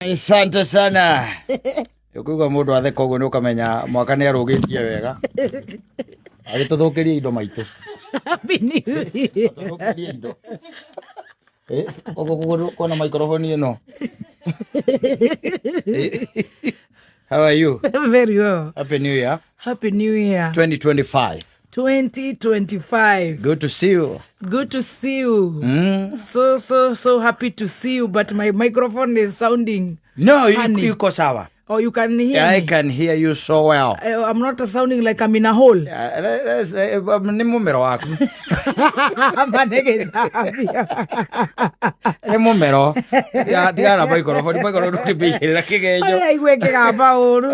Asante sana. Ũkũigua mũndũ atheka ũguo nĩ ũkamenya mwaka nĩ arũgĩtie wega. Agĩtũthũkĩria indo maitũ. Happy New Year. Tũthũkĩrie indo. Eh, ũguo kuona microphone ĩno. Eh, How are you? Very well. Happy New Year Happy New Year. 2025. 2025. Good to see you. Good to see you. So, so, so happy to see you, but my microphone is sounding. No, Funny. yuko sawa. Oh, you can hear I me. can hear you so well. I'm not sounding like I'm in a hole. Nĩ mũmero waku. Manegecambia. Nĩ mũmero. Tigana na microphone, microphone ndũngĩmĩigĩrĩra kĩgenyo. Ũraigua ĩkĩgamba ũru.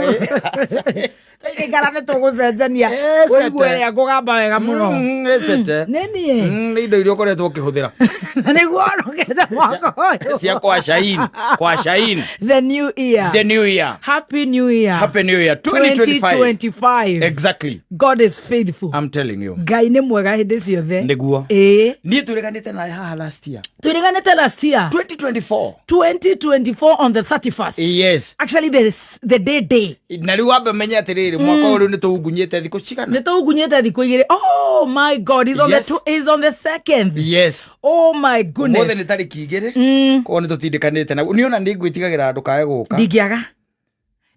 Tũingĩikara nĩ tũgũcenjania. Ĩcete. Ũigue ĩrĩa ngũgamba wega mũno. Ĩcete. Nĩ niĩ. Nĩ indo iria ũkoretwo ũkĩhũthĩra Na nĩguo orokete mwaka ũyũ. cia kwa Shain, kwa Shain. The new year. The new year. Happy New Year. Happy New Year 2025. 2025. Exactly. God is faithful. I'm telling you. Ngai nĩ mwega hĩndĩ ciothe. Nĩguo. Ĩĩ. Niĩ twĩrĩganĩte nawe haha last year. Twĩrĩganĩte last year. 2024. 2024 on the 31st. Yes. Actually the, the day day. Na rĩu wambe menye atĩrĩrĩ mwaka ũyũ rĩu nĩ tũungunyĩte thikũ cigana. Nĩ tũngunyĩte thikũ igĩrĩ. Oh my God, he's on Yes. the two, he's on the second. Yes. Oh my Ũmũthĩ goodness. nĩ tarĩki igĩrĩ. Koguo nĩ tũtindĩkanĩte na niĩ ona nĩ ngwĩtigagĩra ndũkae gũka. Ndingĩaga.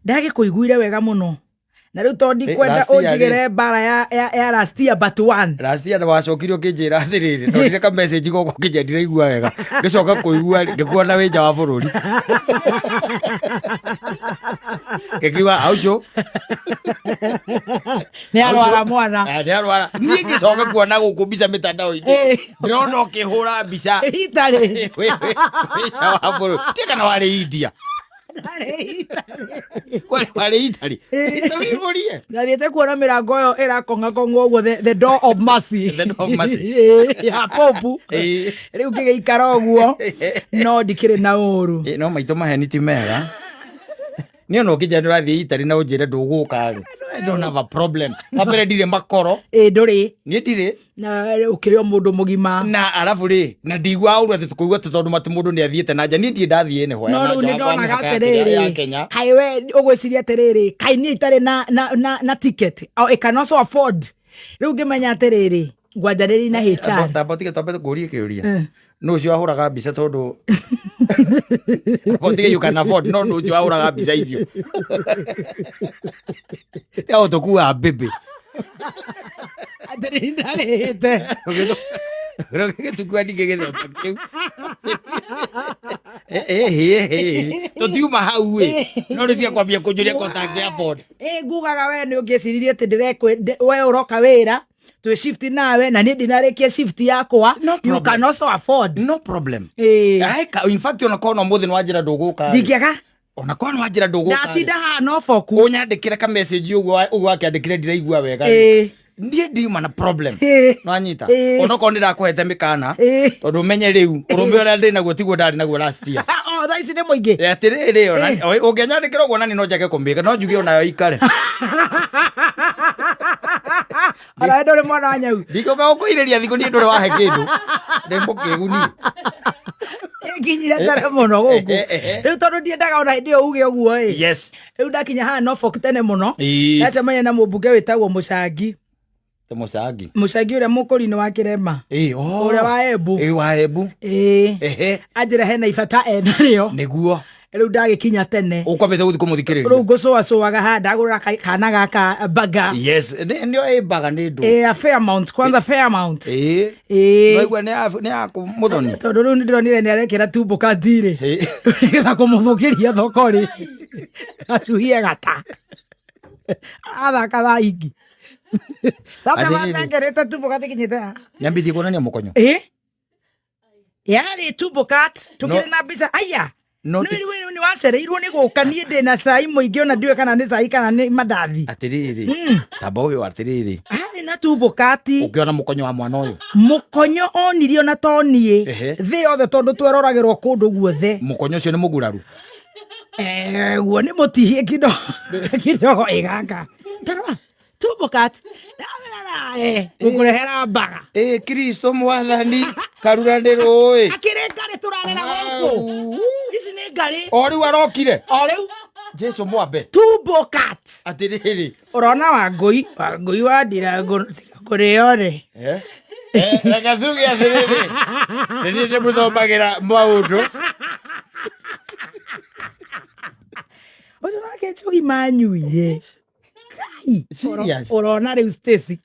Ndagĩkũiguire wega mũno. Na rĩu tondũ ndikwenda last year ũnjigĩre mbara ya, ya, ya last year but one. Last year wacokire ũkĩnjĩra atĩrĩrĩ ndonire ka message gũkũ ũkĩnjĩra ndiraigua wega ngĩcoka kũigua rĩ, ngĩkuona wĩ nja wa bũrũri ngĩkiuga aucio Nĩ arwara mwana. nĩ arwara niĩ ngĩcoka kuona gũkũ mbica mĩtandao-inĩ Eh. ndĩrona ũkĩhũra mbica Itarĩ. wĩ nja wa bũrũri ndiĩ kana warĩ India warĩ Italy wĩhũrie Ndathiĩte kuona mĩrango ĩyo ĩrakong'akong'wo ũguo the door of mercy. The door of mercy. Ĩĩ, ya popu Ĩĩ. rĩu ngĩgĩikara ũguo no ndikĩrĩ na ũru Ĩ, no maitũ maheni ti mega niĩ ona ũkĩnjĩra ndũrathiĩ Italy na ũnjĩre ndũgũka rĩ I don't have a problem wa mbere ndirĩ makoro ĩ ndũrĩ niĩ ndirĩ na ũkĩrĩ o mũndũ mũgima na arabu rĩ na ndiguaga ũru atĩ tũkũigua atĩ tondũ matĩ mũndũ nĩ athiĩte na nja niĩ ndirĩ ndathiĩ nĩ hoya no na rĩu nja nĩ wa ndonaga mĩhaka ya atĩrĩrĩ ya Kenya kaĩ we ũgwĩciria atĩrĩrĩ kaĩ niĩ itarĩ na, na, na, na ticket oh, I can also afford rĩu ngĩmenya atĩrĩrĩ ngwanjanĩri na HR tamba tige twambe tũkũrie kĩũria nũ ũcio wahũraga mbica tondũ tamba tige you can afford no nũ ũcio wahũraga mbica icio tiga gũtũkuaga mbĩmbĩ atĩrĩrĩ ndarĩhĩte gĩtukua ningĩ gĩthemba kĩu tũtiuma hau ĩ no rĩu tiga kwambia kũnjũria ko ũtangĩ afford ĩ ngugaga we nĩ ũngĩciririe atĩ we ũroka wĩra twĩ shift nawe na niĩ ndinarĩkia shift yakwa No you problem. can also afford no problem Ĩ. Aika, in fact ona korwo na ũmũthĩ nĩ wanjĩra ndũgũka rĩ, ndingĩaga ona korwo nĩ wanjĩra ndũgũka rĩ, ndatinda haha no boku ũnyandĩkĩre ka message ũguo ũguo wakĩandĩkire ndiraigua wega rĩ. Ĩ. Niĩ ndiuma na problem Ĩ. nwanyita Ĩ. onokorwo nĩ ndakũhete mĩkana Ĩ. tondũ ũmenye rĩu ũrũme ũrĩa ndĩ naguo tiguo ndarĩ naguo last year Oh, thaa ici nĩ mũingĩ atĩrĩrĩ ona ũngĩnyandĩkĩra ũguo nani no njage kũmĩka no njuge onayo ikare ona we ndũrĩ mwana wa nyau ndingĩũka gũkũirĩria thikũ niĩ ndũrĩ wahe kĩndũ ndĩ mũkĩgu niĩ nginyire tene mũno gũkũ rĩu tondũ ndiendaga ona hĩndĩ ĩyo uge ũguo ĩ yes rĩu ndakinya haha Norfolk tene mũno Ĩĩ. ndacemania na mũmbunge wĩtagwo mũcangi Te mũcangi mũcangi ũrĩa mũkũrinĩ wa kĩrema Ĩĩ, oh. ũrĩa wa Embu Ĩĩ, wa Embu ĩĩ ehe anjĩra hena ibata enarĩo nĩguo rĩu ndagĩkinya tene ũkwambĩte gũthiĩ kũmũthikĩrĩria rĩu ngũcũacũaga haha ndagũrĩra kana gaka baga yes nĩo ĩmbaga nĩ ndũ ĩ a Fairmount kwanza Fairmount ĩĩ ĩĩ Waigua nĩ ya mũthoni tondũ rĩu nĩndĩronire nĩ arekĩra tumbo kathirĩ Ĩĩ. nĩgetha kũmũthũkĩria thoko rĩ acuhie gata athaka thaa ingĩ Atĩrĩrĩ. tatawatengerĩte tumbo gatikinyĩte haha nĩambĩtie kuonania mũkonyo ĩ yarĩ tumbo kat tũkĩrĩ na mbica aya No nĩ nĩ wacereirwo nĩ gũka niĩ ndĩ na cai mũingĩ ona ndiũĩ kana nĩ cai kana nĩ mandathi atĩrĩrĩ tamba ũyũ atĩrĩrĩ arĩ na tumbo kati ũkĩona mũkonyo wa mwana ũyũ mũkonyo onirie ona to niĩ Ehe. thĩ yothe tondũ tweroragĩrwo kũndũ guothe mũkonyo ũcio nĩ mũguraru guo nĩ mũtihie kidogo kidogo ĩ gaka tarora Tumbo cat ngũkũrehera mbaga. Ĩ Kristo mwathani karura nĩ rũĩ. Akĩrĩ ngarĩ tũrarera gũkũ, ici nĩ ngarĩ. O rĩu arokire. O rĩu. Jesu mwambe. Tumbo cat. Atĩrĩrĩ. Ũrona Wangũi, Wangũi wa Ndirango kũrĩo rĩ. Eh? Eh, reke tuge atĩrĩrĩ, nĩ niĩ ndĩmũthomagĩra maũndũ. Ũcio nake njohi manyuire. Kai. Serious? Ũrona rĩu Stacy.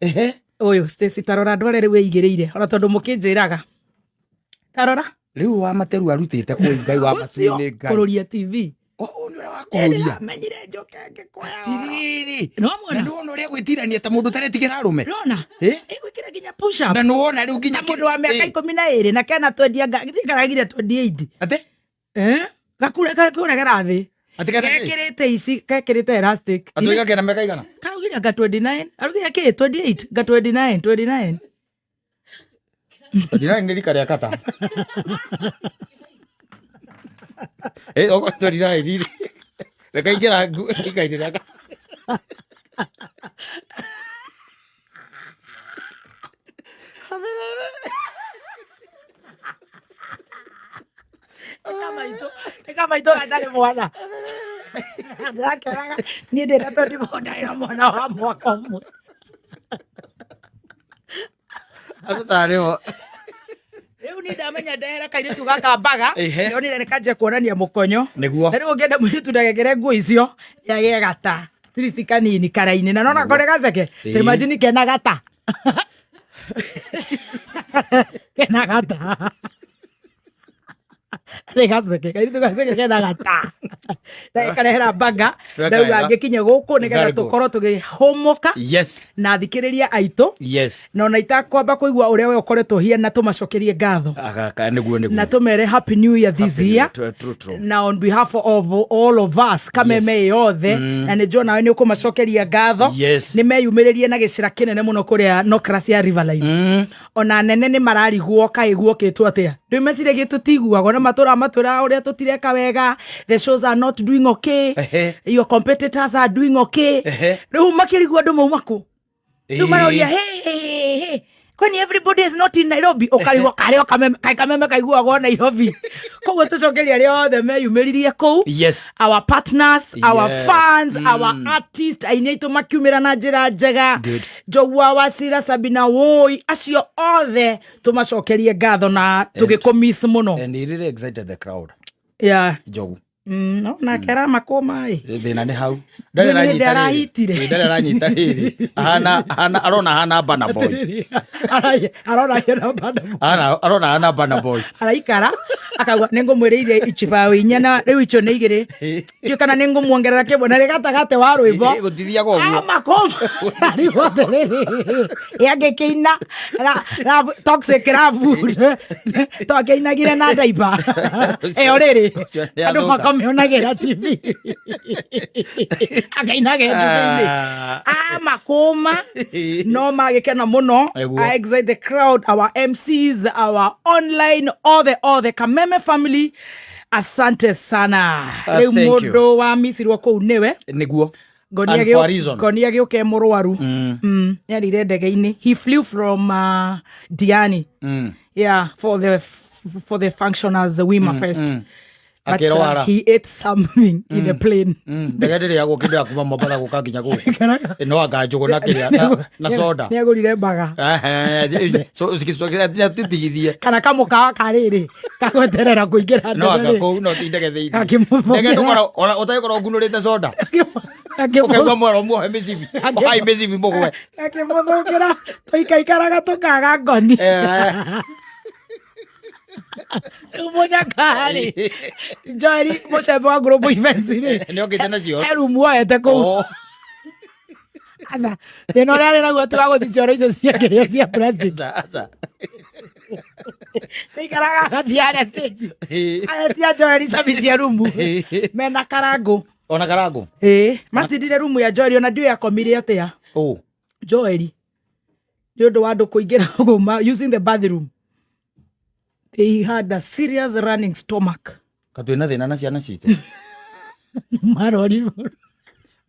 Ehe. Ũyũ Stacy, tarora andũ arĩa rĩu ĩigĩrĩire ona tondũ mũkĩnjĩraga tarora. Rĩu wa materu arutĩte kũu Ngai wa ũcio matu-inĩ Ngai. Kũrũria TV. O nĩ ũrĩa wa kũrũria. Ndĩramenyire njoke ngĩkoya. Tiriri. No Na muona. nĩ wona ũrĩa gwĩtirania ta mũndũ ũtaretigĩra arũme. Rona. Eh? Ĩgwĩkĩra nginya push up. Na nĩ wona rĩu nginya Ta mũndũ wa mĩaka 12 na kena twendia ngaragire 28. Atĩ? Eh? Gakũregera thĩ. Atĩ kena kĩ? Gekĩrĩte ici, gekĩrĩte elastic. Atĩ oiga kena mĩaka igana? Karaugire nga 29, araugire kĩ 28, nga 29, 29. 29 nĩ rika rĩa kata. Eh, okorwo 29 rĩ. Reke ingĩra rika-inĩ rĩa kata. Ĩka maitũ gatarĩ mwana. Ndĩrakenaga niĩ ndĩna 24, ndarĩ na mwana wa mwaka ũmwe. Andũ tarĩ o. Rĩu niĩ ndamenya ndehera kairĩtu gaka mbaga. Ndonire nĩ kanjia kuonania mũkonyo. Nĩguo. Na rĩu ũngĩenda mũirĩtu ndagekĩre nguo icio yagĩe gata tirisi kanini karaini na nona kore gaceke. Ĩĩ. Ta imagine kena gata, kena gata, nĩ gaceke, kairĩtu gaceke kena gata na ĩkarehera mbaga. Weka Ndauga wega. ngĩkinye gũkũ nĩgetha Very good. tũkorwo tũgĩhũmũka na thikĩrĩria aitũ na ona itakwamba kũigua ũrĩa we ũkoretwo hiana, tũmacokerie ngatho. Agaka nĩguo. Na tũmere happy new year this Happy New year. Year. True, true, true. Na on behalf of all of us kameme yothe, na nĩ njona nĩ ũkũmacokeria ngatho. Nĩ meyumĩrĩrie na gĩcĩra kĩnene mũno kũrĩa Nocras ya Riverline. Ona nene nĩ mararigwo kaĩ guokĩtwo atĩa, rĩu meciria tũtiguagwo na matũra matwĩra ũrĩa tũtireka wega, the shows are not doing okay, your competitors are doing okay. Rĩu makĩrigwo andũ mauma kũ. Rĩu maroria, hey, hey, hey, hey. Kwani everybody is not in Nairobi? Ũkarigwo karĩ o kameme kaĩ kameme kaiguagwo Nairobi. Koguo tũcokeria arĩa othe meyumĩririe kũu, our partners, our fans, our artists, aini aitũ makiumĩra na njĩra njega. Good. Njogua Wacira, Sabina Woi, acio othe tũmacokerie ngatho na tũgĩkũmiss mũno. And he really excited the crowd. Njogu. No nake aramakũma ĩ. Thĩna nĩ hau. Nĩ Ndarĩ hĩndĩ aranyita rĩrĩ. arahitire. Ĩ, ndarĩ aranyita rĩrĩ. Ahana ahana arona ahana Burna Boy. Arona hena banda. Arona ahana Burna Boy. Araikara akauga nä ngå mwä rä ire ichibaũ inya na rä u icio nä igä rä ndiå kana nä ngå muongerera kä mwe na rä gatagatĩ wa rwä mbo. Ĩ, gũtithiaga ũguo. Amakoma arigwo atĩrĩrĩ, ĩangĩkĩina toxic love twakĩinagire na ndaiba ĩyo rĩrĩ Ũcio nĩ andũ athũka. makamĩonagĩra TV, akĩinagĩra TV-inĩ. Amakũma no magĩkena mũno. Eguo. I excite the crowd, our MCs, our online, all the Kameme family, asante sana. Rĩu Thank you. mũndũ wa micirwo kũu nĩwe. Nĩguo. And for a reason. Ngonia gĩũke mũrwaru. Yarire ndege-inĩ, he flew from Diani, yeah, for the function as the Wima Fest, but Akĩrwara. he ate something in the plane. Ndege ndĩrĩagwo kĩndũ ya kuma Mombatha gũka nginya gũkũ. Ĩ, no anga njũgũ na kĩrĩa na soda. Nĩ agũrire mbaga. Ehe, so tũtigithie. Kana kamũkawa karĩrĩ kagweterera kũingĩra No anga ndege-rĩ. kũu no ti ndege thĩinĩ. Akĩmũthũkĩra. Ndege ndũkoragwo ona ũtagĩkorwo ngunũrĩte soda. Ũkaigua mwero muohe mĩcibi. Ohai mĩcibi mũgwe. Akĩmũthũkĩra tũikaikaraga tũkaga ngoni. Rĩu mũnyakarĩ Joeli mũcembe wa Global Events rĩ, Nĩ okĩte nacio. he rumu oete kũu. Oh. Aca, thĩna ũrĩa arĩ naguo ti wa gũthi cioro icio cia kĩrĩa cia plastic. Aca, aca. Nĩikaraga agathiĩ harĩa stage agetia Joeli cabi cia rumu mena karangũ. Ona karangũ. Ĩĩ, matindire rumu ya Joeli ona ndiũĩ akomire atĩa. Oh. Joeli nĩ ũndũ wa andũ kũingĩra gũma using the bathroom, they had a serious running stomach. Ka twĩna thĩna na ciana citũ. Marorirwo.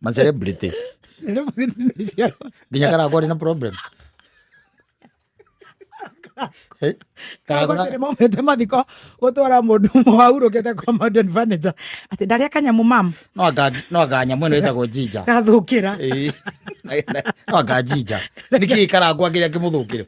Ma celebrity nginya Karangũ arĩ na problem. Eh, Karangũ na- nä maumä mathiko gå twara må ndå ũmwe wahurå kä te kwa Mountain Furniture atä ndarä a kanyamå mam no anga nyamũ ĩno ĩtagwo jinja. Gathå kä ra. Ĩĩ. No anga jinja nĩ kĩĩ Karangũ akĩrĩa kĩmũthũkĩre?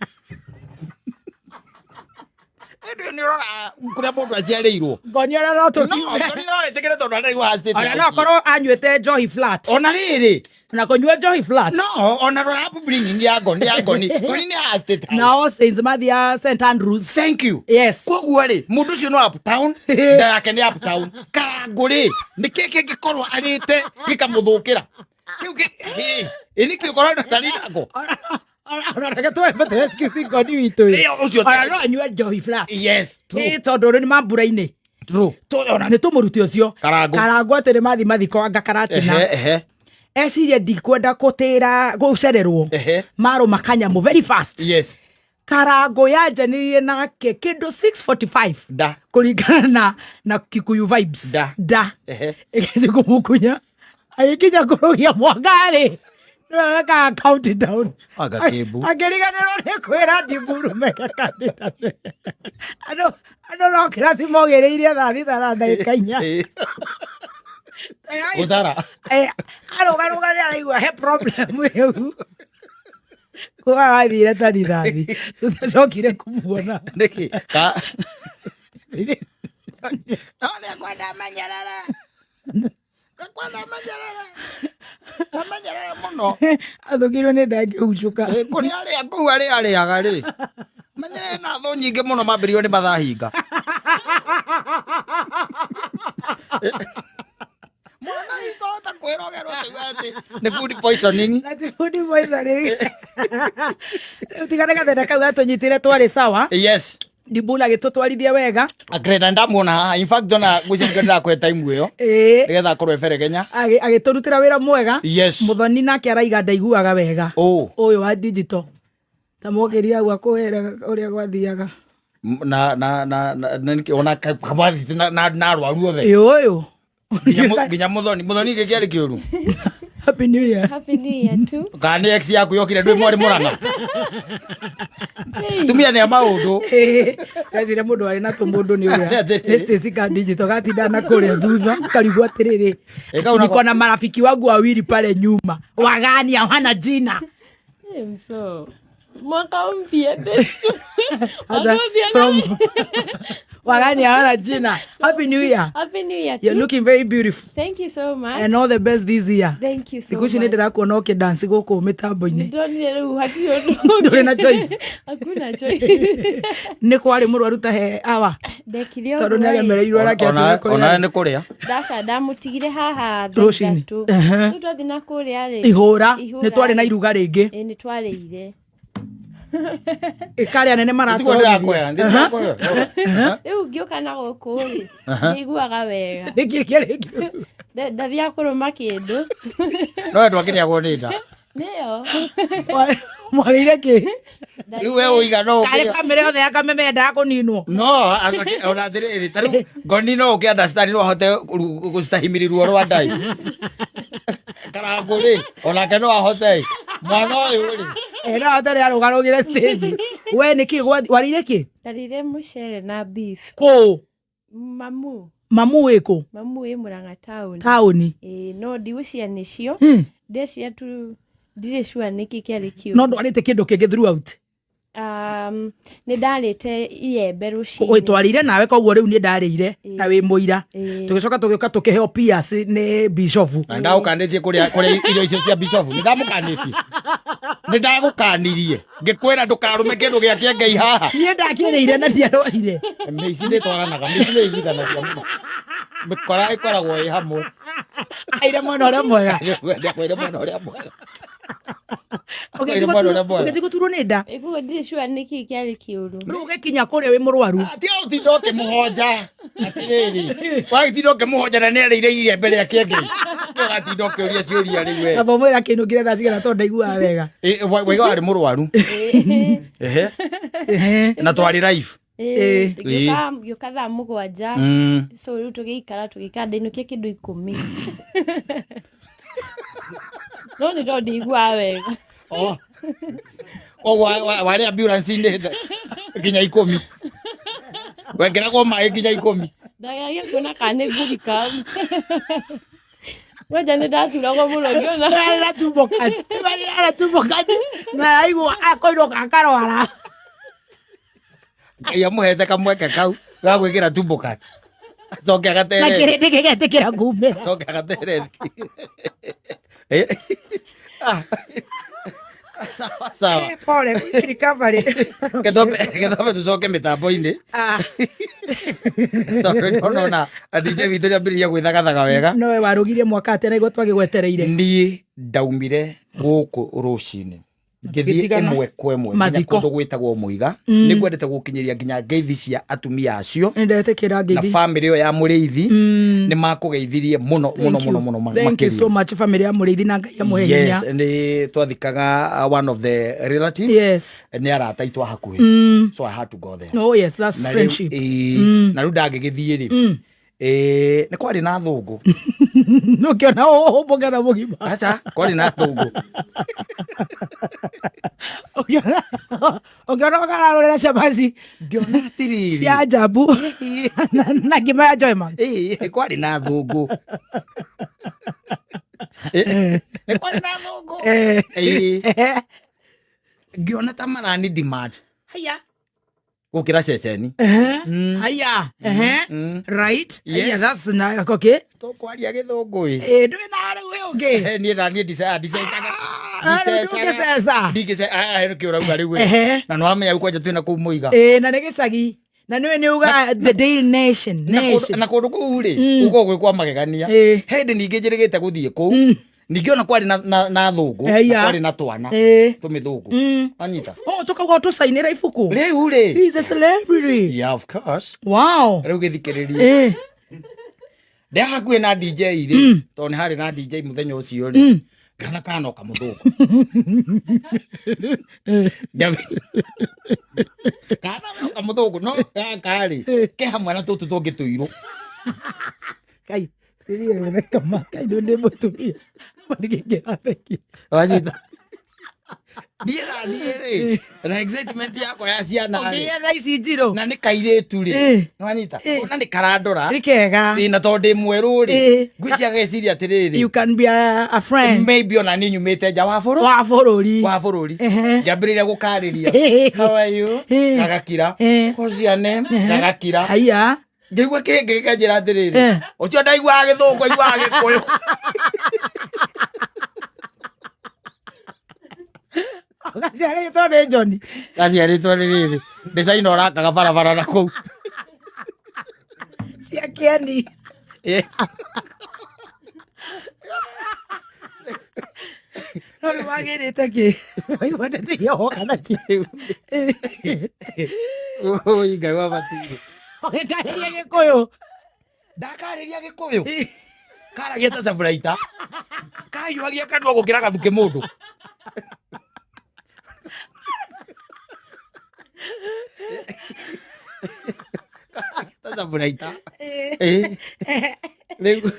Ĩndĩ nĩ ũrora kũrĩa mũndũ aciarĩirwo. Ngoni ona no tå No, ngoni no ĩtĩkĩre tondũ ararigwo ha state ona no house. korwo anyuä te njohi flat. Ona rĩrĩ. Na kå nyua njohi flat. No ona rora upbringing ya ngoni, ya ngoni, ngoni nĩ ya state house. Nao Saints mathia St Andrews. Thank you. Yes. Koguo rĩ, mũndũ ũcio no uptown, nda yake nĩ uptown. Karangũ rĩ, nĩ kĩ kĩngĩkorwo arĩte gĩkamũthũkĩra kĩu ĩ nĩkĩ ũkorwo na tarinako? Ona reke tũhembe excuse ngoni witũ ĩ. Ĩyo, ũcio. Ona no anyue njohi flat. Yes, true. Ĩ tondũ rĩ nĩ mambura-inĩ. True. Ona nĩ tũmũrute ũcio. Karangũ. Karangũ atĩ nĩ mathi mathiko anga karatina. Ehe ehe. Eciria ndikwenda gũtĩra gũcererwo. Marũma kanyamũ very fast. Karangũ yanjanirie nake kĩndũ 6:45. Da. Kũringana na Kikuyu vibes. Da. Da. Ĩgĩthiĩ kũmũkunya agĩkinya kũrũgia mwaka-rĩ, nĩwe wekaga countdown. Anga kĩmbu. Akĩriganĩrwo nĩ kwĩra Ndiburu meke countdown. Andũ no kĩraci mogĩrĩirie thaa 6 na ndagĩka 4. Gũtara. Arũgarũga nĩ araigua he problem ĩu kuga wathire ta rithathi tũtacokire kũmuona. Nĩkĩ ka no nĩ akwenda manyarara, akwenda manyarara, amenyerere mũno. Athũkirwo nĩ ndangĩhunjũka. Kũrĩa arĩa kũu arĩa arĩaga rĩ, menyerere na thũ nyingĩ mũno mambĩrĩrio nĩ mathahinga. Mwana witũ ahota kwĩrogerwo akiuga atĩ nĩ food poisoning. Na ti food poisoning. Rĩu tiga nĩ gathĩna kau gatũnyitire twarĩ sawa. Ndibula agĩtũtwarithia wega. Greta ndamuona haha, in fact ona ngwĩciria nĩkĩo ndĩrakũhe time ĩyo nĩgetha akorwo eberegenya. Agĩtũrutĩra wĩra mwega. Mũthoni nake araiga ndaiguaga wega. Ũ. Ũyũ wa digital ta mokĩria hau akũhere ũrĩa gwathiaga. Na na na na na nĩkĩ ona kamwathiti na arwaru othe. Ĩ ũyũ. Nginya Mũthoni gĩkĩ kĩarĩ kĩũru. Happy New Year. Happy New Year too. Kana nĩ ex yaku yokire ndwĩ mwarĩ Mũrang'a. Tumia nĩ a maũndũ. Ndeciria mũndũ arĩ na tũmũndũ nĩ ũrĩa Atĩrĩrĩ. nĩ Stacy ka digital gatinda na kũrĩa thutha karigwo atĩrĩrĩ. Ĩ, kau nako- Niko na marafiki wangu wawili pale nyuma wagani hawana jina. Hey, so mwaka mpya. Aza, Mwaka mpya from wagani hawana jina. Happy New Year. Happy New Year You're too. looking very beautiful. Thank you so much. And all the best this year. Thank you so Thikũ ici nĩ much. ndĩrakuona ũkĩdance gũkũ mĩtambo-inĩ. Ndonire rĩu hatirĩ ũndũ. Ndũrĩ na choice. Hakuna choice. Nĩ kwarĩ mũrwaru ta he awa. Ndekire Tondũ ũguo nĩ ĩ. aremereirwo arake atwĩre kũrĩa Onawe arĩ. nĩ kũrĩa. Ndaca ndamũtigire haha thaa Rũcinĩ. 3. Rĩu twathiĩ na kũrĩa rĩ. Ihũra nĩ twarĩ na rĩ. iruga rĩngĩ. Ĩ, nĩ twarĩire. Ĩkarĩa nene Tiguo maratwarithia. ndĩrakũhe, ndĩrakũhe. Rĩu ngĩũka na gũkũ rĩ, nĩiguaga wega. Nĩkĩ kĩarĩ kĩũru? Ndathiaga kũrũma kĩndũ. No we ndwakĩrĩagwo nĩ nda. Nĩyo. Mwarĩire kĩ? Rĩu we ũiga no Karĩ ũkĩrĩa. bamĩrĩ yothe ya Kameme yendaga kũninwo. No ona atĩrĩrĩ, ta rĩu ngoni no ũkĩ understand no ahote gũcitahimiri ruo rwa ndai. Karangũ rĩ, onake no ahote. Mwana ũyũ rĩ. Ĩ, no ahote rĩ arũgarũgĩre stage. We nĩkĩ warĩire kĩ? Ndarĩire mũcere na beef. Kũ? Mamu. Mamu wĩ kũ? Mamu wĩ Murang'a town. Taũni. Ĩĩ, no ndigũcia nĩcio. Ndeciria tu ndirĩ sure nĩkĩ kĩarĩ kĩũru. No ndwarĩte kĩndũ kĩngĩ throughout? Nĩ ndarĩte iembe rũcinĩ. Ũ, twarĩire nawe koguo rĩu nĩ ndarĩire na wĩ mũira. Tũgĩcoka tũgĩũka tũkĩheo Pias nĩ bishofu. Na ndagũkanĩtie kũrĩa irio icio cia bishofu. Nĩ ndamũkanĩtie. Nĩ ndagũkanirie. Ngĩkwĩra ndũkarũme kĩndũ gĩa kĩengei haha. Niĩ ndakĩrĩire na ndiarwarire. Mĩici nĩ ĩtwaranaga, mĩici nĩ iguithanagia mũno. Mĩkora ĩkoragwo ĩ hamwe. Aire mwena ũrĩa mwega. Ndĩkwĩre mwena ũrĩa mwega. Aire mwena ũrĩa mwega. Ũgĩthiĩ gũturwo nĩ nda. Ĩguo ndirĩ sure nĩkĩ kĩarĩ kĩũru. Rĩu ũgĩkinya kũrĩa wĩ mũrwaru. Tiga ũtinda ũkĩmũhonja. Atĩrĩrĩ, wagĩtinda ũkĩmũhonja na nĩarĩire iria mbere ya kĩengei. Ũratinda ũkĩũria ciũria rĩu we. Amba ũmwĩre akĩinũkire thaa cigana tondũ ndaiguaga wega. Ĩ, waiga warĩ mũrwaru. Ehe. Na twarĩ live. Ĩ, ngĩũka thaa 7. So rĩu tũgĩikara ndainũkia kĩndũ 10. No nĩ tondũ ndiguaga wega. Oh. Koguo warĩ ambulance-inĩ nginya 10. Wekĩragwo maĩ nginya 10. Ndageragia kuona kana nĩ ngũrika. Kwanja nĩ ndaturagwo mũno ngĩona. Arĩ tumbo kati. Arĩ tumbo kati. Na aigua akoirwo akarwara. Ngai amũhete kamweke kau ga gwĩkĩra tumbo kati. Acoke Na agatere. kĩrĩndĩ gĩgetĩkĩra kumĩra. Acoke agatere. Eh. Ah. Sawa sawa. Pole, recovery. Kethambe tucoke mĩtambo-inĩ. Ah. Tondũ nĩndona DJ witũ nĩambĩrĩria gwĩthagathaga wega. Nowe warũgirie mwaka atĩa na igua twagĩgwetereire. Niĩ ndaumire gũkũ rũcinĩ ngĩthiĩ Tũgĩtigana. ĩmwe kwa ĩmwe nginya Mathiko. kũndũ gwĩtagwo Mũiga. Nĩ ngwendete gũkinyĩria nginya ngeithi cia atumia acio Nĩndetĩkĩra na ngeithi. bamĩrĩ ĩyo ya Mũrĩithi. Nĩ makũgeithirie mũno mũno mũno mũno Thank you makĩria. so much family ya Mũrĩithi na Ngai amũhe Yes, hinya. nĩ twathikaga one of the relatives. Yes. Nĩ arata aitũ a hakuhĩ. So I had to go there. Oh yes, that's Na rĩu, friendship. ĩĩ, na rĩu ndangĩgĩthiĩ rĩ, ĩĩ, nĩ kwarĩ na thũngũ. Ũkĩona ũmbũkena mũgima. Aca, kwarĩ na thũngũ. Ũkĩona ũkĩona ũkararũrĩra cabaci Ngĩona atĩrĩrĩ. cia njabu na ngima ya Joyman. Ĩĩ, kwarĩ na thũngũ. Ĩĩ, nĩ kwarĩ na thũngũ. Ĩĩ, ngĩona ta marani demand. Haya. Gũkĩra ceceni. Haya. Ehe. Right. Yes. Yeah, that's na okay. Tũkwaria gĩthũngũ ĩ. Eh, ndũĩ na rĩu wĩ ũngĩ. Eh, niĩ na niĩ ndicecaga. Ah, rĩu ndũngĩceca. Ndingĩceca. Nĩkĩo ũrauga rĩu ĩ. Ehe. Na nĩwamenya rĩu kwanja twĩna kũu Mũiga. Ĩĩ, na nĩ gĩcagi. Na nĩwe nĩ uga the Daily Nation. Na kũndũ- Nation. na kũndũ kũu rĩ gũkoragwo gwĩ kwa magegania. Ĩĩ. He hĩndĩ ningĩ njĩrĩgĩte gũthiĩ kũu. Ningĩ ona kwarĩ na thũngũ, na Eya. kwarĩ na twana Ĩĩ. tũmĩthũngũ. Wanyita? Oh, tũkauga ũtũcainĩra ibuku. Rĩu rĩ. He's a celebrity. Yeah, of course. Wow. Rĩu gĩthikĩrĩrie. Ĩĩ. Ndĩ hakuhĩ na DJ rĩ, tondũ nĩ harĩ na DJ mũthenya ũcio rĩ. Ngĩona kana no kamũthũngũ. Kana no kamũthũngũ, no gaka rĩ, ke hamwe na tũtũ tũngĩ tũirũ. Kai, twĩrire gũtheka ma, kai ndũ nĩ mũtumia. Ma nĩ kĩngĩrathekia. Wanyita? Niĩ na niĩ rĩ, na excitement yakwa ya ciana rĩ, Ũngĩgĩa na ici njirũ. na nĩ kairĩtu rĩ, Ĩĩ. nĩwanyita? Ona nĩ karandora. Nĩ kega. Ĩĩ, na tondũ ndĩ mwerũ rĩ, Ĩĩ. ngwĩciria geciria atĩrĩrĩ, You can be a friend. maybe ona niĩ nyumĩte nja wa bũrũri. Wa bũrũri. Wa bũrũri. Ehe. Ngĩambĩrĩria gũkarĩria. How are you? Ĩĩ. Gagakira. Ĩĩ. What's your name? Gagakira. Haiya. Ngĩigua kĩngĩ gĩkanjĩra atĩrĩrĩ, Eh. ũcio ndaiguaga gĩthũngũ aiguaga gĩkũyũ. Gaciarĩtwo nĩ John. Gaciarĩtwo nĩ rĩrĩ, designer ũrakaga barabara na kũu. Cia kĩeni. Yes. No rĩu wagĩrĩte kĩ? Waigua ndeto iria woka nacio. Oi, Ngai wa matirĩ. Ũgĩkarĩria gĩkũyũ. Ndakarĩria gĩkũyũ. Karagia ta saburaita. Kahiũhagia kanua gũkĩra gathukĩ mũndũ. Ta saburaita. Ĩĩ. Rĩu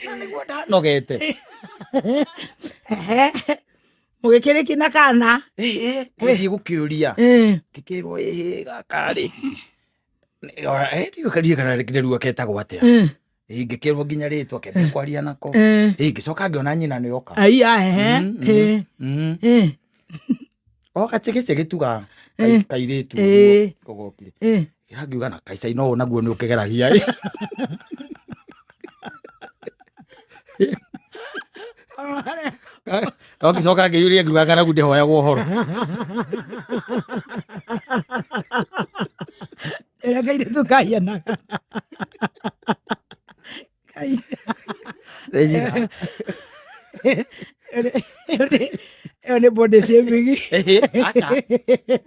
na nĩguo ndanogete. Mũgĩkĩrĩki na kana. Gĩthiĩ gũkĩũria. Ngĩkĩrwo ĩhĩ gaka rĩ. Ndiũĩ kana nĩruo ketagwo atĩa. Ĩĩ, ngĩkĩrwo nginya rĩtwa kende kwaria nako. Ĩĩ, ngĩcoka ngĩona nyina nĩ oka. Aiya, ehe. Ĩĩ. O gacĩgĩcĩgĩ tu ga kairĩtu ũguo gokire. Ngiuga na kaicaina ũũ naguo nĩ ũkĩgeragia. No ngĩcoka ngĩyũria ngiuga ng'aragu ndĩhoyagwo ũhoro. Ĩrĩa kairĩtu kahianaga. Kai. Ĩyo nĩ body shaming. Aca.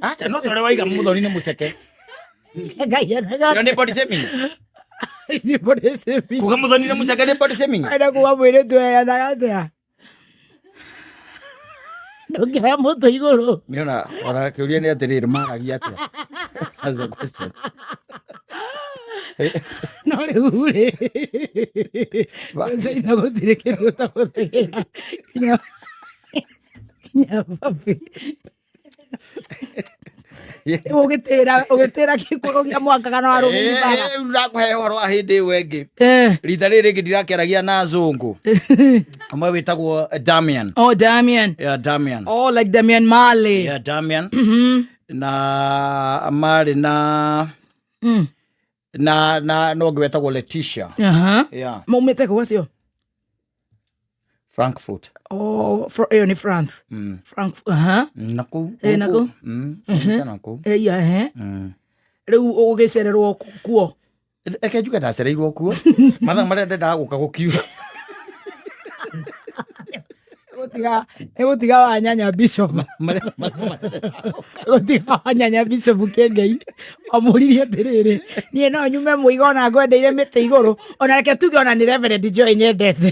Aca no tore waiga mũthoni nĩ mũceke. Kahianaga. Ĩyo nĩ body shaming. Nĩ body shaming. Kuga mũthoni nĩ mũceke nĩ body shaming. Enda kuga mũirĩtu eanaga atĩa? Ndũngĩoya mũtwe igũrũ. Nĩona ona kĩũria nĩ atĩrĩrĩ maragia atĩa? That's the question. No rĩu rĩ, China gũtirĩ kĩndũ ũtahũthagĩra nginya nginya babi. Ũgĩtĩra ũgĩtĩra gĩkũrũ gĩa mwaka kana warũmĩrĩire bara. Rĩu ndakũhe ũhoro wa hĩndĩ ĩyo ĩngĩ. Rita rĩrĩ rĩngĩ ndirakĩaragia na azũngũ. Ũmwe wĩtagwo Damian. Oh, Damian. Yeah, Damian. Oh, like Damian Marley. Yeah, Damian. Na marĩ na na na ũngĩ wetagwo Letitia. Yeah. Maumĩte kũ acio? Frankfurt. Oh, ĩyo nĩ France. Frank, aha. Na kũu. Eh, na kũu. Na kũu. Eh, yeah, ehe. Rĩu ũgĩcererwo kuo. Reke njuge ndacereirwo kuo. Mathaa marĩa ndendaga gũka gũkiura. Nĩgũtiga nĩgũtiga wanyanya bishop. Gũtiga wanyanya bishop Kĩengei. Amũririe atĩrĩrĩ, niĩ no nyume mũiga ona ngwendeire mĩtĩ igũrũ, ona reke tuge ona nĩ Reverend Joy nyendete.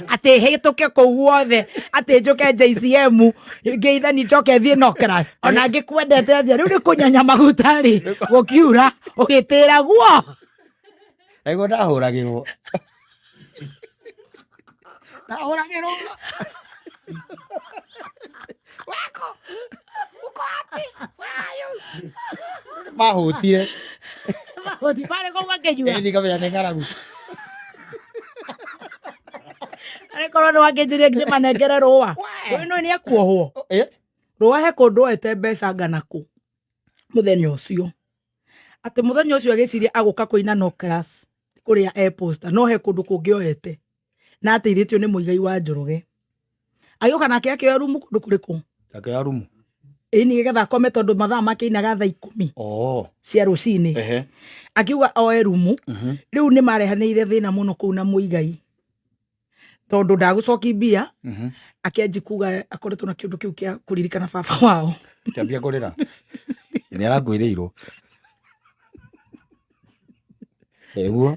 Atĩ hĩtũke kũu guothe, atĩ njũke JCM, ngeithani njoke thiĩ Nocras. Ona ngĩkwendete atĩa, rĩu nĩ kũnyanya maguta rĩ, gũkiura, ũgĩtĩra guo. Naiguo ndahũragĩrwo. Ndahũragĩrwo. Wako. Uko wapi? Where are you? Mahũtire. Gũtibarĩ kũu akĩnyua. Ĩni ngamenya nĩ ng'aragu. Arĩ korwo nĩ wakĩnjĩria ndĩmanengere rũa. Ũyũ nĩ nĩ ekuohwo. Eh? Rũa he kũndũ oete mbeca ngana kũ mũthenya ũcio. Atĩ mũthenya ũcio agĩciria agũka kũina no class kũrĩa e posta no he kũndũ kũngĩ oete na ateithĩtio nĩ Mũigai wa Njoroge. Agĩũka nake akĩoya rumu kũndũ kũrĩkũ? Akĩoya rumu. Ĩĩ nĩgetha akome tondũ mathaa make ainaga thaa 10 Oh. cia rũcinĩ. Ehe. Akiuga oe rumu. Rĩu nĩ marehanĩire thĩna mũno kũu na Mũigai tondũ ndagũcoki mbia. Akĩanji kuga akoretwo na kĩũndũ kĩu kĩa kũririkana baba wao. Kĩambia kũrĩra. Nĩ arakwĩrĩirwo. Ĩguo.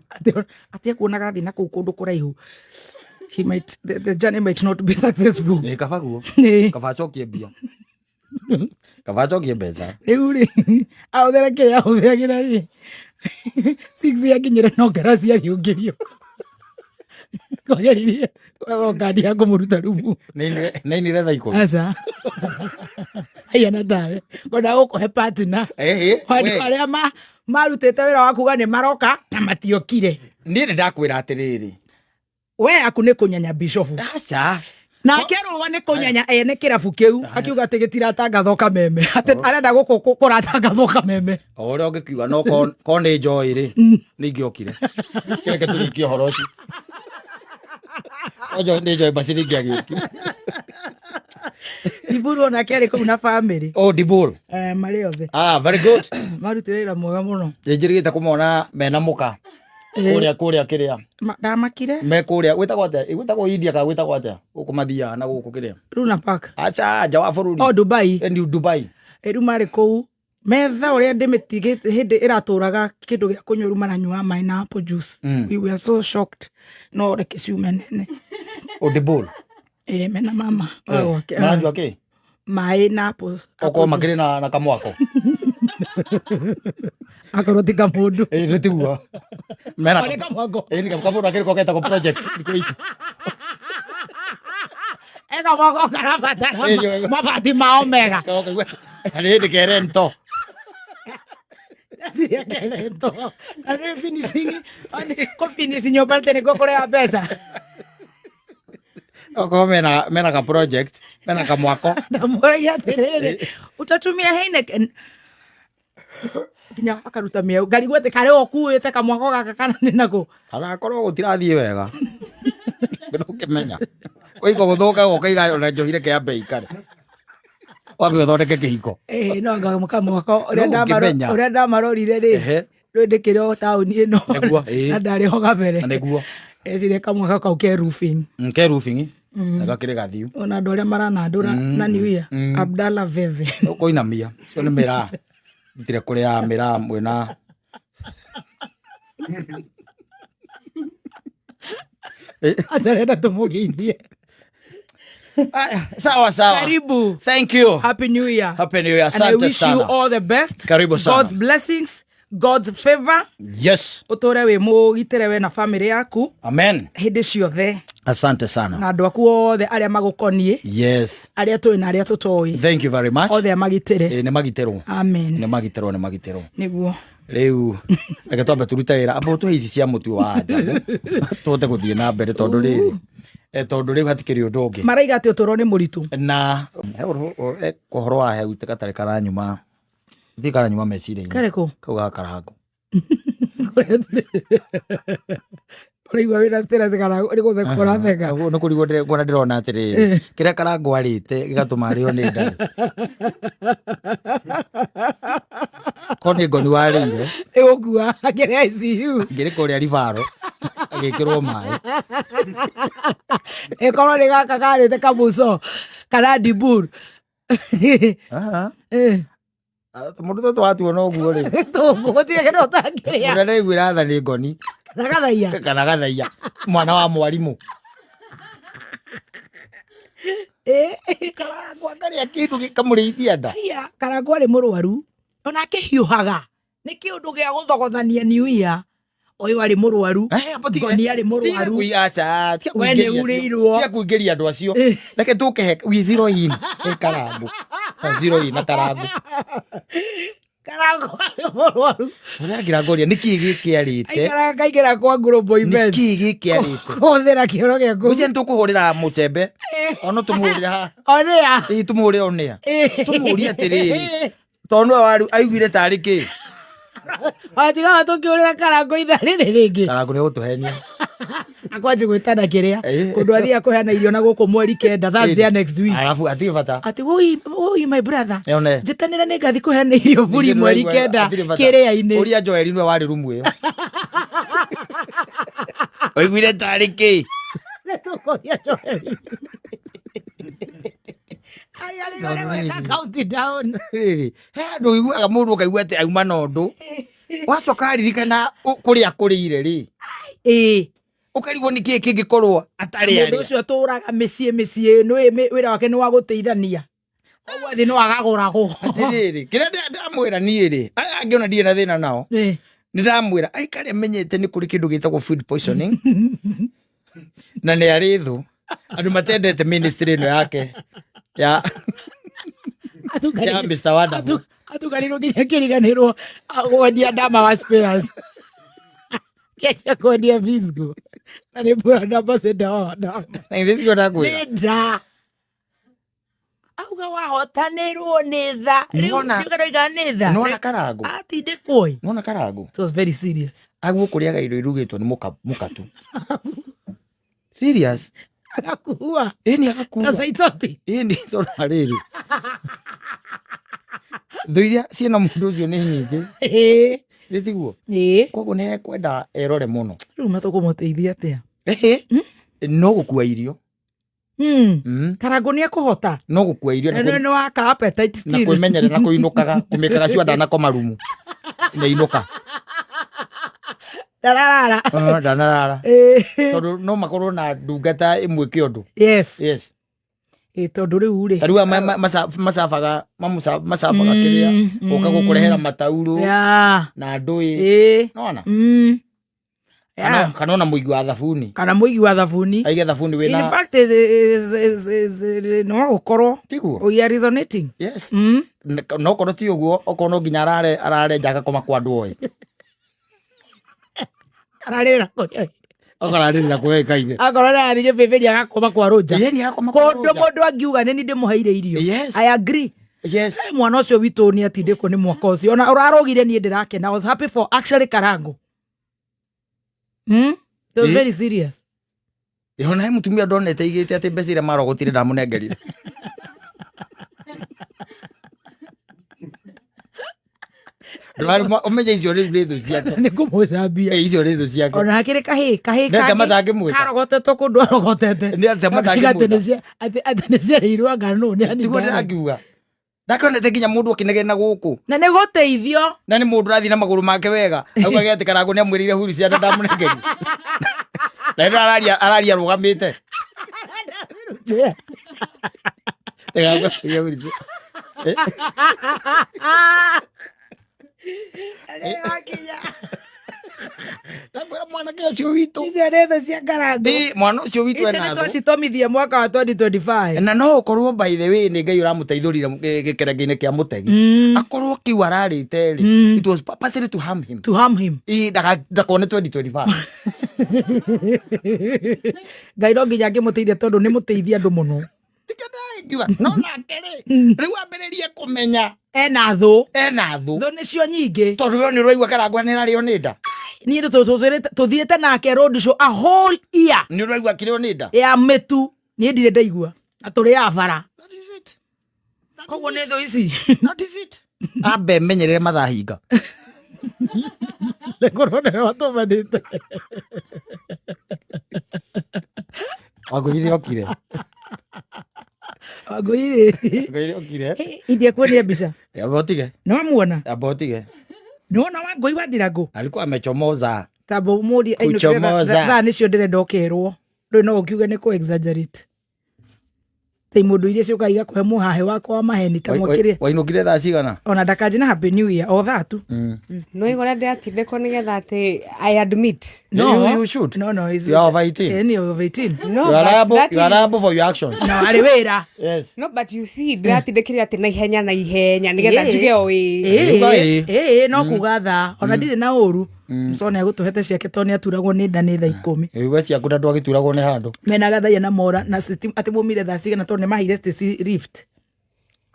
Atĩ ekuonaga thĩ na kũu kũndũ kũraihu. He might, the journey might not be successful. Ĩ kaba guo. Nĩ. Kaba acokie mbia. Kaba acokie mbeca. Rĩu rĩ, ahũthĩra kĩrĩa ahũthagĩra rĩ, six yakinyĩra no ngarasi agĩũkĩrio. Kwageririe gwetha kandi ya kũmũruta rumu. Nĩ thaa 10. Aca. Aigana tawe. Ngwenda gũkũhe partner. Ĩhĩ. Andũ arĩa marutĩte wĩra wa kuga nĩ maroka na matiokire. Niĩ nĩ ndakwĩra atĩrĩrĩ. We aku nĩ kũnyanya bishofu. Aca. Nake rũa nĩ kũnyanya ene kĩrabu kĩu akiuga atĩ gĩtiratangathwo kameme. Atĩ arenda gũkũ kũratangathwo kameme. O ũrĩa ũngĩkiuga no ko nĩ njoĩ rĩ, nĩ ingĩokire. Kĩreke tũrĩkie ũhoro ũcio. Ojo nĩ njoĩ basi nĩ ingĩagĩũkire. Diburu onake arĩ kũu na family. Oh, Dibul. Eh, marĩ othe. Ah, very good. Marutire wĩra mwega mũno. Nĩ njĩrĩgĩte kũmona mena mũka. Kũrĩa kũrĩa kĩrĩa. Ndamakire. Me kũrĩa gwĩtagwo atĩa? Gwĩtagwo India kana gwĩtagwo atĩa? Gũkũ mathiaga na gũkũ kĩrĩa. Luna Park. Aca, nja wa bũrũri. Oh, Dubai. Ni Dubai. Rĩu marĩ kũu metha ũrĩa ndĩmĩtigĩte hĩndĩ ĩratũraga kĩndũ gĩa kũnyua rĩu maranyua maĩ na apple juice. We were so shocked. No reke ciume nene. Oh, Dibul. Eh, mena mama wa gwake. Maranyua kĩ? Maĩ na apple. Okorwo makĩrĩ na kamwako. Akorwo ti kamũndũ. Ĩ nĩ tiguo. Mena Nĩ kamwako. Ĩ nĩ kamũndũ akĩrĩ ko getagwo project thikũ ici. Eka mwako karabatara Ĩ, mabati mao mega. Nĩ hĩndĩ kerento. Kerento. Na nĩ finishing, kũ finish nyũmba tene nĩkuo kũrĩa mbeca. Okorwo mena ka project, mena kamwako. Ndamũragia atĩrĩrĩ, utatumia Heineken nginya akaruta mĩeũ ngarigwo atĩ karĩ ũkuĩte kamwako gaka kana nĩ nako. Kana akorwo gũtirathiĩ wega. Ndũkĩmenya. Kũiko gũthũka ũkaiga ona njohi reke yambe ĩikare. Wambe ũthondeke kĩhiko. Ĩĩ no anga kamwako ũrĩa Nũ ũngĩmenya. ũrĩa ndamarorire rĩ Ehe. rĩu ndĩkĩrĩ o taũni ĩno Nĩguo, ĩĩ. na ndarĩ ho kabere. Na nĩguo. Eciria kamwaka kau ke roofing. Ke roofing. Na gakĩrĩ gathiu. Ona andũ arĩa maranandũra na New Year Abdallah Veve. Ũkũinamia. Ũcio nĩ mĩraa. Ndutire kũrĩa mĩraa mwĩna. Aca arenda tũmũgeithie. Aya, sawa sawa. Karibu. Thank you. Happy New Year. Happy New Year. And I Asante wish you sana. all the best. Karibu sana. God's blessings. God's favor. Yes. Ũtũre wĩ mũgitĩre we na famĩlĩ yaku Amen. hĩndĩ ciothe. Asante sana. Na andũ aku othe arĩa magũkoniĩ. Yes. Arĩa tũĩ na arĩa tũtoĩ. Thank you very much. Othe amagitĩre. Nĩ magitĩrwo. Amen. Nĩ magitĩrwo, nĩ magitĩrwo. Nĩguo. Rĩu reke twambe tũrute wĩra, amba ũtũhe ici cia mũtu wa njagu tũhote gũthiĩ na mbere, tondũ rĩrĩ tondũ rĩu hatikĩrĩ ũndũ ũngĩ. Maraiga atĩ ũtũũro nĩ mũritũ. Na he ũhoro wa heu gatarĩ karanyuma, thiĩ karanyuma meciria-inĩ. Karĩkũ? Kau ga Karango. Ũraigua wĩna stress kana nĩ gũtheka ũratheka? Nĩ kũrigwo kuona ndĩrona atĩrĩrĩ, kĩrĩa Karango arĩte gĩgatũma arĩo nĩ nda. Korwo nĩ ngoni warĩire. Nĩ gũkua akĩrĩ ICU. Ngĩrĩ kũrĩa ribaro agĩkĩrwo maĩ. Ĩkorwo nĩ gaka karĩte kamuco kana ndibur. Mũndũ tũtũ watuona ũguo rĩ. Gũtirĩ kĩndũ ũtangĩrĩa. Ũrĩa ndaiguĩra tha nĩ ngoni. Kana gathaia. Kana gathaia. Mwana wa mwarimũ. Karango akarĩa kĩndũ gĩkamũrĩithia nda. Aya, Karango arĩ mũrwaru. Ona akĩhiũhaga. Nĩ kĩũndũ gĩa gũthogothania New Year. Ũyũ arĩ mũrwaru. Ngoni arĩ mũrwaru. We nĩ urĩirwo. Tiga kũingĩria andũ acio. Reke tũke we zero in. Karango. Ta zero in na Karango. Karango arĩ mũrwaru. Ũrĩa ngirangoria nĩ kĩĩ gĩkĩ arĩte? Aikaraga kaingĩra kwa Global Events. Nĩ kĩĩ gĩkĩ arĩte? Kũhũthĩra kĩoro gĩa kũu. Ngwĩciria nĩ tũkũhũrĩra mũcembe. Ono tũmũhũrĩre haha. Onĩa. Ĩĩ tũmũhũrĩre onĩa. Tũmũrie atĩrĩrĩ. Tondũ nĩwe waru aiguire tarĩ kĩ? Watigaga tũkĩũrĩra Karango ithaa rĩrĩ rĩngĩ. Karango nĩ gũtũhenia. Akwanjia gwĩtana kĩrĩa. Kũndũ athiaga kũheana irio na gũkũ mweri 9, Thursday ya next week. Arabu atirĩ bata. Atĩ woi woi my brother. Yone. Njĩtanĩra nĩ ngathi kũheana irio buri mweri 9 kĩrĩa-inĩ. Ũria Joel nĩwe warĩ rumu ĩyo. Oiguire tarĩ kĩ? Nĩtũkũria Joel. Arĩa rĩu countdown. Rĩrĩ, he handũ ũiguaga mũndũ ũkaigua atĩ auma na ũndũ. Wacoka aririkana kũrĩa akũrĩire rĩ. Ũkarigwo nĩ kĩĩ kĩngĩkorwo atarĩ Mũndũ arĩa. ũcio atũraga mĩciĩ mĩciĩ, nĩũĩ wĩra wake nĩ wa gũteithania. Koguo athiĩ no agagũragwo. Atĩrĩrĩ, kĩrĩa ndamwĩra niĩ rĩ, aya angĩ ona ndirĩ na thĩna nao. Nĩ ndamwĩra aikare amenyete nĩ kũrĩ kĩndũ gĩtagwo food poisoning. Na nĩ arĩ thũ. Andũ matendete ministry ĩno yake ya Mr. Wonderful. Atukanirwo nginya kĩriganĩrwo kwendia ndama wa spares. Kĩanjia kwendia Visco. Na nĩ brand ambassador wa ndama. Na ithuĩ tiguo ndakwĩra. Nĩ nda. Auga wahotanĩrwo nĩ tha. Rĩu Nĩwona- rĩu ndoiga nĩ tha. Nĩwona Karango? Atindĩkwo ĩ. Nĩwona Karango? It was very serious. Aguo kũrĩaga irio irugĩtwo nĩ mũkatu. Serious? Agakua. Ĩni agakua. Na saitoti. Ĩni tondũ rĩrĩ. Thũ iria ciĩna mũndũ ũcio nĩ nyingĩ. Nĩ tiguo? Koguo nĩ ekwenda erore mũno. Rĩu matũkũmũteithia atĩa? No gũkua irio. Karango nĩ ekũhota. No gũkua irio na nĩ waka appetite na still. kwĩmenyerera na kũinũkaga, kũmĩkaga cua ndanakoma rumu. Nĩ inũka. Ndararara. Ndanarara. Tondũ no makorwo na ndungata ĩmwĩke ũndũ. Yes. Yes. Tondũ rĩu rĩ. Ta rĩu aya macabaga kĩrĩa, gũka gũkũrehera mataurũ na ndũĩ. Nĩwona? Kana ona mũigi wa thabuni. Kana mũigi wa thabuni. Aige thabuni wĩna In fact, no gũkorwo. Tiguo? We are resonating. Yes. No korwo ti ũguo, okorwo no nginya arare nja agakoma kwa andũ oĩ. Ararĩrĩra kũrĩa. Akararĩrĩra kũrĩa ĩkaire. Akorwo nĩ arathiĩ gĩbĩbĩri agakoma kwa Rũnja. Yeni agakoma kwa Kũndũ Rũnja. mũndũ angiuga nĩ niĩ ndĩmũheire irio. Yes. I agree. Yes. Mwana ũcio witũ nĩ atindĩkwo nĩ mwaka ũcio. Ona ũrarũgire niĩ ndĩrakena. I was happy for actually Karango. It was very serious. Ona he mũtumia ndonete aigĩte atĩ mbeca iria marogotire ndamũnengerire. Ndũrarĩ ũmenye icio rĩu nĩ thũ ciake. Nĩ kũmũcambia. Icio nĩ thũ ciake. Ona hakĩrĩ kahĩ, kahĩ Nĩ atĩa kangĩ matangĩmwĩka? karogotetwo kũndũ arogotete. Nĩ atĩa Akiuga atĩ matangĩmwĩka? atĩ nĩ ciarĩirwo anga nũ, nĩ ani Tiguo direct. ndĩrakiuga. Ndakĩonete nginya mũndũ akĩnegena gũkũ. Na nĩ gũteithio. Na nĩ mũndũ ũrathiĩ na magũrũ make wega. Augage atĩ Karango nĩ amwĩrĩire huru cia ndamũnengerie. Na nĩ araria arũgamĩte. Nĩyakinya. Ndakwĩra mwanake ũcio witũ. Icio nĩ thũ cia ngarango. Ĩ, mwana ũcio witũ Icio ena nĩ thũ. twacitomithia mwaka wa 2025. Na no ũkorwo, by the way, nĩ Ngai ũramũteithũrire gĩkerenge-inĩ kĩa mũtegi. Akorwo kĩu ararĩte rĩ, it was purposely to harm him. To harm him. Ĩ, ndakone 2025. Ngai no nginya angĩmũteithia tondũ nĩ mũteithia andũ mũno. Ngiuga, no nake rĩ, rĩu ambĩrĩrie kũmenya Ena thũ. Ena thũ. Thũ nĩcio nyingĩ. Tondũ we nĩ ũraigua karangwa nĩ ararĩo nĩ nda. Niĩ tũthiĩte nake road show a whole year. Nĩ ũraigua akĩrĩo nĩ nda. Ya mĩtu. Niĩ ndirĩ ndaigua. Na tũrĩ a bara. That is it. That Koguo is nĩ it. thũ ici. That is it. Ambe menyerere mathaa hinga. Ngorwo nĩwe watũmanĩte. Wangũi nĩ okire. Wangũi rĩ. Wangũi nĩ okire. India kuonia mbica. Amba ũtige. Nĩ wamuona? Amba ũtige. Nĩwona Wangũi wa Ndirangũ? Alikuwa amechomoza. Tamba ũmũrie ainũkire Kuchomoza. thaa nĩcio ndĩrenda ũkerwo. Rĩu no ũkiuge nĩ kũ exaggerate. Ta imũndũ iria ciũkaga igakũhe mũhahĩ wakwa wa maheni ta mwakĩrĩ. Wainũkire thaa cigana? Ona ndakanjĩ na happy new year o thaa tu. No igora ndĩratindĩkwo nĩgetha atĩ I admit. No. You should. No, is You are over 18. Eh, ni over 18. No, You are but liable, that you are is- liable for your actions. No, arĩ wĩra. Yes. No, but you see, ndĩratindĩkire atĩ na ihenya na ihenya nĩgetha njuge o ĩĩ. Uga ĩĩ. Ĩĩ, no kuga thaa ona ndirĩ na ũru. Msone agũtũhete ciake tondũ nĩ aturagwo nĩ nda nĩ thaa 10. Iwe ciaku na ndwagĩturagwo nĩ handũ. Mena gathaia na mora na system atĩ mumire thaa cigana tondũ nĩ maheire Stacy lift.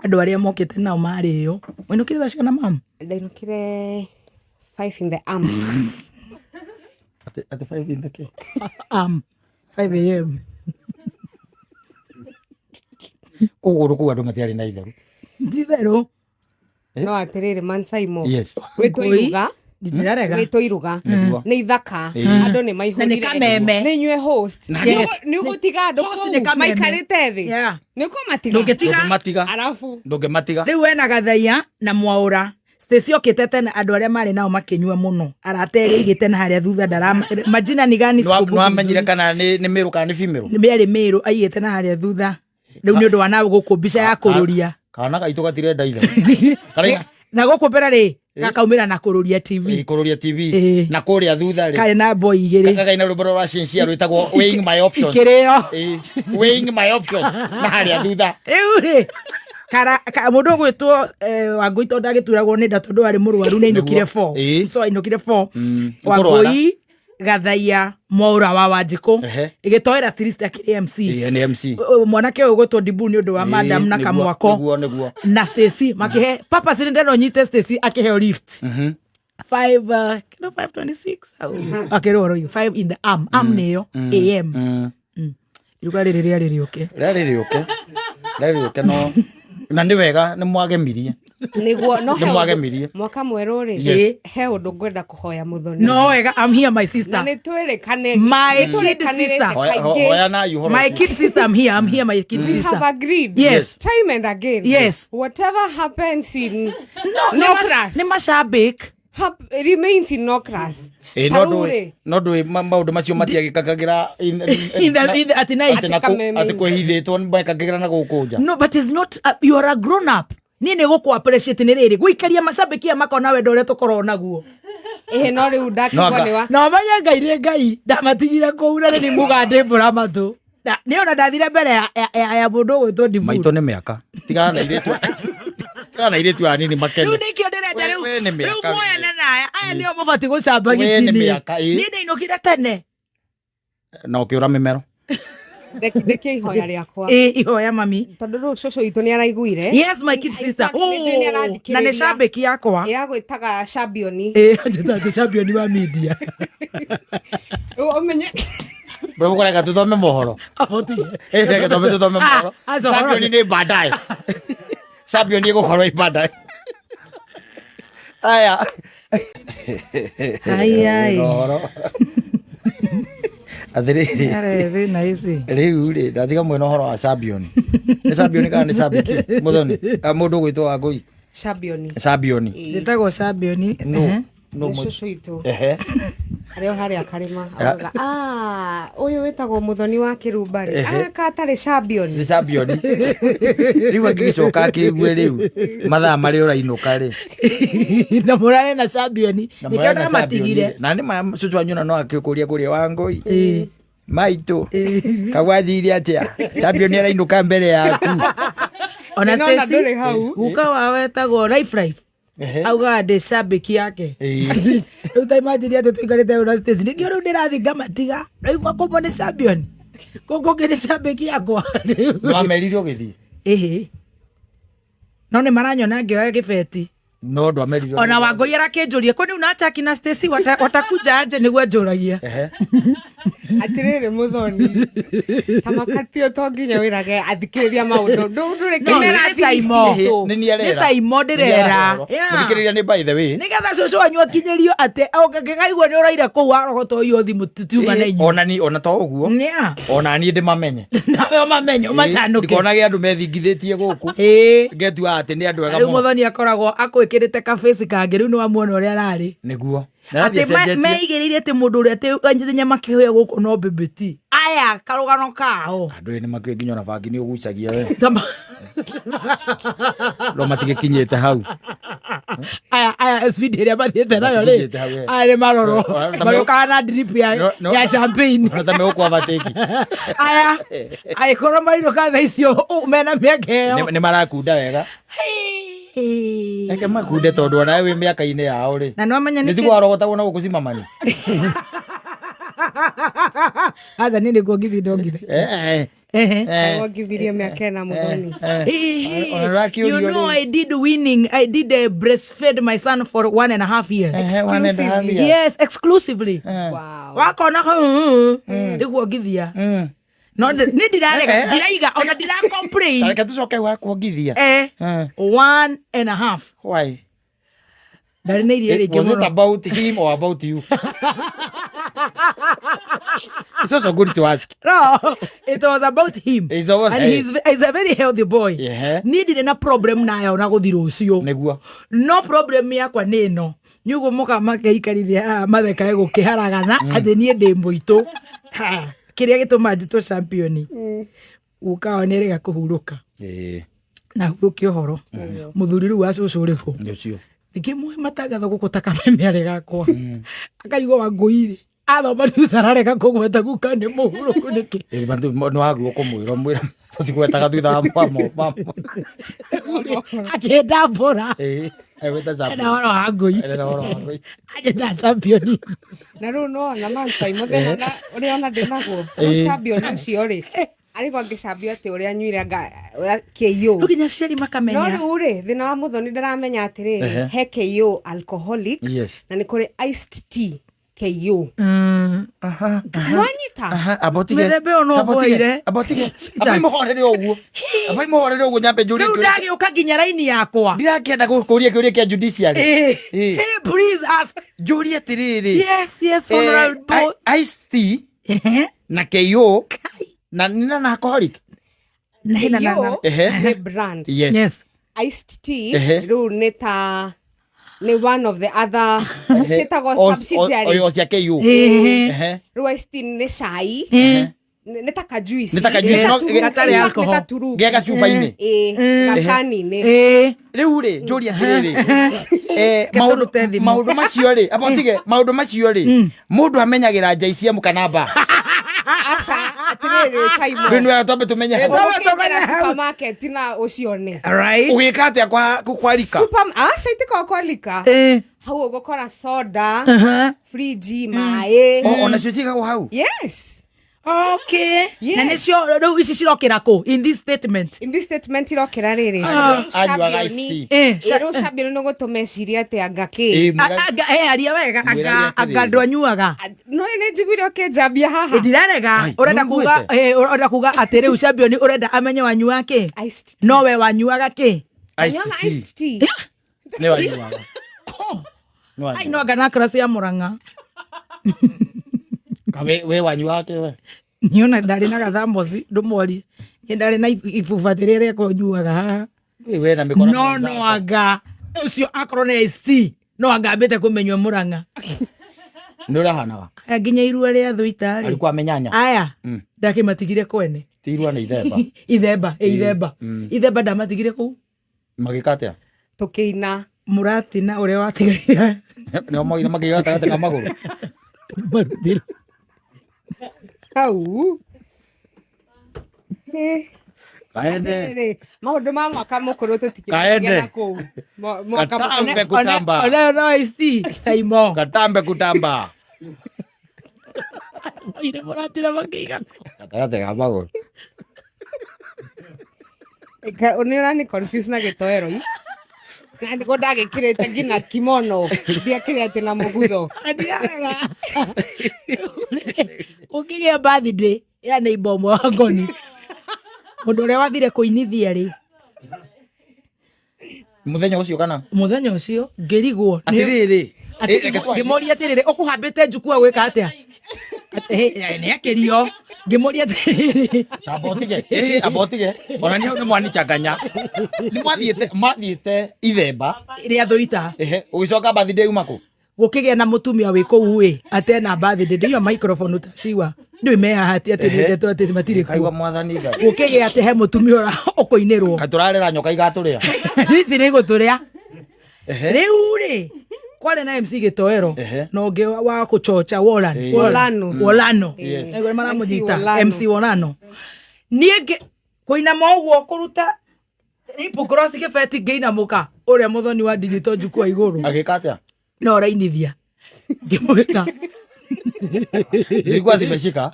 Andũ arĩa mokĩte nao marĩo. Wainũkire thaa cigana, mam? Ndainũkire 5 in the am. Atĩ 5 in the kĩ? Am 5 a.m. Kũgũrũ kũu andũ matiarĩ na itherũ. Nditherũ. No atĩrĩrĩ, Mansaimo. Yes. Gwĩtwo iruga. Ndĩrarega. Gwĩtwo iruga. Nĩguo. Nĩ ithaka. Andũ nĩ maihũrire. Na nĩ kameme. Nĩ inyuĩ host. Na Yes. Nĩ ũgũtiga andũ Host nĩ kũu kameme. maikarĩte thĩ. Yeah. Nĩ ũkũmatiga. Ndũngĩtiga. Ndũngĩmatiga. Arabu. Ndũngĩmatiga. Rĩu wena gathaia na mwaũra. Stacy okĩte tene, andũ arĩa marĩ nao makĩnyua mũno, arata erĩ aigĩte na harĩa thutha ndara majina ni gani sikumbuki. Nĩwamenyire Vizuri. kana nĩ mĩrũ kana nĩ female? Nĩ mĩarĩ mĩrũ aigĩte na harĩa thutha rĩu nĩ ũndũ wa na gũkũ mbica ya kũrũria. Kana gaitũ gatirenda itherũ. Karaiga Na gũkũ mbere rĩ gakaumĩra na kũrũria TV. Kũrũria TV. Ĩĩ. Na kũrĩa thutha rĩ karĩ na boy igĩrĩ. Kagaina rwĩmbo rwa Shenseea rwĩtagwo "Weighing My Options". Ikĩrĩo. Ĩĩ, "Weighing My Options" na harĩa thutha. Rĩu rĩ mũndũ ũgwĩtwo Wangũi tondũ ndagĩturagwo nĩ nda tondũ arĩ mũrwaru nĩ ainũkire Nĩguo. 4. Ĩĩ. So ainũkire 4. Nĩkũrwara. Wangũi, Gathaia, Mwaũra wa Wanjikũ. Ĩgĩtoera Trist akĩrĩ MC. Ĩĩ, nĩ MC. Mwanake ũyũ ũgwĩtwo Dibu nĩ ũndũ wa madam na kamwako. Nĩguo. Na Stacy makĩhe purpose nĩ ndĩrona ũnyite Stacy akĩheo lift 5 kilo 526 akĩrwo ũhoro ũyũ 5 in the am am nĩyo am. Iruga rĩrĩ rĩarĩ rĩũke. Rĩarĩ rĩũke, rĩarĩ rĩũke, no na nĩ wega nĩ mwagemirie. Nĩguo no Nĩ he ũndũ- mwagemirie. Mwaka mwerũ rĩ, Yes. he ũndũ ngwenda kũhoya mũthoni. No wega, I'm here, my Na sister. nĩ twĩrĩkane. My nĩ kid twĩrĩkanĩrĩte sister. kaingĩ. Hoya na ũhoro My ũcio. kid sister, I'm here, I'm here, my kid We sister. have agreed. Yes. Time and again. Yes. Whatever happens in No, nĩ Nocras nĩ macambĩk. Remains in Nocras. Ĩĩ, Ta no rĩu ndũĩ rĩ, no ndũĩ maũndũ macio matiagĩkagĩra At night. atĩ na Kameme. atĩ kwĩhithĩtwo mekagĩra na gũkũ nja. No, but it's not you are a grown up. Niĩ nĩ gũkũ appreciate nĩ rĩrĩ gũikaria macambĩki aya makona wendo ũrĩa tũkoragwo naguo. Ĩhĩ, no rĩu No, ndakigwo nĩ wa Na ũmenye Ngai nĩ Ngai ndamatigire kũu na nĩ mũgandĩmbũra matũ. Nĩ ona ndathire mbere ya mũndũ ũgwĩtwo Dibu. Maitũ nĩ mĩaka, tigana na irĩtu, tigana na irĩtu anini makene. Rĩu nĩkĩo ndĩrenda rĩu We nĩ rĩu mĩaka muoyane na aya aya nĩo mabatiĩ gũcamba We nĩ gĩtini. mĩaka, ĩ. Niĩ ndainũkire tene. Na ũkĩũra mĩmero. Ndekie ihoya rĩakwa. Ĩ, ihoya, mami. Tondũ rĩu cũcũ witũ nĩ araiguire. Yes, my kid In sister. fact, nĩ njũĩ nĩ Oh, na nĩ arathikĩrĩria. cambĩki yakwa. Ĩragwĩtaga champion. Ĩ, anjĩta atĩ champion wa media. Rĩu ũmenye Mũkũreka tũthome mohoro. Ahotie. Ĩ, reke twambe tũthome mohoro. Ah, aca, ũhoro. Champion nĩ baadaye, champion ĩgũkorwo ĩ baadaye. Aya. Ai, ai. Ũhoro atĩrĩrĩ. Arĩ thĩna ici. Rĩu rĩ ndatiga mwena ũhoro wa champion, nĩ champion kana nĩ cambiki mũthoni? Ah, mũndũ ũgwĩtwo Wangũi. Champion. Champion. Njĩtagwo champion. No no Nĩ cũcũ witũ. Ehe. Arĩ o harĩa karĩma augaga, "Ah, ũyũ wĩtagwo mũthoni wa kĩrumba rĩ aka atarĩ champion." Nĩ champion. Rĩu angĩgĩcoka akĩigue rĩu mathaa marĩa ũrainũka rĩ. Na mũrare na champion. Na Nĩkĩo mũrare na ndamatigire. champion rĩ. Na nĩ ma cũcũ wanyu ona no akĩkũria kũrĩa Wangũi. Maitũ. Kagwathire atĩa? Champion arainũka mbere yaku. Ona Nĩnona Stacy, ndũrĩ hau. guka wao etagwo Life Life. Augaga ndĩ cambĩki yake. Rĩu ta imagine atĩ tũikarĩte hau na Stacy, nĩkĩo rĩu ndĩrathiĩ ngamatiga. Rĩu kũmwe nĩ champion. Kũu kũngĩ nĩ cambĩki yakwa. Nĩwamerire ũgĩthiĩ? Ĩhĩ. No nĩ maranyona ngĩoya gĩbeti. No ndwamerire. Ona Wangũi arakĩnjũria kwani unaacha kina Stacy watakuja aje nĩguo anjũragia. Atirĩrĩ mũthoni tamakatio to nginya wĩrage athikĩrĩria maũndũ ndũrĩ No, kĩmera nĩ Saimo. Nĩ niĩ arera. Nĩ Saimo ndĩrera. Nĩ niĩ arera. Yeah. Mũthikĩrĩria nĩ by the way. Nĩgetha cũcũ wanyu akinyĩrio atĩ ũngĩkaigua nĩ ũraire kũu warogota ũyũ thimũ tutiuma na inyuĩ. Ona ni ona to ũguo. Yeah. Ona niĩ ndĩmamenye. Nawe ũmamenye ũmacanũke. Ndikonage andũ methingithĩtie gũkũ. Ĩĩ. Ngetua atĩ nĩ andũ ega Rĩu mũno. mũthoni akoragwo akwĩkĩrĩte kabĩci kangĩ rĩu nĩ wamuona ũrĩa ararĩ. Nĩguo. Atĩ meigĩrĩire atĩ mũndũ ũrĩa atĩ anyitĩte nyama kĩhũya gũkũ no bĩbĩti. Aya karũgano kao. Andũ ĩ nĩ makĩũĩ nginya ona bangi nĩ ũgucagia we. Tama- No matigĩkinyĩte hau. Aya aya speed ĩrĩa mathiĩte nayo rĩ. Matikinyĩte hau, eh. Aya nĩ marorwo. No, no, Marũkaga na drip ya No, no. ya champagne. Ona ta megũkwabatĩki. Aya angĩkorwo marinũka thaa icio mena mĩaka ĩyo. Nĩ marakunda wega. Hey. Reke makunde tondũ onawe wĩ mĩaka-inĩ yao rĩ. Na nĩwamenya Nĩ nĩkĩ- tiguo warogotagwo na gũkũ cimamani. Aca niĩ nĩkuongithia ndongithia. Eh, Ehe. eh, wongithirie mĩaka ĩna mũthoni eh. Ona You ũrakĩũrio know, rĩu. I did winning. I did breastfed my son for 1.5 years. 1.5 years. Yes, exclusively. Wow. Wakona ndikuongithia. No nĩ ndirarega, ndiraiga ona ndira complain. Ta reke tũcoke gwa kuongithia. 1.5. Why? Ndarĩ na iria rĩingĩ Was it mũno. about him or about you? It's also good to ask. No, it was about him. It was- And he's a very healthy boy. Yeah. Niĩ ndirĩ na problem nayo ona gũthi rũciũ. Nĩguo. No problem yakwa nĩ ĩno. Nĩ ũguo mũka makeikarithia haha mathekae gũkĩharagana atĩ niĩ ndĩ mũitũ. Ha, kĩrĩa gĩtũma njĩtwo champion. Guka wao nĩarega kũhurũka. Na hurũke ũhoro. Mũthuri rĩu wa cũcũ ũrĩ ho. Nĩ ũcio. Ngĩmũhe matangatho gũkũ ta kameme arĩ gakwa. Akarigwo Wangũi-rĩ, athoma news ararega kũgweta guka nĩ mũhurũku nĩkĩ? Nĩ wagĩrĩirwo kũmwĩra ũmwĩre tũtigwetaga thutha wa mamo. Akĩndambũra. Egwĩta champion. Ena ũhoro wa Ngũi. Ena ũhoro wa Ngũi. Anjĩta champion. Na rĩu nona mansaimo thĩna na ũrĩa ona ndĩ naguo rĩu champion ũcio rĩ arĩ angĩcambio atĩ ũrĩa anyuire anga KO. No nginya aciari No makamenya. rĩu rĩ thĩna wa mũthoni ndaramenya atĩrĩrĩ he KO alcoholic Yes. na nĩ kũrĩ iced tea KO. Nwanyita Mĩthemba ĩyo no ngũheire. Sweetheart. Amba imũhorere ũguo. Amba imũhorere ũguo nyambe njũrie Rĩu kĩũria. ndagĩũka nginya raini yakwa. Ndirakĩenda gũkũria kĩũria kĩa judiciary. Hey, please ask. Njũrie atĩrĩrĩ. Yes, yes, honorable. Iced tea na KO na nĩ na alcoholic. Na hena na- KO nĩ brand. Yes. Yes. Iced tea Ehe. rĩu nĩ ta nĩ one of the other ciĩtagwo subsidiary. O cia KO. Rĩu iced tea nĩ cai nĩ ta kajuici. Nĩ ta kajuici, no, gatarĩ Nĩ alcohol. ta turungi. Ge gacuba-inĩ. Ĩĩ, gakani-inĩ. Rĩu rĩ njũrie atĩrĩrĩ Reke tũrute thimũ. maũndũ macio rĩ amba ũtige maũndũ macio rĩ mũndũ amenyagĩra JCM kana ba Aca, atĩrĩrĩ Simon. rĩu nĩ twambe tũmenye hau. Ũgũkĩingĩra supermarket na ũcione. Right. Ũgĩka atĩa kwa rika Aca itikoragwo kwa lika. Hau ũgũkora soda, fridge, maĩ. Onacio cigagwo hau. Yes. Okay. Yes. Na nĩcio rĩu ici cirokĩra kũ in this statement. In this statement irokĩra rĩrĩ. Anyuaga iced tea. Rĩu champion nĩ gũtũma ecirie atĩ anga kĩ. Anga aria wega Mwĩrage anga atĩrĩrĩ. anga andũ anyuaga. No nĩ njiguire ũkĩnjambia haha. Ndirarega Ai, ũrenda kuga nĩũiguĩte? ũrenda kuga atĩ rĩu champion ũrenda amenye wanyuaga kĩ. Iced tea. No we wanyuaga kĩ. Iced Anyuaga tea. iced tea. Nĩ wanyuaga. Nĩ Ai wanyuaga. no anga na class ya Murang'a. Ka we wanyuaga kĩ we? Niona ndarĩ na gathamoci ndũmworie. Niĩ ndarĩ na ibuba rĩrĩa rĩakwa nyuaga haha. We na mĩkora No no anga ũcio akorwo nĩ IC no anga ambĩte kũmenywo Murang'a. Nĩ ũrĩa hanaga. Aya nginya irua rĩa thũita rĩ. Alikuwa amenyanya. Aya ndakĩmatigire kwene. Ti irua nĩ ithemba. Ithemba, ĩ ithemba. Ithemba ndamatigire kũu. Magĩka atĩa? Tũkĩina. Mũratina ũrĩa watigarire. Nĩo maugire makĩiga gatagatĩ ka magũrũ. Maruthĩrwo. Hau. Eh, Kaende. atĩrĩrĩ, maũndũ ma mwaka mũkũrũ tũtikĩmatige Kaende. na kũu. Mwaka mũkũrũ. Katambe kutamba. Onayo no ici Saimo. Katambe kutamba. Oire mũratina makĩiga kũ. Gatagatĩ ka magũrũ. Nĩ ũrani confuse na gĩtoero i. Na nĩguo ndagĩkĩrĩte nginya kimono ndiakĩrĩ atĩ na mũgutho. Ndiarega. Ũngĩgĩa birthday ya neighbor ũmwe wa ngoni. Mũndũ ũrĩa wathire kũinithia rĩ Mũthenya ũcio kana? Mũthenya ũcio ngĩrigwo Atĩrĩrĩ. Reke twarie. Ngĩmũria atĩrĩrĩ, ũkũhambĩte njukua gwĩka atĩa? Nĩ akĩrio ngĩmũria atĩrĩrĩ. Amba ũtige. Amba ũtige. Ona niĩ hau nĩ mwanichanganya. Nĩ mwathiĩte ithemba. Rĩa thũita. Ehe, ũgĩcoka birthday uma kũ? Gũkĩgĩa na mũtumia wĩ kũu ĩ atena birthday ndĩiyo microphone utaciwa ndũĩ me haha ti atĩ nĩ ndeto atĩ matirĩ Kaigua kuo. Mwathani Ngai. Gũkĩgĩa atĩ he mũtumia ũra ũkũinĩrwo. Kaĩ tũrarera nyoka igatũrĩa. Ici nĩ igũtũrĩa. Ehe. Rĩu rĩ kwarĩ na MC Gĩtoero na ũngĩ wa kũchocha Wolan. Wolano. Wolano. Yes. Nĩguo maramũnyita. MC Wolano. MC Wolano. Niĩ kũinama ũguo kũruta lip gloss kĩbeti ngĩinamũka ũrĩa mũthoni wa digital njukua igũrũ. Agĩka atĩa? No ũrainithia. Ngĩmwĩta. Zilikuwa zimeshika.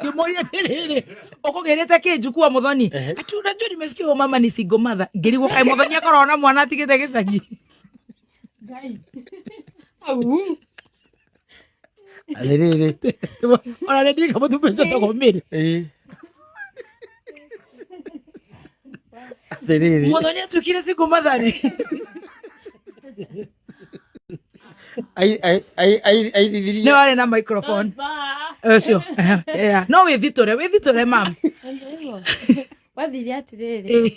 Ngĩmũria atĩrĩrĩ, ũkũgĩrĩte kĩ njukua mũthoni? Ati unajua nimesikia huyo mama ni single mother. Ngĩrigwo kaĩ mũthoni akoragwo na mwana atigĩte gĩcagi. Au. Atĩrĩrĩ. Ona nĩ ndirika mũtumia ũcio etagwo Mary. Atĩrĩrĩ. Mũthoni atuĩkire single mother rĩ. Aithirie. Nĩ warĩ na microphone. Ũcio. Yeah. No wĩthitũre, wĩthitũre mam. Wathire atĩrĩrĩ,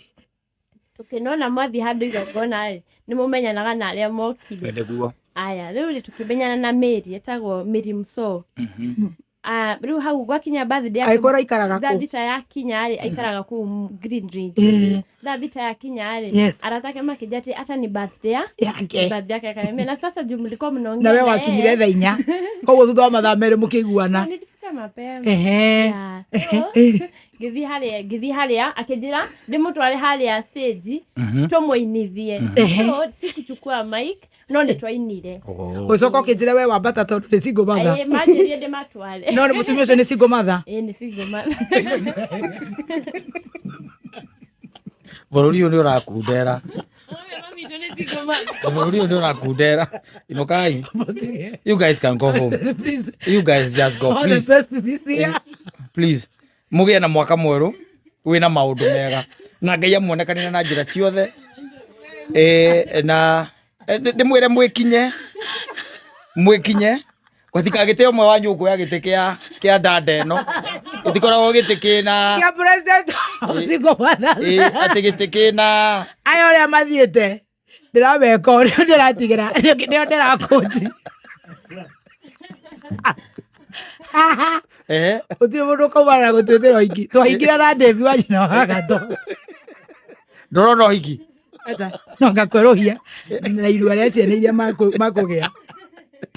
tũkĩnona mwathiĩ handũ igongona rĩ, nĩ mũmenyanaga na arĩa mokire. Nĩguo. Aya, rĩu rĩ tũkĩmenyana na Mary, etagwo Mary Muso. Rĩu hau gwakinya birthday yake, Angĩkorwo aikaraga thaa kũ? 6 yakinya rĩ, aikaraga kũu Green Range. Thaa 6 yakinya rĩ, arata ake makĩnjĩra atĩ ata ni birthday ya Yake. Birthday yake akaniambia, na sasa juu mlikuwa mnaongea Na we na wakinyire yeye. thaa 4. Koguo thutha wa mathaa 2 mũkĩiguana. Nilifika mapema. Yeah. So, ngĩthiĩ harĩa akĩnjĩra ndĩmũtware harĩa stage tũmũinithie. So, sikuchukua mic no nĩ twainire. Ũcoka ũkĩnjĩra we wambata tondũ nĩ single mother. Ĩĩ, manjĩrire ndĩmatware. No nĩ mũtumia ũcio nĩ single mother. Ĩĩ, nĩ single mother. Bũrũri ũyũ nĩ ũrakundera. Mami witũ nĩ single mother. Bũrũri ũyũ nĩ ũrakundera. Inũkai. You guys can go home. Please. You guys just go. All the Please. best this year. Please. Mũgĩe na mwaka mwerũ wĩna maũndũ mega na Ngai amuonekanĩre na njĩra ciothe. Na ndĩmwĩre mwĩkinye mwĩkinye gũtikagĩte ũmwe wanyu ũkuoya gĩtĩ kĩa dada ĩno gĩtikoragwo gĩtĩ kĩna Kĩa president of single mothers. Atĩ gĩtĩ kĩna Aya ũrĩa mathiĩte ndĩrameka ũrĩa ndĩratigĩra nĩo ndĩrakũnji. Gũtirĩ mũndũ ũkaumana na gũtwĩtĩra ũhiki. Twahikire na Dave wa nyina wa Gatũ. Ndũrona ũhiki? Aca, no ngakwerũhia na irua rĩa ciana iria makũgĩa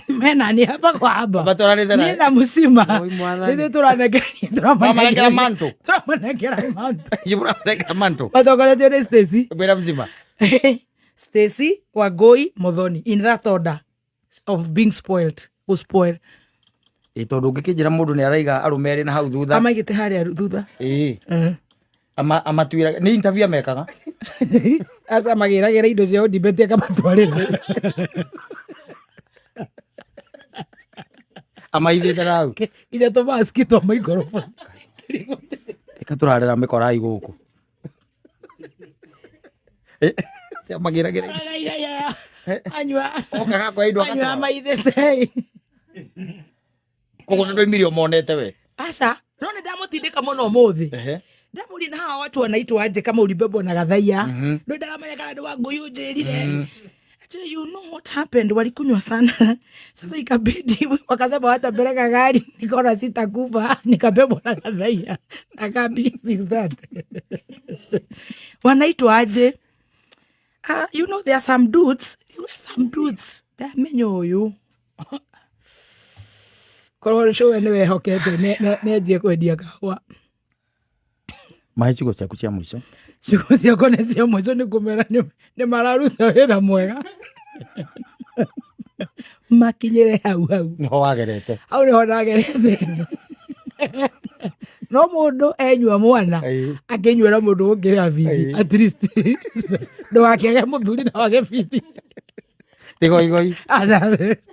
mena ni hapa kwa hapa Matwaranĩte na- ni na mũcima. Oi, mwathani. Ithuĩ tũranengeria Mwamanengera mantle. tũramanengera mantle. Inyuĩ mũramanengera mantle. Matongoretio nĩ Stacy. Wĩra mzima. Stacy Wangũi Muthoni in that order of being spoiled, gũspoil. Ĩ, tondũ ũngĩkĩnjĩra mũndũ nĩ araiga arũme erĩ na hau thutha. Amaigĩte harĩa thutha. Ĩ. Amatuĩra nĩ interview amekaga. Aca magĩragĩra indo cia Odibeti akamatwarĩra. Amaithĩte na hau. Nginya tũmaski twa microphone. Ĩka tũrarera mĩkorai gũkũ. Amagĩragĩra. Anyua. Okaga kwa indo Anyua agatwara. amaithĩte. Koguo nĩ ndoimire ũmonete we. Aca, no nĩ ndamũtindĩka mũno ũmũthĩ. Ndamũria na hawa watu wanaitwa aje kama ulibebwa na gathaia. Ndũ ndaramenya kana nĩ Wangũi ũnjĩrire. Actually, you know what happened, walikunywa sana sasa ikabidi wakasema watapeleka gari, nikaona sitakufa, nikabebwa na kadhaia sakapi is that wanaitwa aje? You know there are some dudes, there are some dudes ndamenya ũyũ korwo cũwe nĩ wehokete nĩ anjie kwendia kahũa. Mahe ciugo ciaku cia mũico. Ciugo ciakwa nĩ cia mũico nĩ kũmera nĩ mararuta wĩra mwega, makinyĩre hau hau. Niho wagerete. Hau nĩho ndagerete, no mũndũ enyua mwana akĩnyuĩra mũndũ ũngĩrĩha bithi, at least ndũgakĩage mũthuri na wage bithi. Tigoigoi. At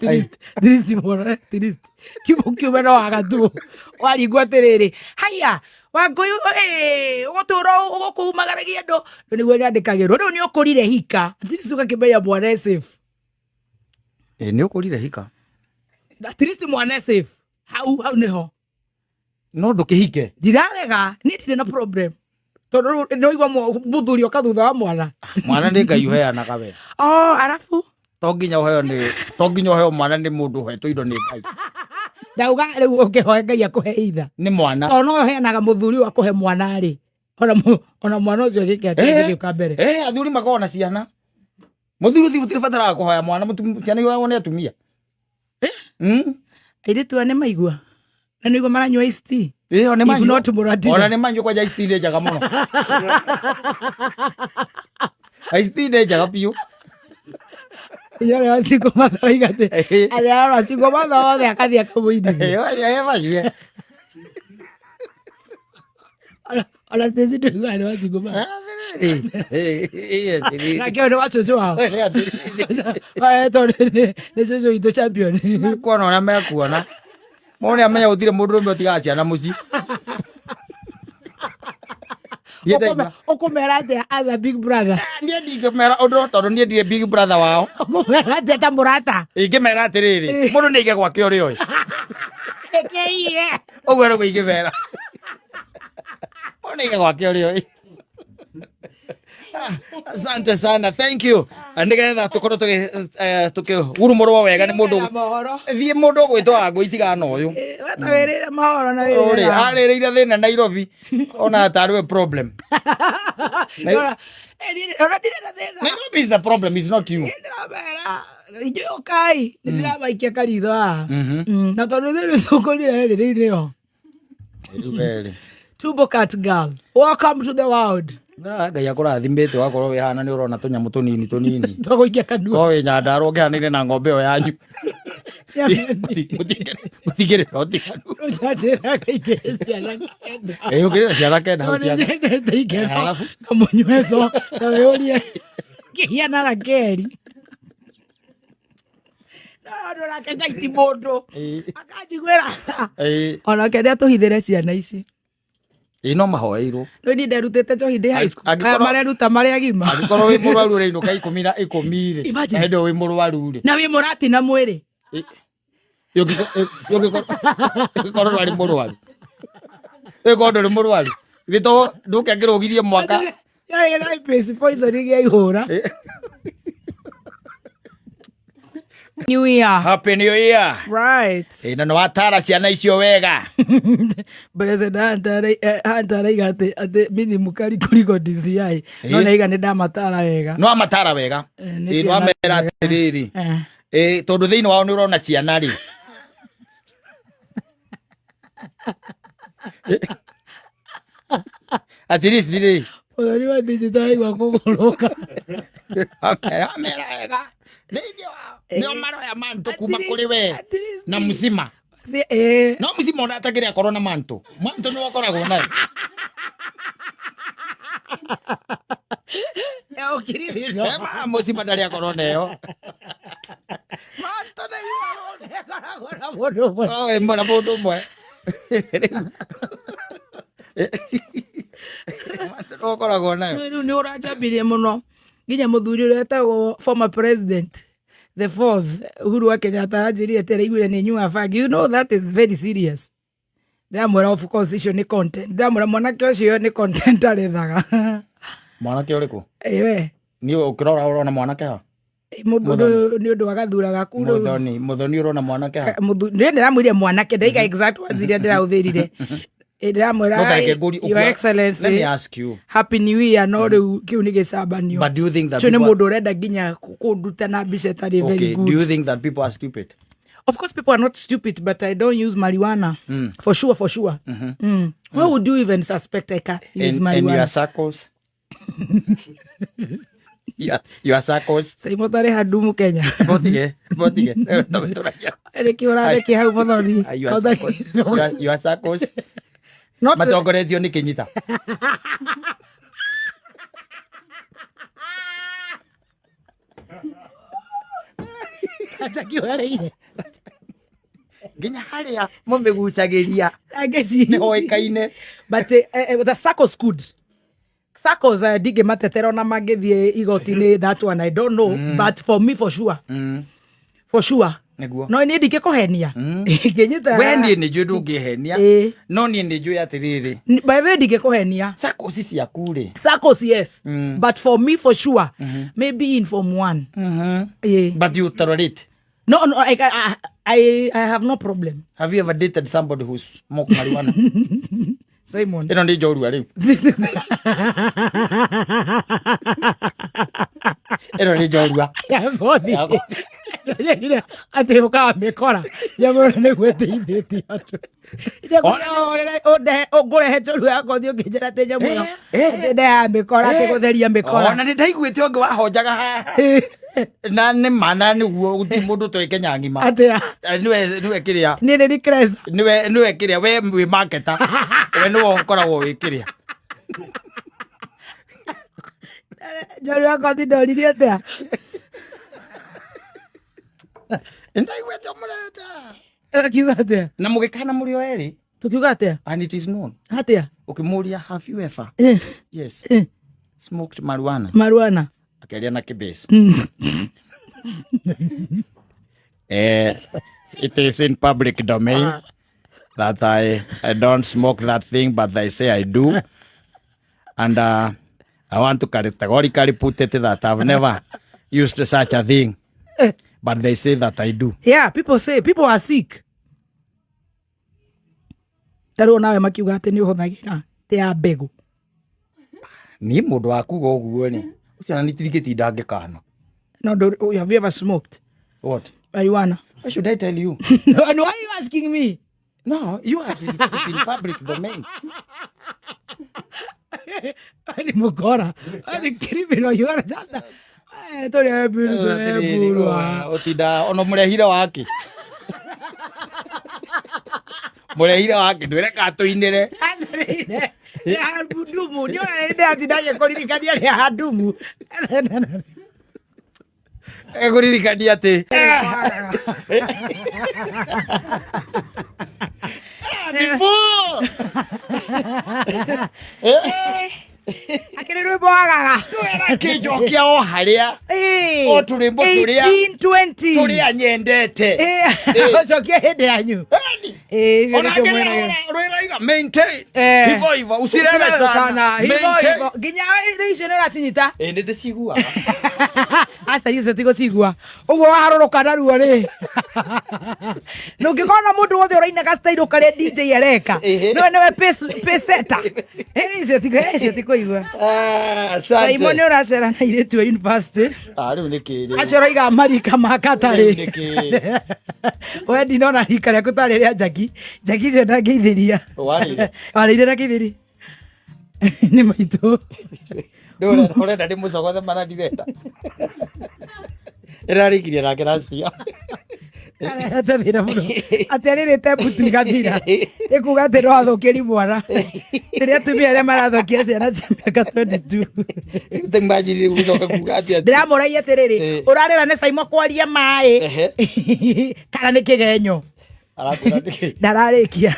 least, at least mũno, at least kiugo kiume no wagatuo waringwo atĩrĩrĩ, haya Wangũyũ, ũgũtũra ũgũkumagaragia andũ rĩu nĩguo nyandĩkagĩrwo rĩu nĩ ũkũrire hika, at least ũgakĩmenya mwana e safe. Ĩ, nĩ ũkũrire hika. At least mwana e safe, hau hau nĩho. No ndũkĩhike. Ndirarega, niĩ ndirĩ na problem tondũ rĩu nĩwaigua mũthuri oka thutha wa mwana. Mwana nĩ Ngai ũheanaga we. Oh, arabu To nginya ũheo nĩ, to nginya ũheo mwana nĩ mũndũ ũhetwo indo nĩ Ngai. Ndauga rĩu ũkĩhoe Ngai akũhe itha. Nĩ mwana. Tondũ no ũheanaga mũthuri ũyũ akũhe mwana rĩ, ona mwana ũcio gĩke atĩa gĩgĩũka mbere. Athuri makoragwo na ciana. Mũthuri ũcio gũtirĩ bataraga kũhoya mwana, ciana ihoyagwo nĩ atumia. Airĩtu aya nĩ maigua na nĩguo maranyua iced tea. Ĩyo nĩ If manyua. not, mũratina. Ona nĩ manyua kwanja iced tea nĩ njega mũno. Iced tea nĩ njega biũ. Inyuĩ arĩa acingo matharaiga atĩ arĩa arora cingo matha othe akathiĩ akamũinithia. Ĩyo, manyue. Ona Stacy ndũiguaga nĩ wacingo matha. Nake ũyũ nĩ wa cũcũ wao. Tondũ nĩ cũcũ witũ champion. Mekuona ũrĩa mekuona. Mũndũ nĩamenya gũtirĩ mũndũ ũrũme ũtigaga ciana mũciĩ. Niĩ ndaigua. Ũkũmera atĩa as a big brother? Niĩ ndingĩmera ũndũ tondũ niĩ ndirĩ big brother wao. Ũkũmera atĩa ta mũrata? Ingĩmera atĩrĩrĩ, mũndũ nĩ aige gwake ũrĩa oĩ. Ũguo nĩguo ingĩmera. Mũndũ nĩ aige gwake ũrĩa oĩ. Asante sana, thank you. Nĩgetha tũkorwo tũkĩgurumũrwo wega nĩ mũndũ. Mohoro. Thiĩ mũndũ ũgwĩtwo Wangũi tigana ũyũ. Wetagĩrĩra mohoro na Ũrĩ wĩrĩra. arĩrĩire thĩna Nairobi ona tarĩ we problem. Ona ona ndirĩ na thĩna. Nairobi is the problem, is not you. Ndĩramera inyuĩ ũkai, nĩ ndĩramaikia karitho haha. Na tondũ thĩrĩ tũkũrire rĩ, rĩu nĩyo. Rĩu werĩ. Turbo Cat Girl, welcome to the world. Ngai akũrathimĩte wakorwo wĩ hana nĩ ũrona tũnyamũ tũnini tũnini. Tũgũikia kanua. Korwo wĩ Nyandarua ũngĩhanĩire na ng'ombe ĩyo yanyu. Mũtingĩrĩra ũtiganu. Ũnjanjĩra ngaingĩre ciana 9. Ĩ, ũngĩrĩra ciana 9 hau tiaga. Nyendete ikeno. Arabu? Kamũnyweco ta wĩyũrie kĩhiana Rakeri. No ũndũ nake Ngai ti mũndũ. Akanjiguĩra. Onake nĩ atũhithĩre ciana ici. Ĩ, no mahoeirwo. Rĩu niĩ nderutĩte njohi ndĩ high school. Aya mareruta marĩ agima. Angĩkorwo wĩ mũrwaru ũrainũka 10 na 10 rĩ. Imagine. Na hĩndĩ ĩyo wĩ mũrwaru rĩ. Na wĩ mũrati na mwĩrĩ. Ũngĩkorwo ndwarĩ mũrwaru. Ũngĩkorwo ndũrĩ mũrwaru. Githĩ to ndũke ngĩrũgirie mwaka. Poison gĩa ihũra. New Year. Happy New Year. Right. Ĩ, na nĩ watara ciana icio wega. President Hunter araiga atĩ mimi ni mkali kuliko DCI. No naiga nĩ ndamatara wega. No amatara wega. Nĩ Ĩ, no ciana amera atĩrĩrĩ. Ĩ, tondũ thĩinĩ wao nĩ ũrona ciana rĩ. At least rĩ. Ũtheri wa digital araigua kũgũrũka. Amera wega. Thĩinĩ wao nĩo maroya manto kuma kũrĩ we At least- na mũcima. No mũcima ona atakĩrĩ akorwo na manto. Manto nĩ wakoragwo nayo. Ũkiribino. Mũcima ndarĩ akorwo nayo. Manto nĩ Ĩkoragwo na mũndũ ũmwe. Oh, ĩmwe na mũndũ ũmwe. Manto nĩ ũkoragwo nayo. Rĩu nĩ ũranjambirie mũno nginya mũthuri ũrĩa wetagwo former president the fourth Uhuru wa Kenyatta anjĩrire atĩ araiguire nĩ nyuaga bangi. You know that is very serious. Ndĩramwĩra of course icio nĩ content. Ndĩramwĩra mwanake ũcio nĩ content arethaga. Mwanake ũrĩkũ? Ĩwe. Niĩ ũkĩrora ũrona mwanake ha? Mũthoni nĩ ũndũ wa gathura gaku rĩu. Muthoni, Muthoni urona mwanake ha? Nĩ ndĩramwĩrire mwanake ndaiga exact words iria ndĩrahũthĩrire. Ndĩramwĩra No tareke ngũrie, Your Excellency, Let me ask you. Happy New Year, no rĩu kĩu nĩ gĩcambanio. But do you think that Ũcio nĩ people are- mũndũ ũrenda nginya kũnduta na mbica ĩtarĩ very Okay, good. do you think that people are stupid? Of course, people are not stupid, but I don't use marijuana. For sure, for sure. Why would you even suspect I can use And marijuana? your circles? Your circles? Saimo tarĩ handumu Kenya. Botige, botige. Nĩkĩ ũrathekia hau Mũthoni? Your circles. Your circles. Not Matongoretio nĩ Kĩnyita. Njaki ũrareire. Nginya harĩa mũmĩgucagĩria Angeci. nĩ hoĩkaine. But the circles could. Circles ndingĩmatetera ona mangĩthiĩ igoti-inĩ, that one I don't know, but for me, for sure. For sure. Nĩguo. No niĩ ndingĩkũhenia. Ingĩnyita. We niĩ nĩ njũĩ ndũngĩhenia. Ĩĩ. No niĩ nĩ njũĩ atĩrĩrĩ. By the way, ndingĩkũhenia. Circles ciaku rĩ. Circles, yes. But for me, for sure, maybe in form one. Yeah. But you tolerate. No, I have no problem. Have you ever dated somebody who smoke marijuana? Simon. Ĩno nĩ njorua rĩu. Ĩno nĩ njorua. Yabothi. Atĩ ũkaga mĩkora nyamũ ĩno nĩguo ĩteithĩtie andũ. Ngũrehe njorua yakwa ũthiĩ ũkĩnjĩra atĩ nyamũ ĩyo atĩ ndehaga mĩkora, atĩ gũtheria mĩkora. Ona nĩ ndaiguĩte ũngĩ wahonjaga haha. Na nĩ ma na nĩguo gũtirĩ mũndũ ũtoĩ Kenya ng'ima. Atĩa? Nĩwe kĩrĩa. Niĩ nĩ Nikresa. Nĩwe kĩrĩa we wĩ marketer. We nĩwe ũkoragwo wĩ kĩrĩa. Njorua yakwa ũthiĩ ndoririe atĩa? Nĩ ndaiguĩte ũmũrete. Akiuga atĩa? Na mũgĩkana mũrĩ o erĩ. Tukiuga atĩa? And it is known. Atĩa? Ũkĩmũria have you ever? Yes. Smoked marijuana. Marijuana. Akĩaria na kĩbase. It is in public domain that I don't smoke that thing, but they say I do. And I want to categorically put it that I've never used such a thing, but they say that I do. Yeah, people say people are sick. Ta rĩu nawe makiuga atĩ nĩ ũhũthagĩra tĩ ya mbegũ. Niĩ mũndũ wa kuga ũguo rĩ, ũcio na nitirigĩtinda ngĩkana. No, have you ever smoked What? marijuana? Why should I tell you? No, and why are you asking me? No, you asked it. It's in public domain. Ni mũkora. Ni criminal. You are just a... Tũrĩ eburu, tũrĩ eburu. Ũtinda ona mũrehire wake. Mũrehire wake ndwĩre katũinĩre. Acarĩire. Nĩ handumu. Nĩ ona nĩ ndĩratinda ngĩkũririkania nĩ handumu. Ngũririkania atĩ Akĩrĩ rwĩmbo wagaga. Kĩnjokia o harĩa O tũrwĩmbo tũrĩa- 1820. tũrĩa nyendete. Ũcokie hĩndĩ yanyu. Icio Ona nĩcio ngĩrĩa mwĩragĩra. rwĩraiga maintain. Eh. Hivyo hivyo usirere sana. Hivyo Maintain. hivyo. Nginya rĩu icio nĩ ũracinyita. Ĩ nĩ ndĩciguaga. Aca icio tigũcigua ũguo waharũrũka naruo rĩ na ũngĩkorwo na mũndũ wothe ũraina gastairũ karĩa DJ areka nĩwe nĩwe paceta icio tikũigua. Ah, asante. Simon nĩ ũracera na airĩtu a university. Ah, rĩu nĩ kĩ rĩu? Acio ũroiga marika ma katarĩ. Rĩu nĩ kĩ? We ndinona rika rĩaku tarĩ rĩa Njaki. Njaki icio ndangĩithĩria. Warĩire? Warĩire na kĩithĩri nĩ maitũ. Rĩu ũrenda ndĩmũcogothe mana ndirenda. Ĩrarĩkirie nake last year. Arehete thĩna mũno atĩ arĩrĩte mbutu igathira ĩkuga atĩ no athũkĩri mwana rĩrĩa atumia arĩa marathũkia ciana cia mĩaka 22. Rĩu imagine gũcoka kuga atĩa? Ndĩramũragia atĩrĩrĩ, ũrarĩra nĩ Caimo kwaria maĩ kana nĩ kĩgenyo? Arakwĩra nĩkĩ? Ndararĩkia.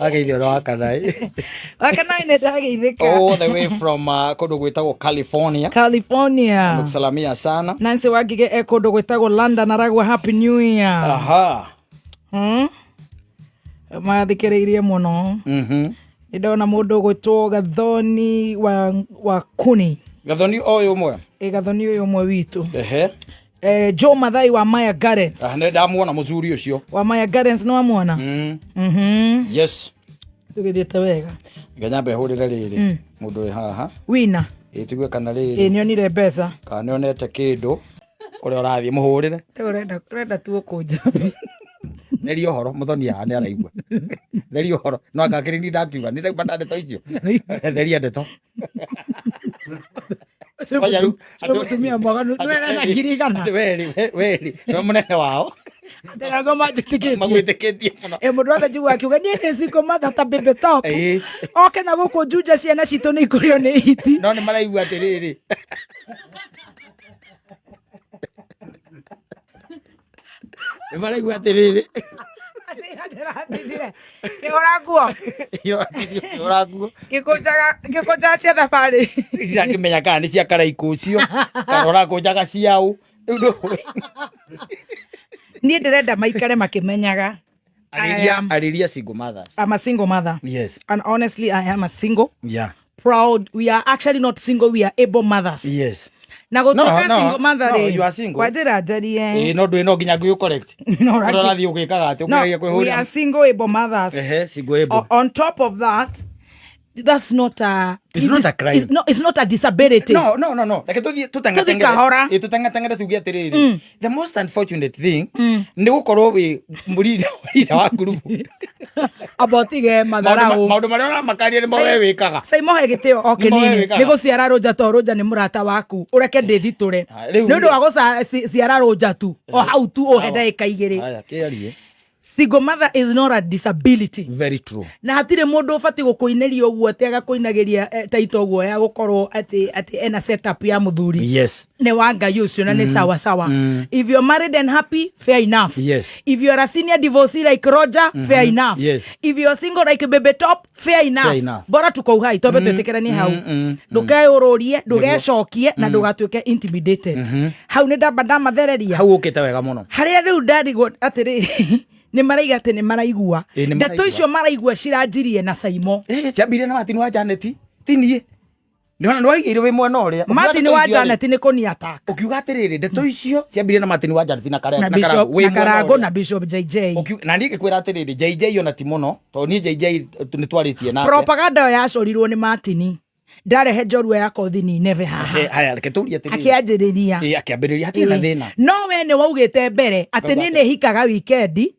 Ageithio na wakanaĩ. Wakanaĩ nĩ ndageithĩka. All the way from kũndũ gwĩtagwo California. California. Nimekusalamia sana. Nancy Wangige e kũndũ gwĩtagwo London aragua happy new year. Aha. Mathikĩrĩirie mũno. Nĩ ndona mũndũ ũgwĩtwo Gathoni wa Kuni. Gathoni o ũyũ ũmwe. Ĩ Gathoni ũyũ ũmwe witũ. Ehe. Joe Mathai wa Maya Gardens. Ah, nĩ ndamuona mũcuri ũcio. Wa Maya Gardens nĩ wamuona? Yes. Tũgĩthiĩte wega. Reke nyambe hũrĩre rĩrĩ mũndũ wĩ haha. Wina. Ĩ tũigue kana Ĩ rĩrĩ nĩonire mbeca. kana nĩonete kĩndũ ũrĩa ũrathiĩ mũhũrĩre. Rĩu ũrenda tu ũkũnja. Theria ũhoro mũthoni haha nĩ araigua. Theria ũhoro. No anga kĩrĩ niĩ ndakiuga nĩ ndauma na ndeto icio. Theria ndeto. Ngoja rĩu, Ũcio mũtumia mwaganu nĩwe na 100,000. Atĩ we rĩ, we rĩ, nĩwe mũnene wao. Atĩ nĩguo manjĩtĩkĩtie. Magwĩtĩkĩtie mũno. Ĩ mũndũ wothe njiguaga akiuga niĩ nĩ single mother ta Baby Top. Ĩĩ. Oke na gũkũ Juja ciana citũ nĩ ikũrĩo nĩ hiti. No nĩ maraigua atĩrĩrĩ. Nĩ maraigua atĩrĩrĩ. Ndĩratindire ngĩhũra nguo. Ũkĩhũra nguo. Ngĩkũnjaga cia thabarĩ. Ndingĩmenya kana nĩ cia karaikũ ũcio kana ũrakũnjaga ciaũ. Rĩu ndũĩ. Niĩ ndĩrenda maikare makĩmenyaga. Arĩria arĩria single mothers. I'm a single mother. Yes. And honestly, I am a single. Yeah. Proud. We are actually not single, we are able mothers. Yes. Na gũtuĩka No, no, single mother no, rĩ, you are single. kwa njĩra njarie. Ĩĩ no ndũĩ no nginya ngũyũ correct. No, Ũrĩa ũrathiĩ ũgĩkaga atĩ No, ũkĩgeria we kwĩhũrĩra. are single able mothers. Ehe, single able. On top of that, that's not a It's not a crime. It's, no, it's not a disability. No, no, no, no. Reke tũthiĩ Tũthiĩ kahora. tũteng'ateng'ere. Ĩ tũteng'ateng'ere tuge atĩrĩrĩ. The most unfortunate thing nĩ gũkorwo wĩ mũrinda leader wa ngurubu. Amba ũtige matharau. Maũndũ marĩa ũramakaria nĩmo we wĩkaga. Caimohe gĩtĩo o Nĩmo we kĩnini wĩkaga. nĩ gũciara rũnja to rũnja nĩ mũrata waku ũreke ndĩthitũre Ah, rĩu nĩ ũndũ wa gũciara rũnja tu o hau tu ũhe Sawa. ndagĩka igĩrĩ. Haya, kĩarie. Single mother is not a disability. Very true. Na hatirĩ mũndũ ũbatiĩ gũkũinĩria ũguo atĩ agakũinagĩria taito ũguo ya gũkorwo atĩ ena setup ya mũthuri. Yes. Nĩ wa Ngai ũcio na nĩ sawa sawa. If you're married and happy, fair enough. Yes. If you're a senior divorcee like Roger, fair enough. Yes. If you're single like Baby Top, fair enough. Fair enough. Bora tuko uhai twambe twĩtĩkĩranie hau. Ndũkeyũrũrie, ndũgecokie na ndũgatuĩke intimidated. Hau nĩ ndamba ndamathereria. Hau ũkĩte wega mũno. Harĩa rĩu ndarigwo atĩrĩrĩ nĩ maraiga atĩ nĩ maraigua. Ĩ, nĩ Ndeto maraigua. icio maraigua ciranjirie na Saimo. Ciambirie na Martin wa Janet. Ti niĩ. Nĩwona nĩwaigĩire wĩ mwena ũrĩa. Ũkiuga Martin ndeto wa icio rĩ, Janet nĩ kũni attack. Ũkiuga atĩrĩrĩ ndeto icio ciambirie na Martin wa Janet na Kara- Na na Bishop Karangũ, wĩ na mwena Karangũ ũrĩa. na Bishop JJ. Na niĩ ngĩkwĩra atĩrĩrĩ JJ ona ti mũno tondũ niĩ JJ nĩ twarĩtie nake. Propaganda ĩyo yacorirwo nĩ Martin. Ndarehe njorua ya kothi ni neve haha. Haya reke tũrie atĩrĩrĩ. Akĩanjĩrĩria. Ĩ, akĩambĩrĩria hatirĩ na thĩna. No we nĩ waugĩte mbere atĩ niĩ nĩ hikaga wikendi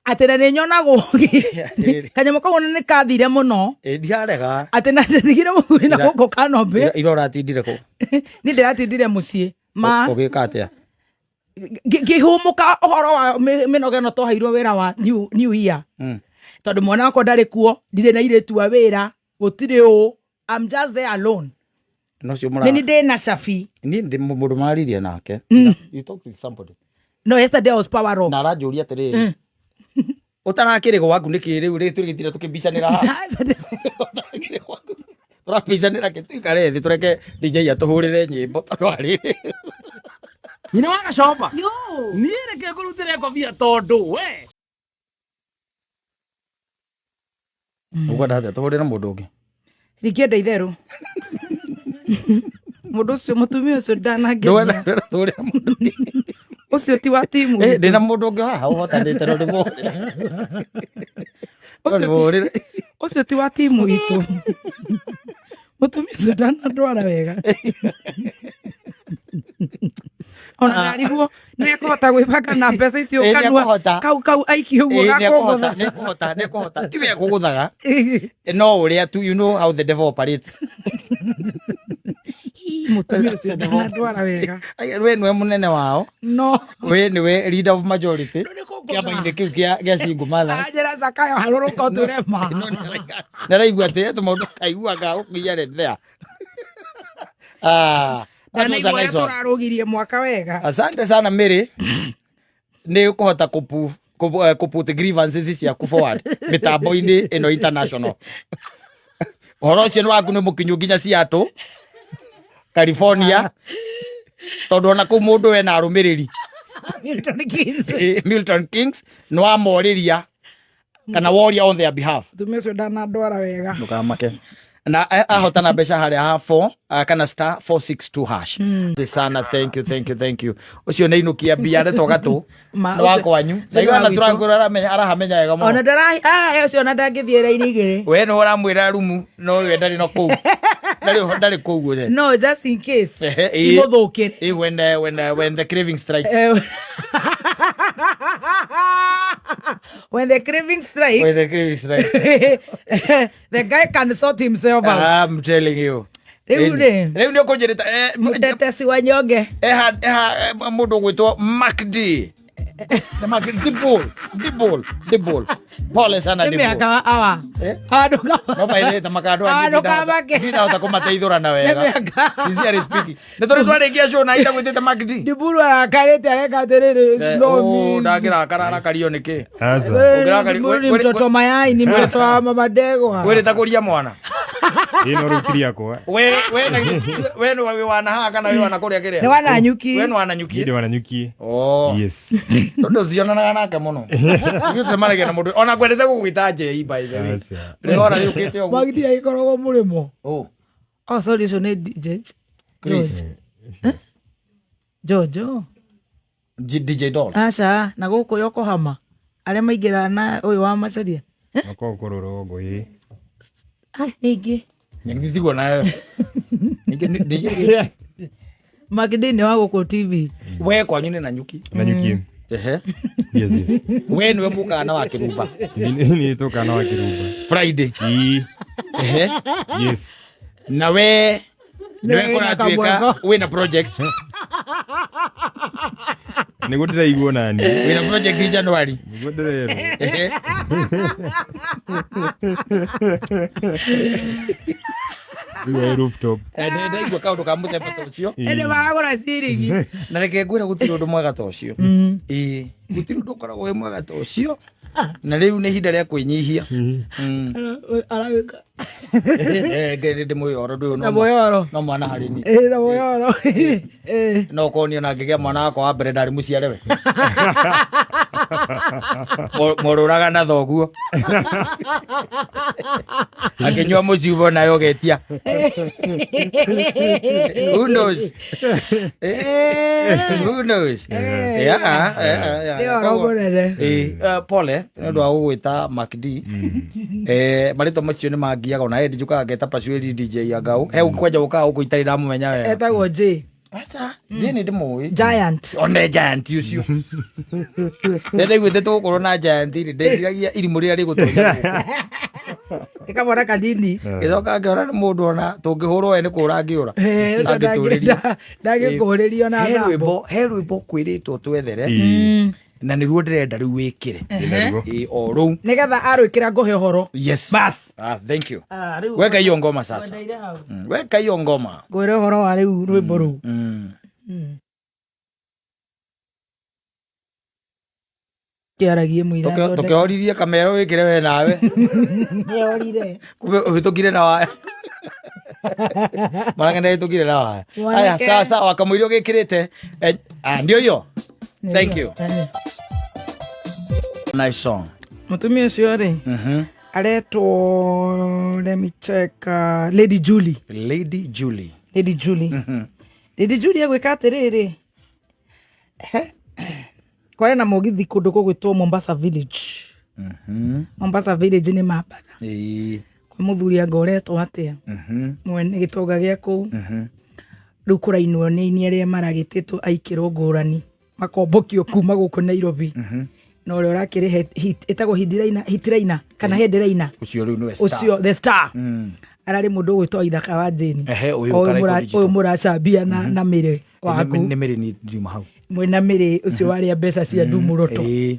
atĩ na nĩ nyonagwo Atĩrĩrĩ. kanyamũ kau ona nĩ kathire mũno Ĩ, ndirarega. atĩ na ndigire mũthuri na Ira- gũkũ kanombe. Ira ũratindire kũ? Niĩ ndĩratindire mũciĩ ma Ũgĩka atĩa? Ngĩhũmũka ũhoro wa mĩnoga ĩno twaheirwo wĩra wa new year. Tondũ mwana wakwa ndarĩ kuo, ndirĩ na airĩtu a wĩra, gũtirĩ ũ, I'm just there alone. No cio mũra. Nĩ niĩ ndĩ na Shafi. Niĩ ndĩ mũndũ mararirie nake. You talk with somebody. No, yesterday I was power off. Na aranjũria atĩrĩrĩ. Ũtarakĩrĩ gwaku nĩkĩ rĩu rĩ tũgĩtira tũkĩmbicanĩra haha? Ũtarakĩrĩ gwaku. Tũrambicanĩra kĩ tuikare thĩ tũreke DJ atũhũrĩre nyĩmbo tondũ arĩ. Nyina wa Gacomba. Niĩ reke ngũrutĩre ngobia tondũ we. Ũkwenda atĩa tũhũrĩre mũndũ ũngĩ? Ringĩenda itherũ. Mũndũ ũcio mũtumia ũcio ndanangenia. Ndwenda tũhũrĩre mũndũ ũngĩ. Ũcio ti wa timu. Ndĩna mũndũ ũngĩ haha ũhotanĩte no ndĩmũhũrĩre. No ndĩmũhũrĩre. Ũcio ti wa timu itũ. Mũtumia ũcio ndanandwara wega. Ona ndarigwo nĩ ekũhota gwĩbanga na mbeca icio Ĩ, kanua nĩekũhota. kau aikie ũguo Ĩ, gakũgũtha. nĩekũhota, nĩekũhota, nĩekũhota. Ti we ekũgũthaga. No ũrĩa tu, you know how the devil operates. Mũtumia ũcio ndanandwara wega. Ai, we nĩwe mũnene wao. No. We nĩwe leader of majority. Nĩ kũngũtha. Kĩama-inĩ kĩu kĩa single mothers. Aranjĩra Zakayo harũrũka ũtwĩre ma. Nĩaraigua atĩ he tũmaũndũ kaiguaga gũkũiya there. Ah, that was a Ndanaigua ũrĩa nice one. tũrarũgirie mwaka wega. Asante sana Mary. Nĩ ũkũhota kũ put grievances ciaku forward mĩtambo-inĩ ĩno international. Ũhoro ũcio nĩ waku nĩ mũkinyu nginya Seattle, California, tondũ ona kũu mũndũ ena arũmĩrĩri. Milton Keynes. Milton Kings nĩ wamorĩria kana woria on their behalf. Mũtumia ũcio ndanandwara wega. Ndũkamake. Na ahotana mbeca harĩa ha 4 kana star 462 hash. Sana, thank you, thank you, thank you. Ũcio nĩ inukia mbia aretwo gatũ. Ma, Nĩ wa ũcio- kwanyu. ũcio Na nĩ wa igana gwitũ. tũrakwĩra aramenya arahamenya wega mũno. Ona ndara ah ũcio ona ndangĩthiĩ raini igĩrĩ. We nĩ ũramwĩra rumu no we ndarĩ no kũu. Ndarĩ ndarĩ kũu we. No, just in case. Ehe, ĩ. Imũthũkĩre. Eh, when the craving strikes. When the craving strikes, When the craving strikes. the guy can sort himself out. I'm telling you. Rĩu rĩ. Rĩu nĩ ũkũnjĩrĩta Mũtetesi wa nyonge. Eha eha mũndũ ũgwĩtwo Mark D. Nĩ Mark Dibul, Dibul, Dibul. Pole sana Nĩ Dibul. mĩaka wa awa. Eh? Awa ndũka- No maithĩte makandũ Awa ndũkamake. ndinahota kũmateithũra na wega. Nĩ mĩaka. Sincerely speaking. Nĩ tũrĩ twarĩkia show na itagwĩtĩte Mark D. Diburu arakarĩte areka atĩrĩrĩ, Eh, slow oh, me. ndangĩrakara arakario nĩkĩ? Aca. Wewe Ũngĩrakari- Diburu ni we- we- mtoto wa mayai, ni mtoto wa mama Ndegwa. Wĩrĩta kũria mwana. Ĩ no rĩu ti rĩakwa. We we na we nĩ wĩ wana haha kana wĩ wana kũrĩa kĩrĩa? Nĩ wana nyuki. We nĩ wana Niĩ nyuki. ndĩ wananyuki. Oh. Yes. Tondũ tionanaga nake mũno. Ithuĩ tũcemanagia na mũndũ ona ngwendete gũgwĩta Njei by the way. Aca. Rĩu ona rĩũkĩte ũguo. Magidi agĩkoragwo mũrĩmo. Oh. Oh, sorry, ũcio nĩ DJ. Chris. George. George, oh. DJ Doll. Aca, na gũkũ Yokohama. Arĩa maingĩraga na ũyũ wa Macharia. Makoragwo kũrũ rũgongo ĩ. Ai, ningĩ. Nĩngĩtigwo nayo. Ningĩ Magidi nĩ wa gũkũ TV. we kwanyu nĩ Nanyuki. Nanyuki. Ehe. Yes, yes. We nĩwe mũkaga na wa Kĩrumba. Nĩ tũkaga na wa Kĩrumba. Friday. Ĩ. Ehe. Yes. Na we Nĩwe nĩwe wĩna kũratuĩka kamweko. wĩna project. Nĩguo ndĩraiguo nani. Wĩna project January. Nĩguo ndĩrerwo. Ehe. Rĩu ĩ rooftop. Eh, ndaigua kaũndũ ka mũthemba ta ũcio. Ĩndĩ magagũra ciringi. Na reke ngwĩre gũtirĩ ũndũ mwega ta ũcio. Ĩĩ, gũtirĩ ũndũ ũkoragwo wĩ mwega ta ũcio. Na rĩu nĩ ihinda rĩa kwĩnyihia. Aragĩka. Ndĩ mwĩyoro ndũyũ Na mwĩyoro. no mwana harĩ niĩ. Ĩ, na mwĩyoro. Ĩ. No korwo niĩ ona ngĩgĩa mwana wakwa wa mbere ndarĩ mũciare we. Morũraga na thoguo. Akĩnyua mũciubo nawe ũgetia. Who knows? Who knows? Yeah. Nĩ ũhoro mũnene. Pole nĩ ũndũ wa gũgwĩta Mark D. Eh, marĩtwa macio nĩ mangiaga ona Eddie njũkaga ngeta Pasueli DJ Angau. He kwanja gũkaga gũkũ itarĩ ndamũmenya wega. Etagwo J. Aca, J nĩ ndĩmũĩ. Giant. One giant ũcio. Rĩrĩa ndaiguĩte tũgũkorwo na giant rĩ, ndeciragia irimũ rĩrĩa rĩgũtonya gũkũ. Nĩ kamwana kanini. Ngĩcoka ngĩona nĩ mũndũ ona tũngĩhũrwo we nĩ kũra angĩũra. Eh, ũcio Angĩtũrĩria. ndangĩkũrĩrio na He thambo. rwĩmbo, he rwĩmbo kwĩrĩtwo twethere Ĩ. na nĩruo ndĩrenda rĩu wĩkĩre. Ndĩnaruo. Ĩ, o rũu. Nĩgetha arwĩkĩra ngũhe ũhoro. Yes. Bas. Ah, thank you. Ah, rĩu Weka hiyo ngoma sasa. Wendeire hau. Weka hiyo ngoma. Ngwĩre ũhoro wa rĩu rwĩmbo rũu. Kĩaragie mũira thondeka. Tũkĩhoririe kamera wĩkĩre we nawe. Nĩorire. Kumbe ũhĩtũkire na waya. Mwanake ndahĩtũkire na waya. Mwanake. Aya, sawa sawa kamũira ũgĩkĩrĩte. Eh, ah, ndio hiyo. Thank you. Nice song. Mũtumia ũcio rĩ aretwo let me check, Lady Julie. Lady Julie. Lady Julie. Lady Julie agwĩka atĩrĩrĩ, kwarĩ na mũgithi kũndũ gũgwĩtwo Mombasa Village. Mombasa Village nĩ Mambatha. Ĩĩ. Kwa mũthuri anga ũretwo atĩa mwene gĩtonga gĩa kũu. Rĩu kũrainwo nĩ aini arĩa maragĩtĩtwo aikĩrwo ngũrani makombokio kuma gũkũ Nairobi. Na ũrĩa ũrakĩrĩ ĩtagwo hitiraina kana headliner. Ũcio rĩu nĩwe star. Ũcio the star. Ararĩ mũndũ ũgwĩtwo Ithaka wa Jane. Ehe, ũyũ Ũyũ Karaiko Digital. ũyũ mũracambia na mĩrĩ waku. Nĩ mĩrĩ ni ndiuma hau. Mwĩna mĩrĩ ũcio warĩa mbeca cia ndumuroto. Ĩĩ.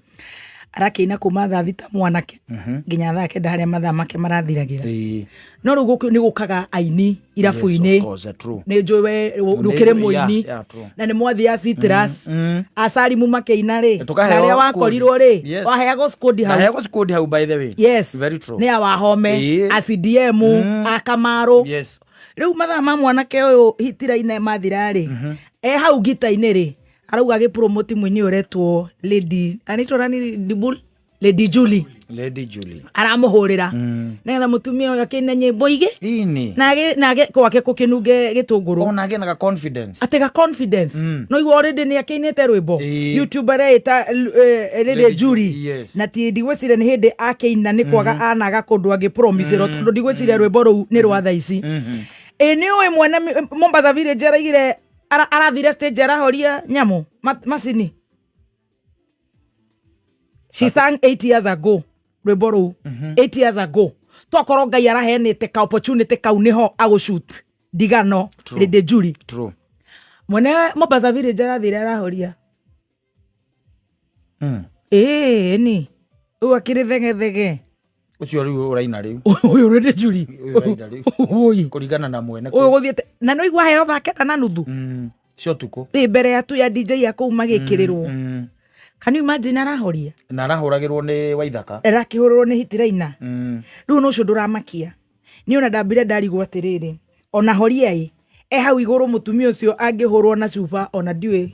Arakĩina kuma thaa thita mwanake nginya thaa kenda harĩa mathaa make marathiragĩra. Ĩĩ. No rĩu gũkũ nĩ gũkaga aini irabu-inĩ. Yes, of course, true. Nĩ njũĩ we ũkĩrĩ Nĩ- mũini. yeah, true. Na nĩ mwathiaga Citrus. Acarimu makĩina rĩ. Tũkaheo Na arĩa squad. wakorirwo rĩ. Yes. Waheagwo squad hau. Naheagwo squad hau by the way. Yes. Very true. Nĩ a Wahome, Ĩĩ. a CDM, a Kamaru. Yes. Rĩu mathaa ma mwanake ũyũ hitiraina mathira rĩ, e hau ngita-inĩ rĩ, arauga agĩpromote mũini ũretwo Lady, anaitwo nani Dibul? Lady Julie. Lady Julie. Aramũhũrĩra nĩgetha mũtumia ũyũ akĩine nyĩmbo igĩ Ini. na nage gwake kũkĩnunge gĩtũngũrũ. Ona agĩe na ga confidence. Atĩ ga confidence. No igua already nĩ akĩinĩte rwĩmbo. YouTube areĩta Lady Lady Julie. Julie, yes. Na ti ndigwĩciria nĩ hĩndĩ akĩina nĩ kwaga anaga kũndũ angĩ promiserwo tondũ ndigwĩciria rwĩmbo rũu nĩ rwa thaa ici. Ĩ nĩ ũĩ mwene Mombasa Village araigire arathire stage arahoria nyamũ macini. She sang 8 years ago rwĩmbo rũu 8 years ago. Tokorwo Ngai araheanĩte ka opportunity kau nĩho agũshoot ndigano. True. Lady Julie. True. Mwene Mombasa Village arathire arahoria. Ĩĩ ni ũyũ akĩrĩ thegethege. Ũcio rĩu ũraina rĩu. Ũyũ Lady Julie. Ũyũ ũraina rĩu. Ũyũ. Kũringana na mwene. Ũyũ gũthiĩte na no igua heo thaa 9:30. Cia ũtukũ. Ĩ mbere ya tu ya DJ ya kũu magĩkĩrĩrwo. Can you imagine arahoria? Na arahũragĩrwo nĩ Waithaka. Arakĩhũrĩrwo nĩ hitiraina. Rĩu no ũcio ndũramakia. Niĩ ona ndambire ndarigwo atĩrĩrĩ, ona horia ĩ, e hau igũrũ mũtumia ũcio angĩhũrwo na cuba ona ndiũĩ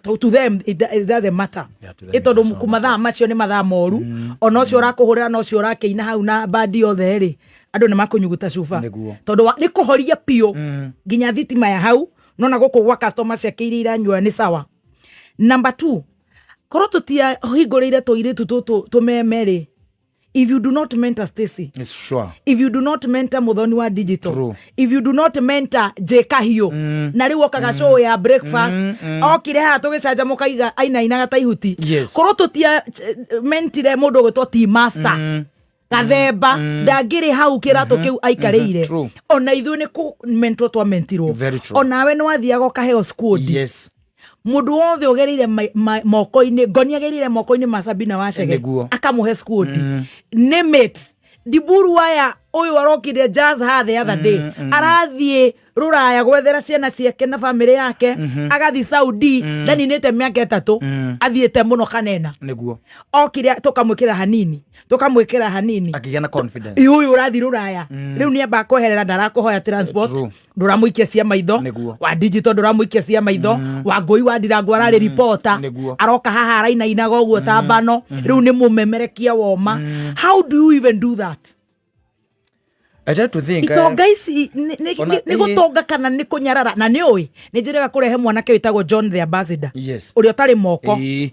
to them it doesn't matter. Yeah, to them Ĩ it tondũ does not mathaa macio nĩ mathaa moru. Ona ũcio ũrakũhũrĩra na ũcio ũrakĩina hau na bandi yothe rĩ, andũ nĩ makũnyuguta cuba. Nĩguo. Tondũ nĩ kũhoria biũ nginya thitima ya hau, nona gũkũ gwa customer ciake iria iranyua nĩ sawa. Number 2, korwo tũtiahingũrĩire tũirĩtu tũtũ tũmeme rĩ, if you do not mentor Stacy, It's sure. if you do not mentor Muthoni wa digital, True. if you do not mentor J Kahiũ, na rĩu okaga show ya breakfast, okire haha tũgĩcanjamũka iga ainainaga ta ihuti. Yes. Korwo tũtia mentire mũndũ ũgwĩtwo T Master, Gathemba, ndangĩrĩ hau kĩratũ kĩu aikarĩire. True. Ona ithuĩ nĩ kũ mentor twamentirwo. Very true. Onawe nĩ wathiaga ũkaheo squad. Yes. Mũndũ wothe ũgereire moko-inĩ, ngoni agereire moko-inĩ ma Sabina Wachege, Nĩguo. akamũhe squad. Name it. Ndiburu aya ũyũ arokire jazz ha the other day. Arathiĩ rũraya gwethera ciana ciake na family yake, agathiĩ Saudi, ndaninĩte mĩaka 3, athiĩte mũno kanena. Nĩguo. Okire tũkamwĩkĩra hanini, tũkamwĩkĩra hanini. Akĩgĩa na confidence. Ĩ ũyũ ũrathiĩ rũraya. Rĩu nĩ amba kweherera ndarakũhoya transport. True. Ndũramũikia cia maitho. Nĩguo. Wa digital ndũramũikia cia maitho. Wa ngũi wa ndirango ararĩ reporter. Nĩguo. Aroka haha arainainaga ũguo ta mbano. Rĩu nĩ mũmemerekia woma. How do you even do that? I try to think, Itonga ici ona nĩ gũtonga kana nĩ kũnyarara. Na nĩ ũĩ nĩ njĩrĩga kũrehe mwanake wĩtagwo John the Ambassador. Yes. Ũrĩa ũtarĩ moko. Ĩĩ.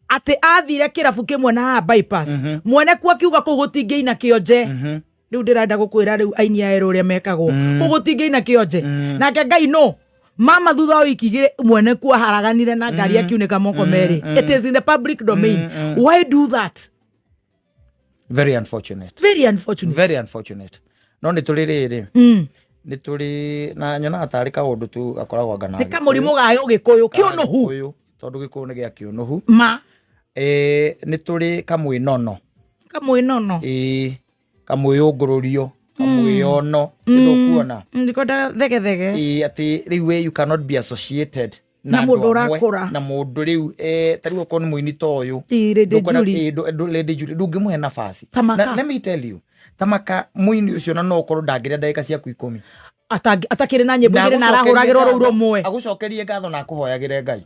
Atĩ athire kĩrabu kĩmwe na haha bypass. Mwene kuo akiuga kũu gũtingĩina kĩonje. Rĩu ndĩrenda gũkwĩra rĩu aini a erũ ũrĩa mekagwo. Kũu gũtingĩina kĩonje. Nake Ngai no. Mama thutha wa wiki igĩrĩ mwene kuo aharaganire na ngari akiunĩka moko merĩ. It is in the public domain. Why do that? Very unfortunate. Very unfortunate. Very unfortunate. No nĩ tũrĩ rĩrĩ. Nĩ tũrĩ na nyonaga tarĩ kaũndũ tu gakoragwo anga na Nĩ kamũrimũ ga Ũgĩkũyũ, kĩũnũhu. Gĩkũyũ, tondũ Gĩkũyũ nĩ gĩa kĩũnũhu. Ma. Nĩ tũrĩ kamwĩnono. Kamwĩnono. Kamwĩyũngũrũrio, kamwĩyono, nĩ ndũkuona. Ndikwendaga thegethege. Atĩ rĩu we you cannot be associated Na na mũndũ andũ amwe, ũrakũra. na mũndũ rĩu, ta rĩu okorwo nĩ mũini ta ũyũ. Ĩ, Lady Ndũkwenda- Julie. Lady Julie, ndũngĩmũhe nafasi. Tamaka. Na, let me tell you, tamaka mũini ũcio na no ũkorwo ndangĩrĩa ndagĩka ciaku 10. Atakĩrĩ na nyĩmbo Na igĩrĩ na agũcokerie arahũragĩrwo rũu ngatho, rũmwe. Agũcokerie ngatho na akũhoyagĩre Ngai.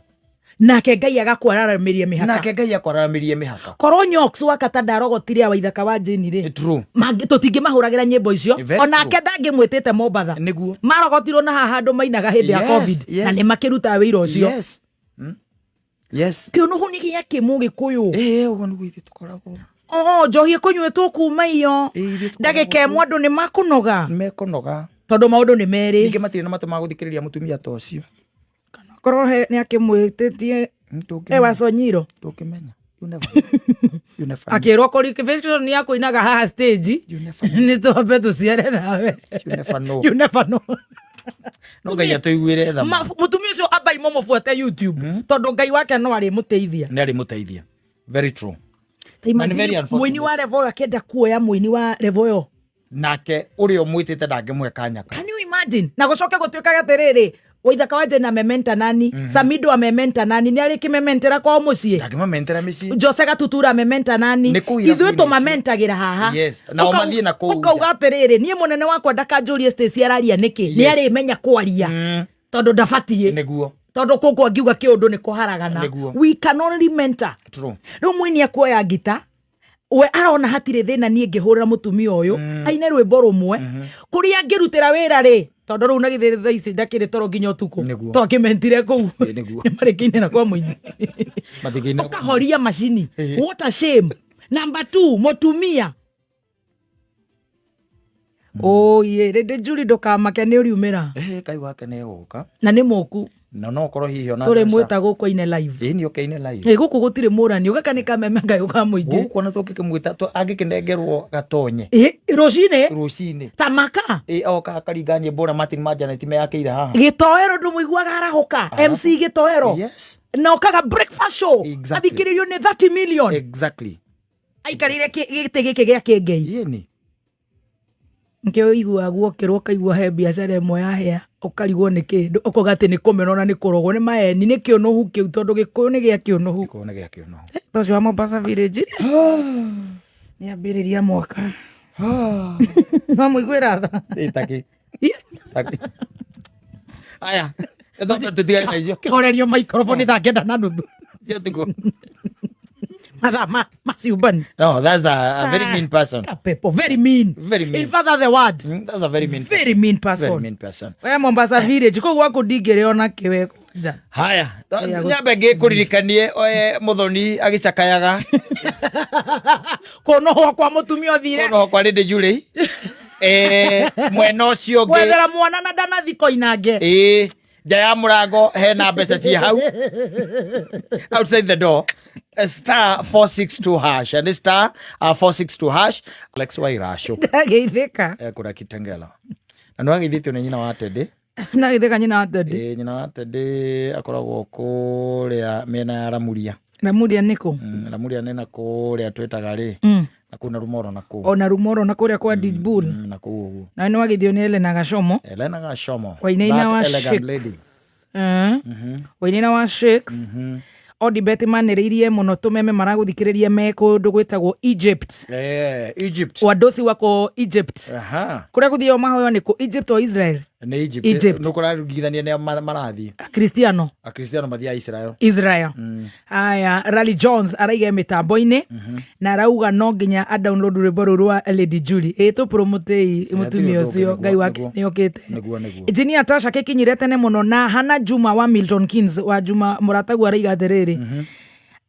Nake Ngai agakwararamĩria mĩhaka. Nake Ngai akwararamĩrie mĩhaka. Korwo Nyox wa Kata ndarogotire awa ithaka wa Jane rĩ. True. Tũtingĩmahũragĩra nyĩmbo icio. Very Onake true. ndangĩmwĩtĩte Mombatha. Nĩguo. Marogotirwo na haha andũ mainaga hĩndĩ ya Yes, COVID. yes. Na nĩ makĩrutaga wĩra ũcio. Yes. Yes. Kĩũnũhu nĩ gĩa kĩmũgĩkũyũ. Ũguo nĩguo ithuĩ tũkoragwo. Oh, njohi ĩkũnyuĩtwo kuma iyo. Ithuĩ tũkoragwo Ndagĩka ĩmwe andũ nĩ makũnoga. Mekũnoga. Tondũ maũndũ nĩ merĩ. Ningĩ matirĩ na matũ ma gũthikĩrĩria mũtumia ta ũcio. Korwo he nĩ akĩmwĩtĩtie e wa Sonyiro. Ndũngĩmenya. You never know. You never know. Akĩrwo qualification ya kũinaga haha stage. You never know. Nĩ twambe tũciare nawe. You never know. You never know. No Ngai atũiguĩre tha. Mũtumia ũcio ambai mũmũbuate YouTube. Tondũ Ngai wake no arĩmũteithia. Nĩ arĩmũteithia. Very true. Ta Na nĩ very imagine unfortunate. mũini wa Revoyo akĩenda kuoya mũini wa Revoyo. Nake ũrĩa ũmwĩtĩte ndangĩmũhe kanya kau. Can you imagine? Na gũcoke gũtuĩkaga atĩrĩrĩ, Waithaka wa Jane amementa nani? Samido amementa nani? Nĩ arĩ kĩmementera kwao mũciĩ? Ndangĩmamentera mĩciĩ. Jose Gatutura amementa nani? Nĩ kũu Ithuĩ irabu-inĩ tũmamentagĩra haha. Yes. Na o mathiĩ na kũu nja. Ũkauga atĩrĩrĩ, niĩ mũnene wakwa ndakanjũrie Stacy araria nĩkĩ? Nĩ Yes. arĩmenya kwaria. Tondũ ndabatiĩ. Nĩguo. Tondũ kũkũ angiuga kĩũndũ nĩ kũharagana. Nĩguo. We can only mentor. True. Rĩu mũini akuoya ngita, we arona hatirĩ thĩna, niĩ ngĩhũrĩra mũtumia ũyũ aine rwĩmbo rũmwe kũrĩa angĩrutĩra wĩra rĩ, tondũ rĩu na githĩ thaa ici ndakĩrĩ toro nginya ũtukũ. Nĩguo. To akĩmentire kũu. Ĩ, nĩguo. Nĩmarĩkĩinĩra kwa mũini. Matingĩina. Ũkahoria macini. What a shame. Number two, mũtumia oye rĩndĩ njuri, ndũkamake, nĩ ũriumĩra. Eh, Ngai wake nĩ egũka. Na nĩ mũku. Na no ũkorwo hihi ona Tũrĩ mbeca. mwĩta gũkũ aine live. Ĩ, nĩ ũke aine live. Ĩ, gũkũ gũtirĩ mũrani ũgaka nĩ kameme ngai ka mũingĩ. Gũkũ ona tũngĩkĩmwĩta angĩkĩnengerwo gatonye Ĩ, rũcinĩ. Rũcinĩ. Tamaka. Ĩ, oka akaringa nyĩmbo ũrĩa Martin Majanet meyakĩire haha. Gĩtoero ndũmũiguaga arahũka, MC Gĩtoero. Yes. Na okaga breakfast show. Exactly. Athikĩrĩrio nĩ 30 million. Exactly. Aikarĩire gĩtĩ gĩkĩ gĩa kĩngei. Yĩni. Nkĩo ũiguaga guokĩrwo, ũkaigua he biacara ĩmwe yahĩa, ũkarigwo nĩ kĩ, ũkauga atĩ nĩ kũmenwo na nĩ kũrogwo nĩ maeni nĩ kĩũnũhu kĩu, tondũ gĩkũyũ nĩ gĩa kĩũnũhu. Gĩkũyũ nĩ gĩa kĩũnũhu. Ta ũcio wa Mombasa Village nĩ ambĩrĩria mwaka no mũiguĩra tha. Ĩ, takĩ takĩ aya tũtigane na icio. Kĩhorerio microphone thaa 9:30. Cio tiguo. Mathaa ma maciumbani. No, that's a very mean person. Kapepo, very mean. Very mean. In fact, that's the word. That's a very mean Very person. mean person. Very mean person. We Mombasa Village kũu gwaku ndingĩrĩ ona kĩwe kwanja. Haya, nyambe ngĩkũririkanie oe mũthoni agĩcakayaga. Kũnũhwo kwa mũtumia ũthire. Kũnoho kwa Lady Julie, eh, mwena ũcio ũngĩ. Gwethera mwana na ndanathi koinange. Ĩĩ, nja ya mũrango hena mbeca ciĩ hau outside the door. Star 462 hash and star 462 hash. Alex Wairacũ. Ndageithĩka. Ekũra Kitengela na nĩ wageithĩtio nĩ nyina wa Teddy. Ndageithĩka nyina wa Teddy. Ĩĩ, nyina wa Teddy akoragwo kũrĩa mĩena ya Ramuria. Ramuria nĩkũ? Ramuria nĩ na kũrĩa twĩtaga rĩ, na kũu na Rumoro na kũu. Ona Rumoro na kũrĩa kwa Dijbul. Na kũu ũguo. Na nĩ wageithio nĩ Elena Gacomo. Elena Gacomo. Wainaina That wa elegant Shakes. lady. Wainaina wa Shakes Odibet manĩrĩirie mũno tũmeme maragũthikĩrĩria me kũndũ gwĩtagwo Egypt. Eh, Egypt. Wadosi wako Egypt. Kũrĩa gũthiao mahoyo nĩ kũ, Egypt o Israel? Nĩ Egypt. Egypt. Nĩ kũraringithania nĩa marathiĩ. Kristiano. Akristiano mathiaga Israel. Israel. Aya, Rally Jones araiga mĩtambo-inĩ na arauga no nginya a download rwĩmbo rũu rwa Lady Julie. Ĩ, tũpromotei mũtumia hatirĩ ũndũ ũcio. ũngĩ, Ngai nĩguo, wake nĩguo. nĩ okĩte. Nĩguo. Engineer Tasha kĩkinyire tene mũno na Hana Juma wa Milton Keynes wa Juma mũrataguo araiga atĩrĩrĩ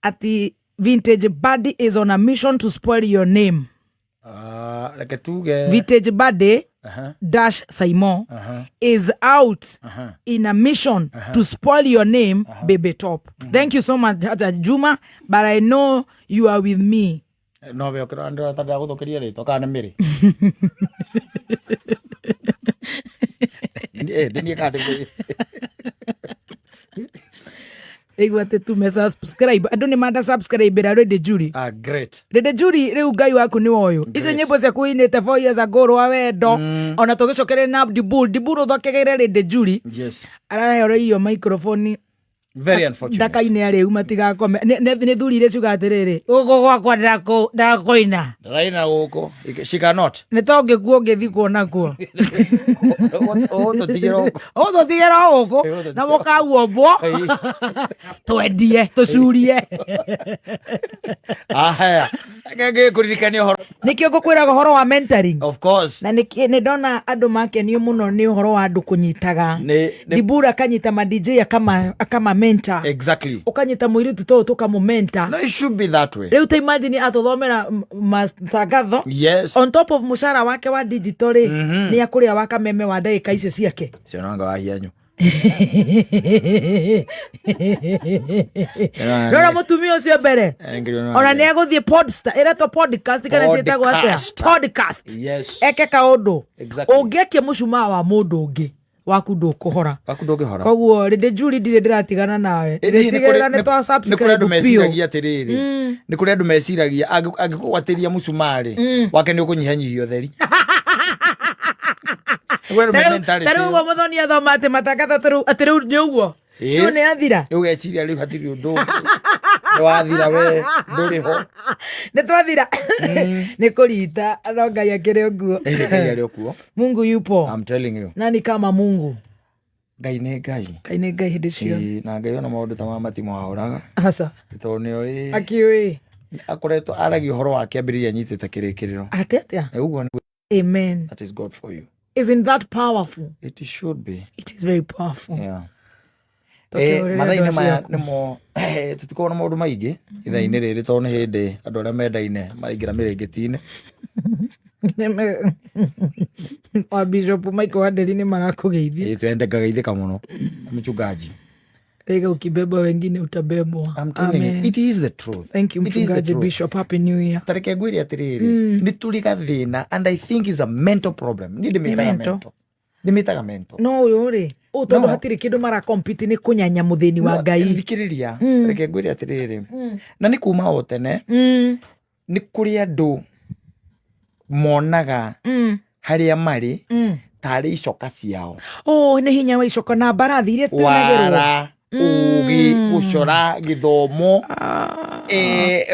ati Vintage Buddy is on a mission to spoil your name. Ah, reke tuge. Vintage Buddy dash Simon is out in a mission to spoil your name, baby top. Thank you so much, Jaja Juma, but I know you are with me. No we okĩra ndĩratanda gũthũkĩria rĩtwa kana nĩ mĩrĩ. Eh, nĩ niĩ kana nĩ mĩrĩ? Igua atĩ tume subscribe. Andũ nĩ manda subscribe ra Lady Julie. Ah, great. Lady Julie, rĩu Ngai waku nĩ woyũ. Icio nyĩmbo ciaku inĩte 4 years ago rwa wendo. Ona tũgĩcokereria na Dibul, Dibul ũthokegere Lady Julie. Yes. Araheoreirio microphone. Very unfortunate. Ndakaine arĩu matigakome. Nĩ thuri iria ciuga atĩrĩrĩ, gũkũ gwakwa ndakũina. Raina gũkũ. She cannot. Nĩ to ngĩkuo ngĩthikwo nakuo. Ũgũtũtigĩra gũkũ. Ũgũtũtigĩra o gũkũ na mũkaguombwo twendie tũcurie. Aya. Reke ngĩkũririkanie ũhoro. Nĩkĩo ngũkwĩraga ũhoro wa mentoring. Of course. Na nĩ ndona andũ makenio mũno nĩ ũhoro wa andũ kũnyitaga. Dibura akanyita ma DJ akama mentor. Exactly. Ũkanyita mũirĩtu tũyũ tũkamũmenta. No, it should be that way. Rĩu ta imagine atũthomera matangatho. Yes. On top of mũcara wake wa digital rĩ, nĩ akũrĩa wa kameme wa ndagĩka icio ciake. Cionanga wa hianyu. Rora mũtumia ũcio mbere. Ona nĩ egũthiĩ podsta ĩretwo podcast kana ciĩtagwo atĩa? Podcast. Podcast. Yes. Eke kaũndũ. Exactly. Ũngĩakia mũcumaa wa mũndũ ũngĩ waku ndũkũhora. Waku ndũngĩhora. Koguo Lady Julie, ndirĩ ndĩratigana nawe. Ndĩtigĩrĩra nĩ twa nĩ kũrĩ subscribe andũ biũ. meciragia atĩrĩrĩ, nĩ kũrĩ andũ meciragia angĩkũgwatĩria mũcumarĩ wake nĩ ũkũnyihanyihia ũtheri. Nĩ kũrĩ andũ me mentality Ta rĩu ũguo mũthoni athoma atĩ matangatho atĩ rĩu nĩ ũguo. Ĩĩ. Cio nĩ athira. Rĩu ũgeciria rĩu hatirĩ ũndũ ũngĩ. Nĩ wathira we ndũrĩ ho. Nĩ twathira nĩ kũrita, no Ngai akĩrĩ ũguo. Ĩĩ, Ngai arĩ o kuo. Mungu yupo. I'm telling you. Nani kama Mungu? Ngai nĩ Ngai. Ngai nĩ Ngai hĩndĩ ciothe. Ĩĩ, na Ngai ona maũndũ ta maya matimũhahũraga. Aca. Tondũ nĩoĩ. Akĩũĩ. Akoretwo aragia ũhoro wa kĩambĩrĩria anyitĩte kĩrĩkĩrĩro. Atĩ atĩa? Ũguo nĩguo. Amen. That is God for you. Isn't that powerful? It should be. It is very powerful. Yeah. Tũkĩhũrĩre andũ Mathaa-inĩ acio maya aku. nĩmo tũtikoragwo na maũndũ maingĩ ithaa-inĩ rĩrĩ tondũ nĩ hĩndĩ andũ arĩa mendaine maraingĩra mĩrĩngĩti-inĩ. Wa Bishop Michael Wanderi nĩ marakũgeithia. Ĩĩ, twende ngageithĩka mũno mchungaji. Rĩga ukibebwa wengine utabebwa. I'm telling you, Amen. it is the truth. Thank you It is the mchungaji truth. Bishop. Happy New Year. Ta reke ngwĩre atĩrĩrĩ, nĩ tũrĩ gathĩna and I think is a mental problem. Niĩ ndĩmĩtaga mental. mental. Ndĩmĩtaga mental. No ũyũ rĩ, ũyũ tondũ No. hatirĩ kĩndũ mara compete nĩ kũnyanya mũthĩni wa No, Ngai. thikĩrĩria, reke ngwĩre atĩrĩrĩ, na nĩ kuma o tene nĩ kũrĩ andũ monaga harĩa marĩ tarĩ icoka ciao. Oh, nĩ hinya wa icoka na mbarathi iria citinagĩrwo. Wara, ũgĩ, gũcora, gĩthomo,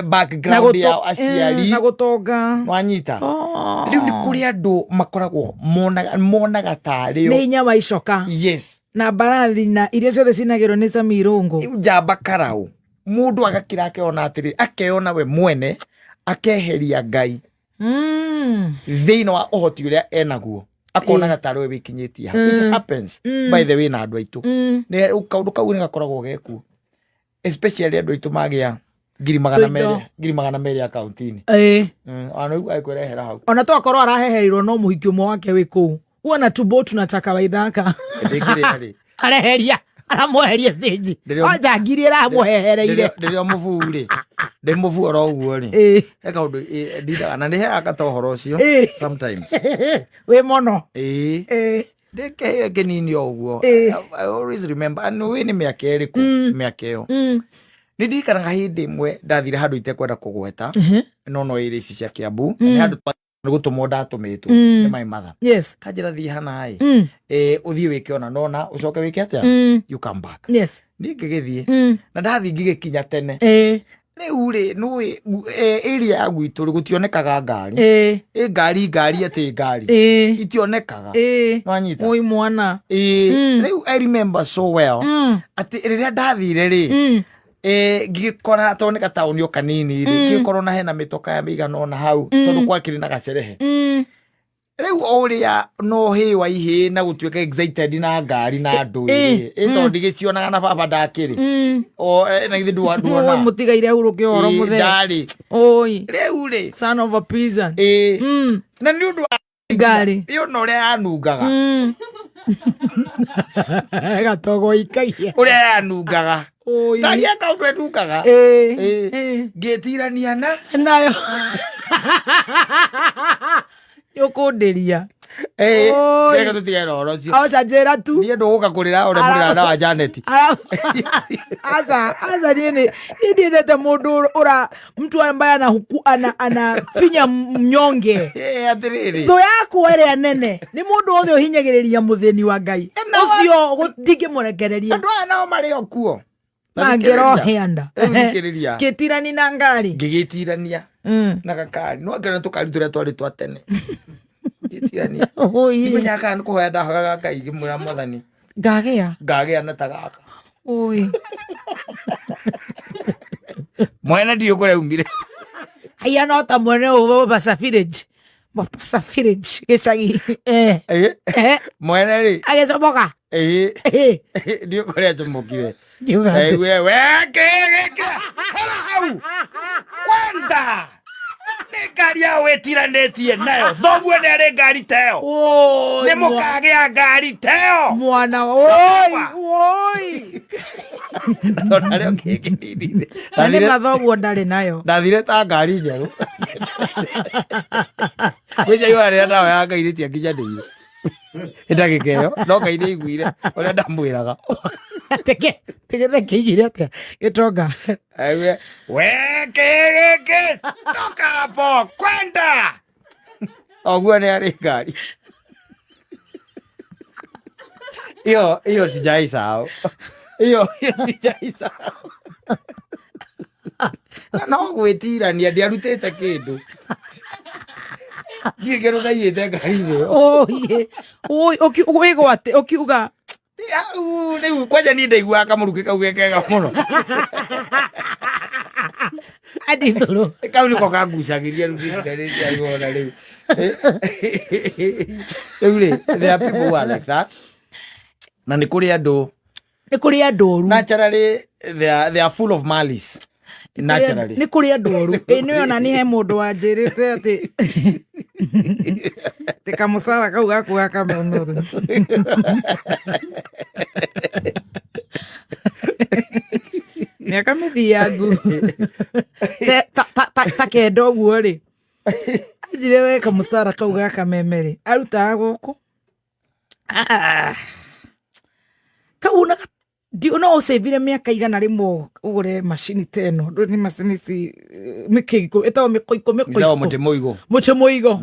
background yao aciari. Na gũtonga. Wanyita. Oh. Rĩu nĩ kũrĩ andũ makoragwo monaga tarĩ Nĩ o. hinya wa icoka. Yes. Na mbarathi na iria ciothe cinagĩrwo nĩ Sami Irũngũ. Njamba karau. Mũndũ agakira akeyona atĩrĩ, akeyona we mwene, akeheria Ngai thĩinĩ wa ũhoti ũrĩa enaguo. Akonaga tarĩ we wĩkinyĩtie hau. It happens. By the way na andũ aitũ. Nĩ kaũndũ kau nĩ gakoragwo gekuo. Especially andũ aitũ magĩa ngiri magana Tũindo. merĩ, 200,000 akaunti-inĩ. Ĩĩ. Ona rĩu agĩkwĩrehera hau. Ona to akorwo araheherirwo no mũhiki ũmwe wake wĩ kũu. Uona tumbo tunataka waithaka. Ndĩngĩrĩa rĩ. Areheria, aramweheria stage. Ndĩrĩ- Wanja ngiri ĩramũhehereire. Ndĩrĩ o mũbuu rĩ. Ndĩ mũbuu oro ũguo rĩ. Ĩĩ. He kaũndũ ndindaga na nĩheaga ta ũhoro ũcio Ĩĩ. sometimes. Wĩ mũno. Ĩĩ. Ĩĩ. Ndĩ kĩheo kĩnini o ũguo. Ĩĩ. I always remember and wĩ nĩ mĩaka ĩrĩkũ mĩaka ĩyo. Nĩ ndirikanaga hĩndĩ ĩmwe ndathire handũ itekwenda kũgweta no no ĩrĩ ici cia Kiambu. Nĩ handũ nĩ gũtũmwo ndatũmĩtwo nĩ my mother. Yes. Kanjĩra thiĩ hana ĩ. Ũthiĩ wĩke ona nona ũcoke wĩke atĩa? You come back. Yes. Niĩ ngĩgĩthiĩ. Na ndathiĩ ngĩgĩkinya tene. Rĩu rĩ nĩũĩ area ya gwitũ rĩ gũtionekaga ngari. Ĩĩ. Ĩ ngari ngari atĩ ngari. Ĩĩ. Itionekaga. Ĩĩ. Nĩwanyita? Oi mwana. Ĩĩ. Rĩu I remember so well atĩ rĩrĩa ndathire rĩ ngĩgĩkora tondũ nĩ gataũni o kanini rĩ ngĩgĩkorwo na hena mĩtoka ya mĩigana ũna hau tondũ gwakĩrĩ na gacerehe. Rĩu o ũrĩa no hĩ wa ihĩ na gũtuĩka excited na ngari na andũ rĩ ĩ tondũ ndigĩcionaga na baba ndakĩrĩ. O na githĩ Oi nduona. mũtigaire hurũke ũhoro Ĩĩ, mũthee. ndarĩ. Oi. Rĩu rĩ. Son of a peasant. Ĩĩ. Na nĩ ũndũ wa Ngari. ĩyo na ũrĩa yanungaga. Gatogo ikagia. Ũrĩa yanungaga. Oi. Taria kaũndũ ĩnungaga. Ĩĩ. Ĩĩ. Ĩĩ. Ngĩtirania na Nayo. Nĩ ũkũndĩria. Ĩĩ. Oi. Reke tũtigane na ũhoro ũcio. Aca njĩra tu. Niĩ ndũgũka kũrĩra ũrĩa mũrĩra na wa Janet. Aca, aca niĩ nĩ niĩ ndiendete mũndũ ũra mtu ambaye anahuku ana anafinya mnyonge. Ĩĩ atĩrĩrĩ. Thũ yakwa ĩrĩa nene nĩ mũndũ wothe ũhinyagĩrĩria mũthĩni wa Ngai. Ũcio ndingĩmũrekereria. Andũ aya nao marĩ o kuo. Mangĩrohĩa nda. Rĩu thikĩrĩria. Kĩtirani na ngari. Ngĩgĩtirania na gakari. No angĩona tũkari tũrĩa twarĩ twa tene. Ngĩtirania. Oi. Ndimenyaga kana nĩ kũhoya ndahoyaga Ngai ngĩmwĩra Mwathani. Ngagĩa. Ngagĩa na ta gaka. Oi. Mwene ndiũ kũrĩa aumire. Aya no ta mwene ũyũ Mombasa Village. Mombasa Village gĩcagi. Eh. Ĩĩ. Eh. Mwene rĩ. Agĩcomoka. Ĩĩ. Eh. Ndiũ kũrĩa acomokire. Ndiuga atĩ. Ndaiguire we kĩ gĩkĩ hera hau. Kwenda. Nĩ ngari ya wĩtiranĩtie nayo. Thoguo nĩ arĩ ngari ta ĩyo. Oi. Nĩ mũkagĩa ngari ta ĩyo. Mwana oi oi. Tondũ arĩ o kĩngĩ Na nĩ mathoguo ndarĩ nayo. Ndathire ta ngari njerũ. Gwĩcia igũra rĩrĩa ndahoyaga Ngai rĩtiakinyanĩire. Ndagĩka ĩyo no Ngai nĩ aiguire ũrĩa ndamwĩraga. Teke teke kĩigire atĩa gĩtonga. Aiguire we kĩ gĩkĩ toka hapo kwenda. Oguo nĩ arĩ ngari. Hiyo hiyo sijaisahau. Hiyo hiyo sijaisahau. Na no gwĩtirania ndiarutĩte kĩndũ. Ndiũĩ kĩndũ ndaiyĩte ngari-inĩ ĩyo. Oi oi wĩgwate ũkiuga Hau, rĩu kwanja niĩ ndaiguaga kamũrukĩ kau ge kega mũno. Andithũrũ. Kau nĩko kangucagĩria rĩu ndindanĩtie kuona rĩu. Rĩu rĩ, there are people who are like that. Na nĩ kũrĩ andũ Nĩ kũrĩ andũ oru. Naturally they are full of malice. Naturally. Nĩ kũrĩ andũ oru. Ĩ nĩ ona nĩ he mũndũ wanjĩrĩte atĩ atĩ kamũcara kau gaku ga kamemere. Mĩaka mĩthiangu ta kenda ũguo rĩ, anjire we kamũcara kau ga kameme rĩ, arutaga gũkũ. Ah. Kau ona no ũcĩvire mĩaka 100 ũgũre macini ta ĩno. Ndũĩ nĩ macini ici mĩkĩngũ ĩtagwo mĩkũikũ Ĩtagwo mĩkũikũ. Mũtĩ mũigũ. Mũtĩ mũigũ.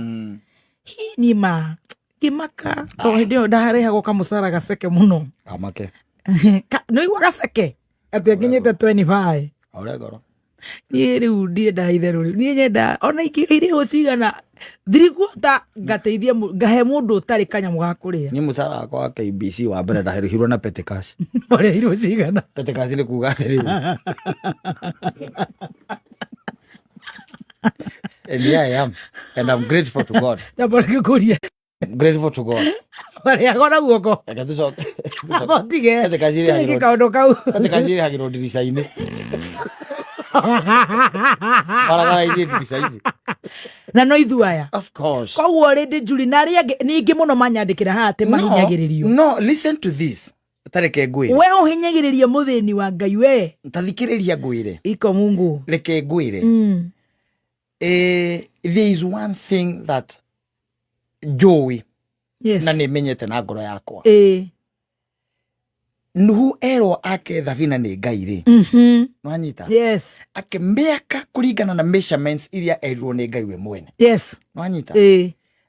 Hi niĩ ma ngĩmaka tondũ hĩndĩ ĩyo ndarĩhagwo kamũcara gaceke mũno. Kamake. Nĩ ũigua gaceke atĩ nginyĩte 25. Aure ngoro. Niĩ rĩu ndiendaga itherũ rĩu. Niĩ nyenda ona ingĩrĩhwo cigana thiriguota ngateithia ngahe mũndũ ũtarĩ kanyamũ ga kũrĩa. Niĩ mũcara wakwa wa KBC wa mbere ndarĩhirwo na petty cash. Warĩhirwo cigana? Petty cash nĩ kuga atĩrĩrĩ. And here I am. And I'm grateful to God. Nyamba ngĩkũria. I'm grateful to God. Warĩhagwo na guoko. Reke tũcoke. Amba ũtige. Petty cash Tũrĩkie ĩrĩhagĩrwo. kaũndũ kau. Petty cash ĩrĩhagĩrwo ndirica-inĩ. Barabara-inĩ ndirica-inĩ. Na no ithuĩ aya. Of course. Koguo Lady Julie na arĩa angĩ ningĩ mũno manyandĩkĩra haha atĩ mahinyagĩrĩrio. No, listen to this. Tareke ngwĩre. We ũhinyagĩrĩria mũthĩni wa Ngai we. Tathikĩrĩria ngwĩre. Iko Mungu. Reke ngwĩre. There is one thing that njũĩ. Yes. Na nĩ menyete na ngoro yakwa. Nuhu erwo ake thabina nĩ Ngai rĩ. Nwanyita? Yes. Akĩmĩaka kũringana na measurements iria erirwo nĩ Ngai we mwene. Yes. Nwanyita?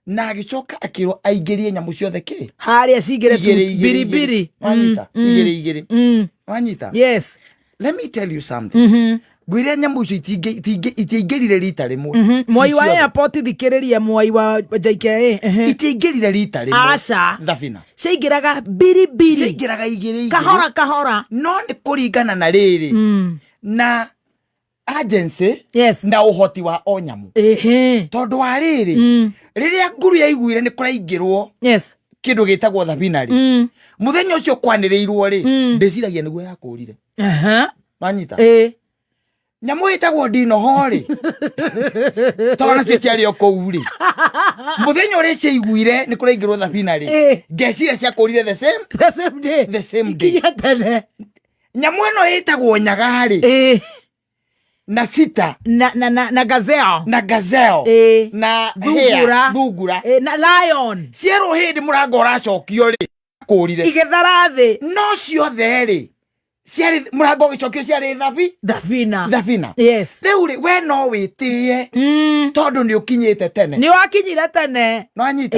Na agĩcoka akĩrwo aingĩrie nyamũ ciothe kĩ? Harĩa cingĩre tu Igĩrĩ, igĩrĩ, biribiri. igĩrĩ. Nwanyita? Igĩrĩ, igĩrĩ. Nwanyita? Yes. Let me tell you something. Ngwĩre nyamũ icio itiaingĩrire rita rĩmwe. Mwai wa Ciothe. airport thikĩrĩria mwai wa JKIA. Itiaingĩrire rita rĩmwe. Aca. Thabina. Ciaingĩraga biribiri. Ciaingĩraga igĩrĩ igĩrĩ. Kahora kahora. No nĩ kũringana na rĩrĩ. Na agency. Yes. Na ũhoti wa o nyamũ. Tondũ wa rĩrĩ, rĩrĩa nguru yaiguire nĩ kũraingĩrwo. Yes. Kĩndũ gĩtagwo thabina rĩ. Mũthenya ũcio kwanĩrĩirwo rĩ, ndĩciragia nĩguo yakũrire. Wanyita? Nyamũ ĩtagwo ndinoho rĩ. Tondũ nacio ciarĩ o kũu rĩ. Mũthenya ũrĩa ciaiguire nĩ kũraingĩrwo thabina rĩ. Ngeciria ciakũrire the same. The same day. The same day. Ikinya tene. Nyamũ ĩno ĩtagwo nyaga rĩ. Na sita. Na gazelle. Na gazelle. Na Thungura. hare, thungura. Na lion. Cierwo hĩndĩ mũrango ũracokio rĩ. Kũrire. Igĩthara thĩ. No ciothe rĩ. Ciarĩ mũrango ũgĩcokio ciarĩ thabi. Thabina. Thabina. Yes. Rĩu rĩ, we no wĩtĩe. Tondũ nĩ ũkinyĩte tene. Nĩ wakinyire tene. Nĩwanyita?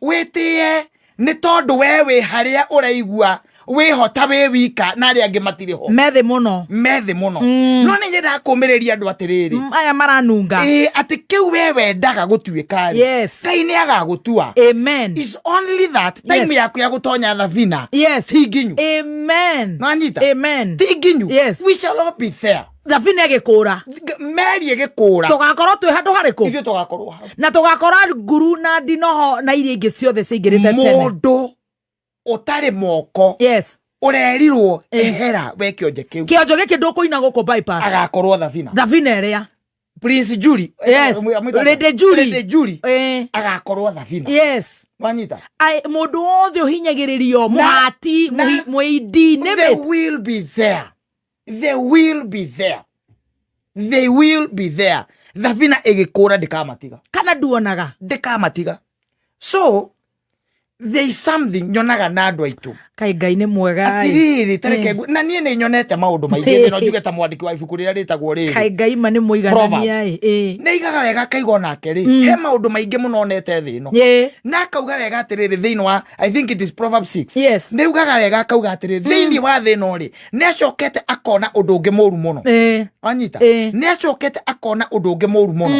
Wĩtĩe nĩ tondũ we wĩ harĩa ũraigua wĩhota wĩ wika na arĩa angĩ matirĩ ho. Methĩ mũno. Methĩ mũno. No nĩ nyendaga kũũmĩrĩria andũ atĩrĩrĩ. Aya maranunga. Atĩ kĩu we wendaga gũtuĩka rĩ. Yes. Ngai nĩ agagũtua. Amen. It's only that time Yes. yaku ya gũtonya thabina. Yes. Ti nginyu. Amen. Nĩwanyita? Amen. Ti nginyu. Yes. We shall all be there. Thabina ĩgĩkũra. Meri ĩgĩkũra. Tũgakorwo twĩ handũ harĩkũ? Ithuĩ tũgakorwo hau. Na tũgakora nguru na ndinoho na iria ingĩ ciothe ciaingĩrĩte tene. Mũndũ ũtarĩ moko. Yes. Ũrerirwo ehera we kĩonje kĩu. Kĩonjo gĩkĩ ndũkũina gũkũ bypass. Agakorwo thabina. Thabina ĩrĩa. Prince Julie. Yes. Lady Julie. Lady Julie. Agakorwo thabina. Yes. Wanyita? Ai, mũndũ wothe ũhinyagĩrĩrio, mũhati, mũindi, name They it. will be there. They will be there. They will be there. Thabina ĩgĩkũra ndĩkamatiga. Kana nduonaga. Ndĩkamatiga. So, there is something nyonaga na andũ aitũ. Kaĩ Ngai nĩ mwega ĩ. Atirĩrĩ, tareke na niĩ nĩ nyonete maũndũ maingĩ thĩ, no njuge ta mwandĩki wa ibuku rĩrĩa rĩtagwo rĩrĩ. Kaĩ Ngai ma nĩ mũiganania ĩ. Nĩ aigaga wega akaiga onake rĩ, he maũndũ maingĩ mũno onete thĩ ĩno. Na akauga wega atĩrĩrĩ thĩinĩ wa, I think it is Proverbs 6. Yes. Nĩ augaga wega akauga atĩrĩrĩ, thĩinĩ wa thĩ ĩno rĩ, nĩ acokete akona ũndũ ũngĩ mũru mũno. Wanyita? Nĩ acokete akona ũndũ ũngĩ mũru mũno.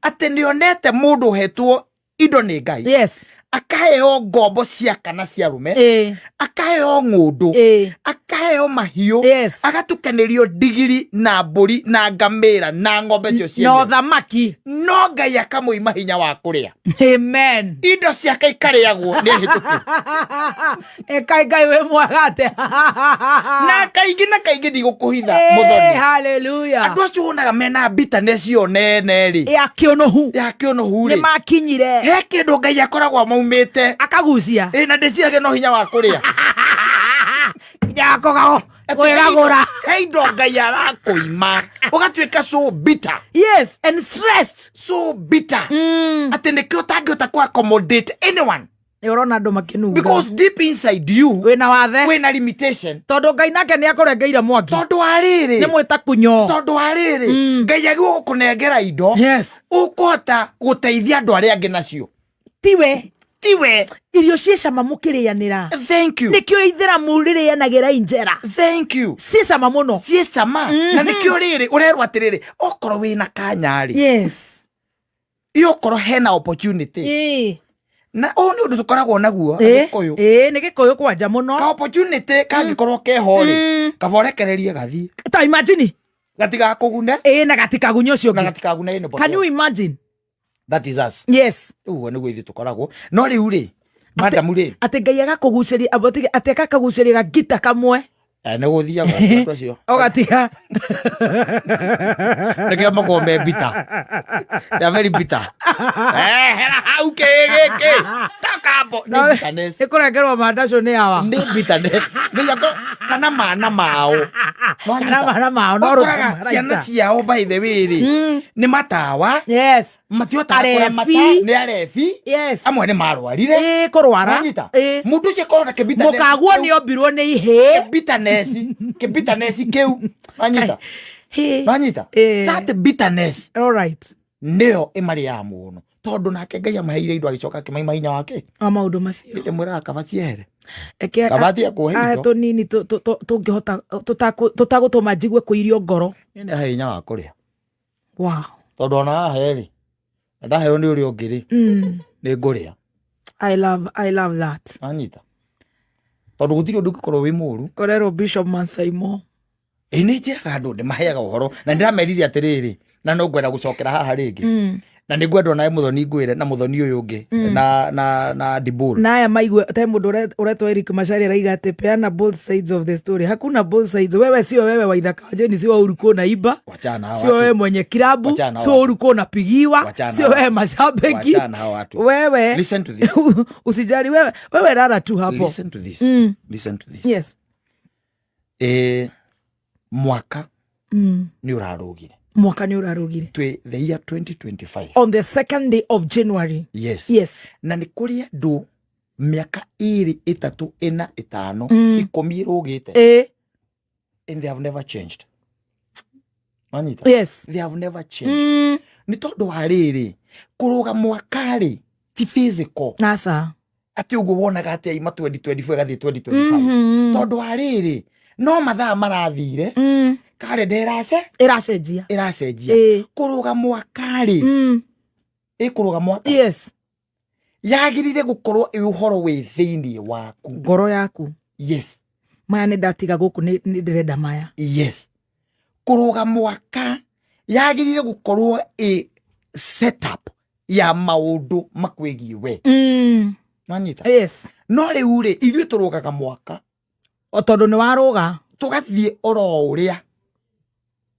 Atĩ nĩ onete mũndũ ũhetwo indo nĩ Ngai. Yes. Akaheo ngombo cia kana cia rume, akaheo ng'ũndũ, akaheo mahiũ, agatukanĩrio ndigiri na mbũri na ngamĩra na ng'ombe cio No cienyewe. thamaki. No Ngai akamũima hinya wa kũrĩa. Amen. Indo ciake ikarĩagwo nĩ hĩtũkĩri. Ĩkai Ngai wĩ mwega atĩa. Na kaingĩ na kaingĩ, ndigũkũhitha, Mũthoni, Hallelujah. andũ acio wonaga mena bitterness ĩyo nene rĩ, Ya kĩũnũhu. Ya kĩũnũhu Nĩ rĩ, makinyire. He kĩndũ Ngai akoragwo amaumĩte. Akagucia. Ĩ, na ndĩciragia no hinya wa kũrĩa. Yakũgago kwĩgagũra. He indo Ngai arakũima, ũgatuĩka so bitter. Yes, and stressed. So bitter atĩ nĩkĩo ũtangĩhota kũ accommodate anyone. Nĩ ũrona andũ makĩnunga. Because deep inside you wĩna wathe. Wĩna limitation. Tondũ Ngai nake nĩ akũrengeire mwaki. Tondũ wa rĩrĩ, Nĩ mwĩta kunyo. Tondũ wa rĩrĩ, Ngai agĩrĩirwo gũkũnengera indo ũkũhota gũteithia andũ arĩa angĩ nacio. Tiwe. Tiwe. Irio ciĩ cama mũkĩrĩanĩra. Thank you. Nĩkĩo ithĩramu rĩrĩanagĩra injera. Thank you. Ciĩ cama mũno. Ciĩ cama. Na nĩkĩo rĩrĩ ũrerwo atĩrĩrĩ, okorwo wĩna kanya rĩ, ĩ okorwo hena opportunity, na ũyũ nĩ ũndũ tũkoragwo naguo Agĩkũyũ. Ĩ, nĩ Gĩkũyũ kwanja mũno. Ka opportunity kangĩkorwo keho rĩ, kaba ũrekererie gathiĩ. Ta imagine. Gatigakũgune. Ĩ, na gatikagunye ũcio Na ũngĩ. gatikagune anybody Can you else. imagine? That is us. Ũguo nĩguo ithuĩ tũkoragwo. No rĩu rĩ, madamu rĩ, Atĩ Ngai agakũgucĩria atĩ agakũgucĩria gagita kamwe. Nĩ gũthiaga andũ acio. Ũgatiga. Nĩkĩo makoragwo me bitter. They are very bitter. Hera hau kĩ gĩkĩ takambo nĩ bitterness. Nĩ kũrengerwo mandacũ nĩ awa. Nĩ bitterness. Ngai kana mana mao. Kana mana mao, no Ũkoraga rũtũ ciana maraita. ciao, by the way rĩ, nĩ matawa. Matihotaga Arebi. kũramata, nĩ arebi. Amwe nĩ marwarire. Ĩ, kũrwara. Wanyita? Ĩ. Mũndũ ũcio akorwo na kĩ-bitterness Mũkaguo kĩu. nĩ ombirwo nĩ ihĩĩ. Kĩ-bitterness kĩu, wanyita? Hĩ. Wanyita? Ĩ. That bitterness All right. nĩyo ĩmarĩaga mũno, tondũ nake Ngai amaheire indo, agĩcoka akĩmaima hinya wake Wa maũndũ macio. Ndĩmwĩraga kaba ciehere. Eke Kaba atige kũhe ahe indo. tũnini tũngĩhota tũtagũtũma njigue kũirio ngoro. Niĩ nĩ ahe hinya wa kũrĩa. Tondũ ona ahe rĩ, na ndaheo nĩ ũrĩa ũngĩ rĩ, nĩ ngũrĩa. I love that. Wanyita? Tondũ gũtirĩ ũndũ ũngĩkorwo wĩ mũru. Korerwo Bishop Mansaimo. Ĩ, nĩ njĩraga andũ, ndĩmaheaga ũhoro na ndĩramerire atĩrĩrĩ, na no ngwenda gũcokera haha rĩngĩ, na nĩ ngwenda onawe Mũthoni ngwĩre na Mũthoni ũyũ ũngĩ na Dibul. Na aya maigue te mũndũ ũretwo Eric Macharia araiga atĩ peana both sides of the story. Hakuna both sides. Wewe sio wewe wa Ithaka wa Jeni, sio wewe ulikuwa unaimba. Wachana na hao Sio watu. wewe mwenye kilabu, Wachana na sio hao wewe ulikuwa unapigiwa, Wachana sio na wewe mashabiki. Wachana na hao watu. Wewe Listen to this. usijali wewe, wewe rara tu hapo. Listen to this. Listen to this. Yes. Mwaka nĩ ũrarũgire. Mwaka nĩ ũrarũgire. Twĩ the year 2025. On the second day of January. Yes. Na nĩ kũrĩ andũ mĩaka 2, 3, 4, 5, 10 ĩrũgĩte and they have never changed. Wanyita? Yes. They have never changed. Nĩ tondũ wa rĩrĩ, kũrũga mwaka rĩ ti physical. Aca. Atĩ ũguo wonaga atĩ aima 2024 ĩgathiĩ 2025, tondũ wa rĩrĩ, no mathaa marathire, karenda ĩrace Ĩracenjia. Ĩracenjia. Kũrũga mwaka rĩ, ĩkũrũga mwaka yagĩrĩire gũkorwo ĩ ũhoro wĩ thĩinĩ waku. Ngoro yaku. Yes. Maya nĩ ndatiga gũkũ, nĩ ndĩrenda maya. Yes, kũrũga mwaka yagĩrĩire gũkorwo ĩ setup ya maũndũ makwĩgiĩ we. Wanyita? Yes. No rĩu rĩ, ithuĩ tũrũgaga mwaka O tondũ nĩ warũga. Tũgathiĩ oro ũrĩa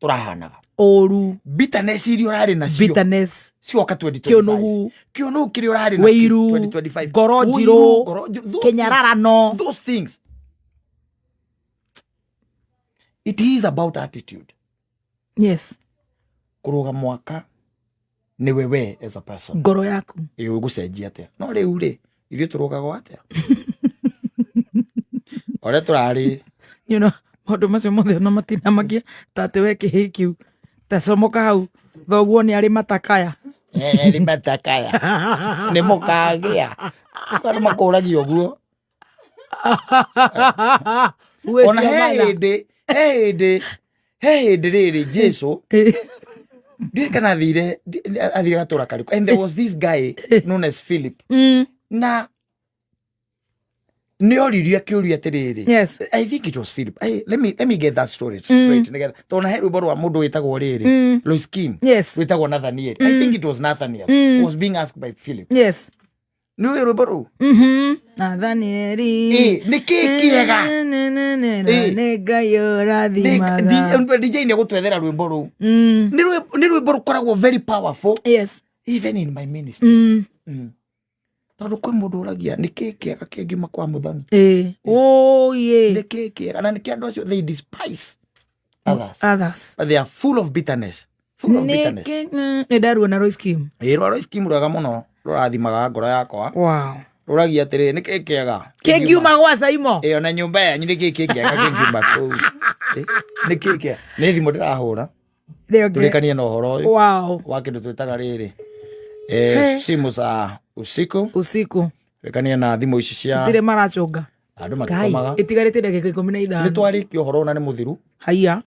tũrahanaga. Ũru. Bitterness iria ũrarĩ nacio Bitterness. Cioka 2025. Kĩũnũhu. Kĩũnũhu kĩrĩa ũrarĩ nakĩo Wĩiru. 2025. Ngoro Ũiru, njirũ. ngoro njirũ. Those Kĩnyararano. things, those things, it is about attitude. Kũrũga mwaka nĩwe we as a person. Ngoro yaku. Ĩ, ũgũcenjia atĩa? No rĩu rĩ, ithuĩ tũrũgagwo atĩa ũrĩa tũrarĩ? Maũndũ macio mothe ona matinamakia ta atĩ we kĩhĩ kĩu tacomoka hau thoguo nĩ arĩ matakaya. Nĩ matakaya, nĩ mũkagĩa andũ makũragia ũguo. Ona he hĩndĩ, he hĩndĩ rĩrĩ Jesu ndiũĩ kana athire gatũra karĩkũ, and there was this guy known as Philip. Na nä oririe kä å ria atä rä rä. I think it was Philip. Hey, let me get that story straight. Nĩgetha tondũ na he rwĩmbo rwa mũndũ wĩtagwo rĩrĩ Lois Kim, wĩtagwo Nathaniel. I think it was Nathaniel who was being asked by Philip. Nĩ ũĩ rwĩmbo rũu? Nathanieli. Ĩ, nĩ kĩ kĩega? Ĩ. Nĩ Ngai ũrathimaga. DJ nĩ egũtwethera rwĩmbo rũu. Nĩ rwĩmbo rũkoragwo very powerful even in my ministry. Tondũ kwĩ mũndũ ũragia nĩ kĩ kĩega kĩngiuma kwa mũthoni? Ĩ. Oh, yeah. Nĩ kĩ kĩega? Na nĩkĩ andũ acio, they despise others. Others. But they are full of bitterness, full of bitterness. Nĩ ndaruona Royce Kim. Ĩ, rwa Royce Kim rwega mũno, rũrathimaga ngoro yakwa. Rũragia atĩrĩrĩ, nĩ kĩ kĩega Kĩngiuma gwa Saimo. Ĩ, ona nyũmba yanyu nĩ kĩ kĩega kĩngiuma kũu? Ĩ, nĩ kĩ kĩega? Nĩ thimũ ndĩrahũra. Tũrĩkanie na ũhoro ũyũ wa kĩndũ twĩtaga rĩrĩ, simu za usiku. Usiku. Rĩkanie na thimũ ici cia Ndirĩ maracũnga. andũ Ngai magĩkomaga. Ĩtigarĩte ndagĩka 15. Nĩ twarĩkia ũhoro na nĩ mũthiru. Haiya.